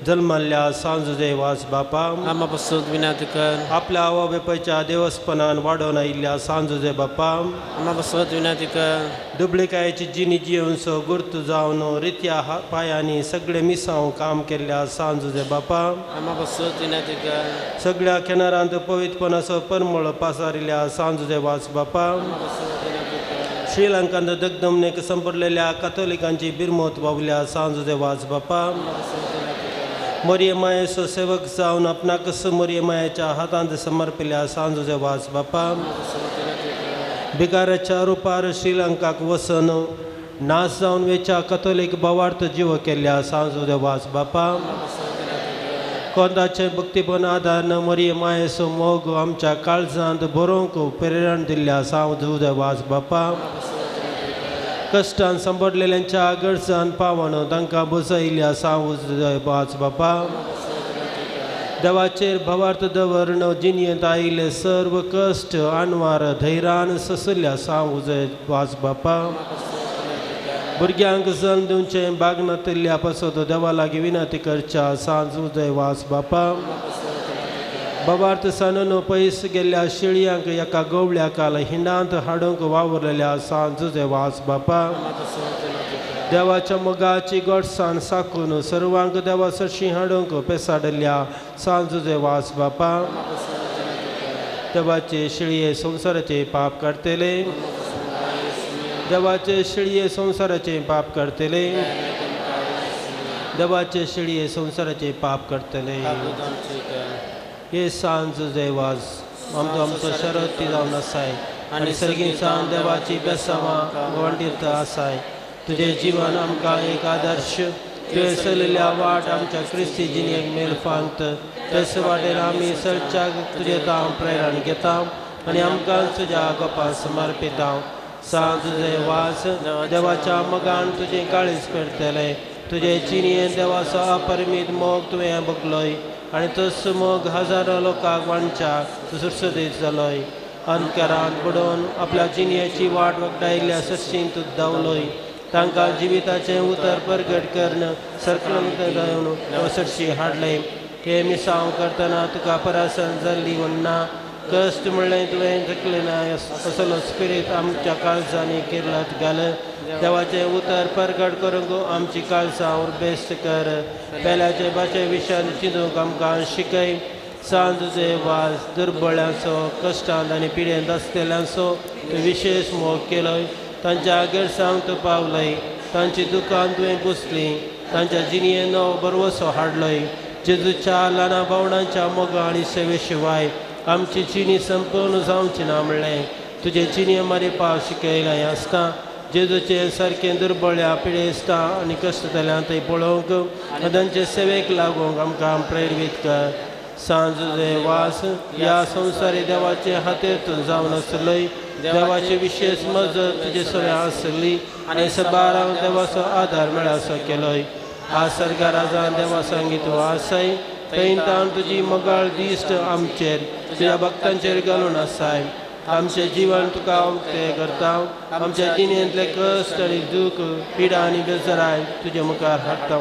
जल्मल्ल्या सांजुजे वास बापा आमा पासून विनंती कर, आपल्या आवय बापायच्या देवस्पणान वाडोवन आयिल्ल्या सांजुजे बापा आमा पासून विनंती कर, डुप्लिकायेची जिणी जियेवचो गुर्त जावन रित्या पायांनी सगळे मिसांव काम केल्ल्या सांजुजे बापा आमा पासून विनंती कर, सगळ्या केनारांत पवित्रपणाचो परमळ पासारिल्ल्या सांजुजे वास बापा, श्रीलंकांत दगदमनेक संपडलेल्या कथोलिकांची बिरमोत वावल्या सांजुजे वास बापा, मोरये मायेचो सेवक जावन आपणाकच मोरये मायेच्या हातांत समर्पिल्ल्या सांजुजे वास बापा, भिकाराच्या रुपार श्रीलंकाक वचून नाश जावन वेच्या कथोलीक भावार्थ जीव केल्ल्या सांजुजे वास बापा, कोंदाचें भक्तीपण आदार मोरये मायेचो मोग आमच्या काळजांत बरोवंक प्रेरण दिल्ल्या सांजुजे वास बापा, कश्टान सांपडलेल्यांच्या गरजान पावन तांकां बसयिल्ल्या सांजुजे वास बापा, देवाचेर भावार्थ दवरण जिणेंत आयिल्ले सर्व कश्ट आनवार धैर्यान सोंशिल्ल्या सांजुजे वास बापा, भुरग्यांक जल्म दिवचें बागनातिल्ल्या पासत देवा लागीं विनंती करच्या सांजुजे वास बापा, भावार्थ सांडून पयस गेल्ल्या शेळयांक एका गवळ्या काल हिंडांत हाडूंक वावुरलेल्या सांजुजे वास बापा, देवाच्या मोगाची गोडसाण साकून सर्वांक देवा सरशी हाडूंक पेसाडल्या सांजुजे वास बापा, देवाचे शेळये संवसाराचे पाप काडटले, देवाचे शेळये संवसाराचे पाप काडटले, देवाचे शेळये संवसाराचे पाप काडटले. हे सांजुजे वास आमचो आमचो शरती जावन आसाय आनी सर्गींसान देवाची बेसांवां गोंडीत आसाय. तुजें जिवन आमकां एक आदर्श, तुवें चलिल्ल्या वाट आमच्या क्रिस्ती जिणेक मेल फांत, तेच वाटेर आमी चलच्याक तुजें तांव प्रेरण घेता आनी आमकां तुज्या गोपां समर्पिता. सांजुजे वास देवाच्या मोगान तुजें काळीज पेरतलें, तुजे जिणेन देवाचो अपरिमीत मोग तुवें भोगलोय आनी तोच मोग हजारो लोकांक वांटच्या तूं सुटसुटीत जालोय. अंधकारान बुडोवन आपल्या जिणेची वाट वगडायिल्ल्या सशीन तूं धांवलोय, तांकां जिविताचें उतर परगट करून सरकलन सरशी हाडलें. हे मिसांव करतना तुका परासन जाल्ली म्हणना कश्ट म्हणलें तुवें जकलें ना, असलो स्पिरीत आमच्या काळजांनी किर्लत घाल. देवाचें उतर परगट करूंक आमची काळजां उर्बेस्त कर, पेल्याचे भाशे विशयान चिंतूंक आमकां शिकय. सांजुजे वास दुर्बळ्यांचो कश्टांत आनी पिडेंत आसलेल्यांचो तूं विशेश मोग केलोय, तांच्या गरजांक तूं पावलय, तांची दुकान तुवें पुसली, तांच्या जिणेन नवो भरवसो हाडलोय. जेजूच्या ल्हाना भावणांच्या मोगा आनी सेवे शिवाय आमची जिणी संपूर्ण जावची ना म्हणलें तुजें जिणे मारिपा शिकयलें आसता. जेजूचे सारकें दुर्बळ्या पिडेस्ता आनी कश्टतल्यान थंय पळोवंक आनी तांचे सेवेक लागूंक आमकां प्रेरीत कर. सांजुजे वास ह्या संवसारी देवाचे हातेर तूं जावन आसलोय, देवाची विशेश मजत तुजे सगळें आसली आनी सबारांक देवाचो आदार मेळासो केलोय. आज सर्गा राजान देवा सांगी तूं आसाय, थंय ताण तुजी मोगाळ दिश्ट आमचेर तुज्या भक्तांचेर घालून आसाय. आमचें जिवन तुका उक्तें करता, आमच्या जिणेंतले कश्ट आनी दूख पिडा आनी बेजाराय तुजे मुखार हाडटा.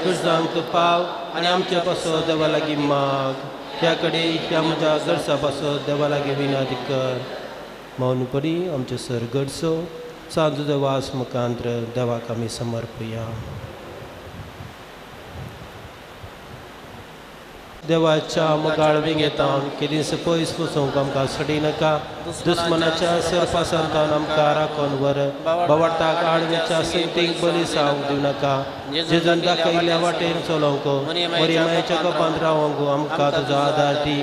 तुजांक तूं पाव आनी आमचे पासत देवा लागीं माग, ह्या कडेन ह्या म्हज्या गरजा पासत देवा लागीं विनंती कर. मौन परी आमचे सर गरजो सांजुजे वास मुखांत्र देवाक आमी समर्पया. देवाच्या मोगाळ विंगेतावन केदीस पयस वचूंक आमकां सडिनाका. दुस्मनाच्या सरपासांतावन आमकां राखून व्हर. बावडताक आडवेच्या संगतीक बली जावंक दिवनाका. जेजून दाखयल्ल्या वाटेन चलोवंक, बरी मायेच्या गोपांत रावंक आमकां तुजो आदार दी.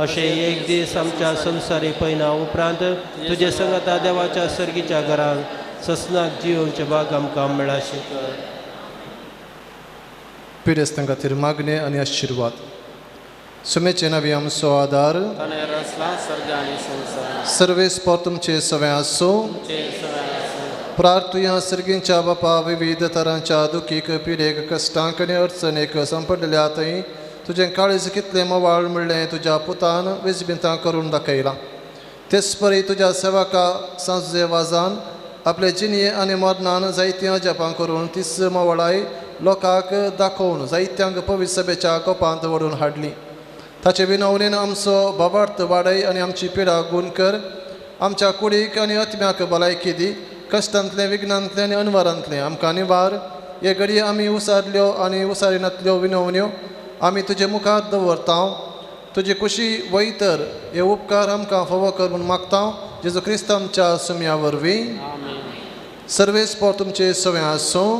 अशें एक दीस आमच्या संवसारी पयना उपरांत तुजे संगता देवाच्या सर्गीच्या घरांत ससनाक जियोवचे भाग आमकां मेळाशें कर. पिडेस्तां खातीर मागणें आनी आशिर्वाद. सुमेचे नवी आमचो आदार, सर्वेस्पर तुमचे सवें आसूं. प्रार्थुया सर्गींच्या बापा, विविध तरांच्या दुखीक, पिडेक, कश्टांक आनी अडचणेक सांपडलेल्या थंय तुजें काळीज कितलें मोवाळ म्हणलें तुज्या पुतान विजबिंतां करून दाखयलां. तेच परी तुज्या सेवका सांजे वाजान आपले जिणये आनी मरणान जायतीं अजापां करून तीच मोवाळाय लोकांक दाखोवन जायत्यांक पवित्र सभेच्या कोपांत व्हरून हाडली. ताचे विनवणेन आमचो भावार्थ वाडय आनी आमची पिडा गूण कर. आमच्या कुडीक आनी आत्म्याक भलायकी दी. कश्टांतलें, विघ्नांतलें आनी अनवरांतलें आमकां निवार. हे घडये आमी उसारल्यो आनी उसारिनातल्यो विनवण्यो आमी तुजे मुखार दवरता. तुजी कुशी वयतर हे उपकार आमकां फावो कर म्हूण मागता. जेजू क्रिस्त आमच्या सुम्या वरवीं. सर्वेस्पर तुमचे सवें आसूं.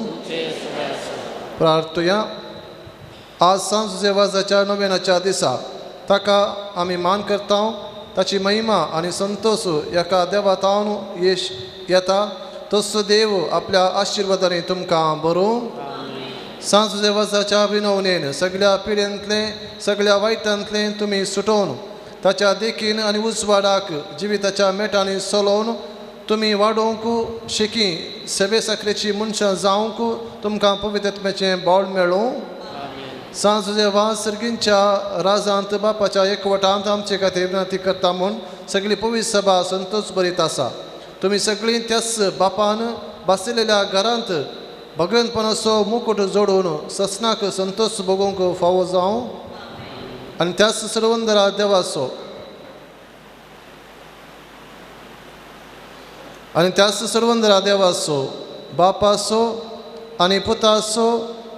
प्रार्थुया. आज सांज वाजाच्या नोवेनाच्या दिसा ताका आमी मान करता. ताची महिमा आनी संतोष एका देवा तावन येश येता. तसो देव आपल्या आशिर्वादांनी तुमकां बरोवं. सांज देवाच्या विनवणेन सगळ्या पिडेंतलें, सगळ्या वायटांतलें तुमी सुटोवन ताच्या देखीन आनी उजवाडाक जिविताच्या मेटांनी चलोवन तुमी वाडोवंक शेकी सेवे साखरेची मनशां जावंक तुमकां पवित्रत्म्याचें बळ मेळूं. सांज देवा सर्गींच्या राजांत बापाच्या एकवटांत आमचे खातीर विनंती करता म्हूण सगळी पवित्र सभा संतोष बरीत आसा. तुमी सगळीं त्याच बापान बसलेल्या घरांत भगवंतपणाचो मुकुट जोडून ससनाक संतोष भोगूंक फावो जावं आनी त्याच सर्वंदरा देवाचो आनी त्याच सर्वंदरा देवाचो बापाचो आनी पुताचो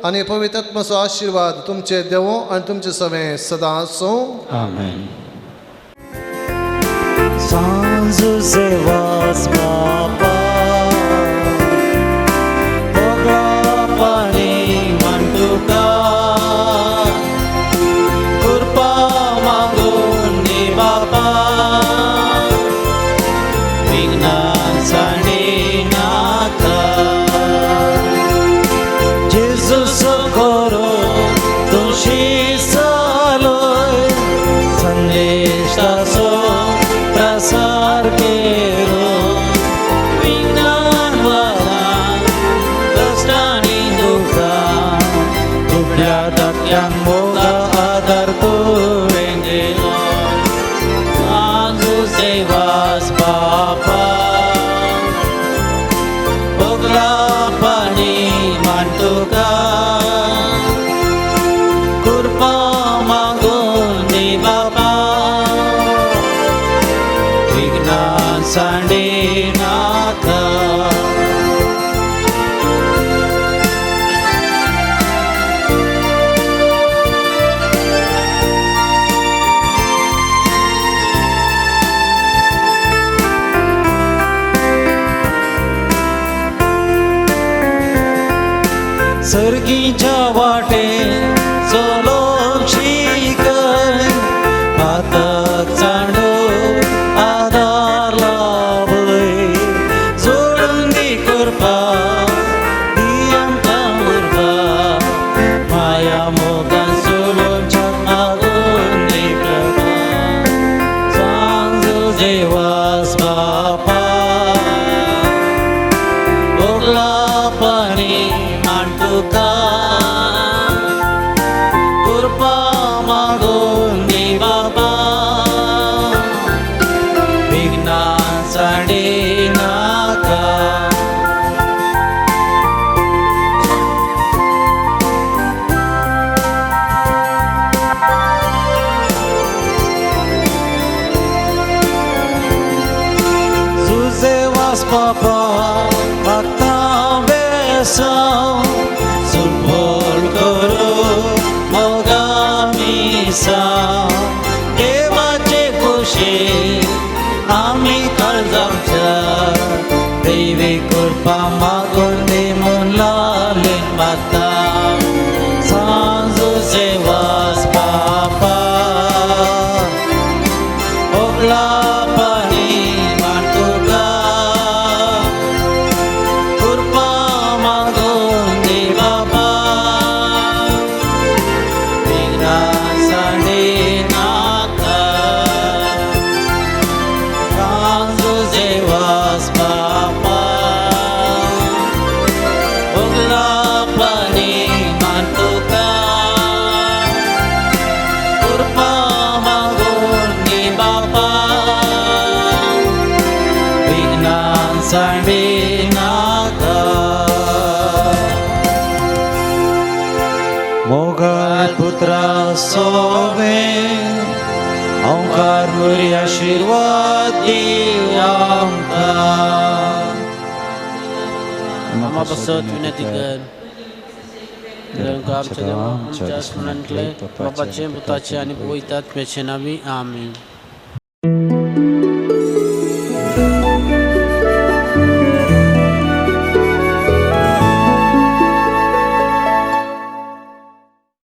आनी पवित्रात्माचो आशिर्वाद तुमचे देवो आनी तुमचे सवें सदां आसूं. आमेन. सांज सेवास बापा पाणी म्हणटुका कृपा मागून बापा, विघ्नां सांडिनाका. जेजू करो तुशी चालय, संदेशाचो प्रसार केलो. विघ्नान वरां कश्टांनी दुखां दुबळ्या दाखल्यांक मोगा आदार तुवें दिलो. सांजू सेवास बापा भोगला पाणी मांडटुका कृपा मागून दी बापा, विघ्नां सांडिनाका. सर्गीच्या वाटेन चलोवंक शिकय, पातक चांडो आदार लाभय. जोडून दी कृपा, दी आमकां उर्बा, माया मोगान चलोवच्याक मागून दी कृपा. सांजू देवास बापा ओगला पाणी मांडटुका कृपा मागून दी बाबा, विघ्नां सांडिनाका. जुजेवास बाबा मागता बेसांव, सुटबोल करू मोगा मिसांव. मिसां देवाचे खुशी आमी काळजाच्या देवी कृपा मागून दी म्हूण लालीन मागता सांजुसे वास बापा ओगला पाणी मान तुका कृपा मागून दी बाबा विघ्नां सांडी नाका सांजुसे वास बापा ओगला पाणी मान तुका कृपा मागून दी बाबा विघ्नां सांडी नाका. मोगाळ पुत्रा सोवे ओंकार मुरी आशीर्वाद दी आमकां. आम्हा बसत विनंती कर आमच्या देवा आमच्या स्मरणांतले बापाचे पुताचे आणि पवित्र आत्म्याचे नावी आमीन.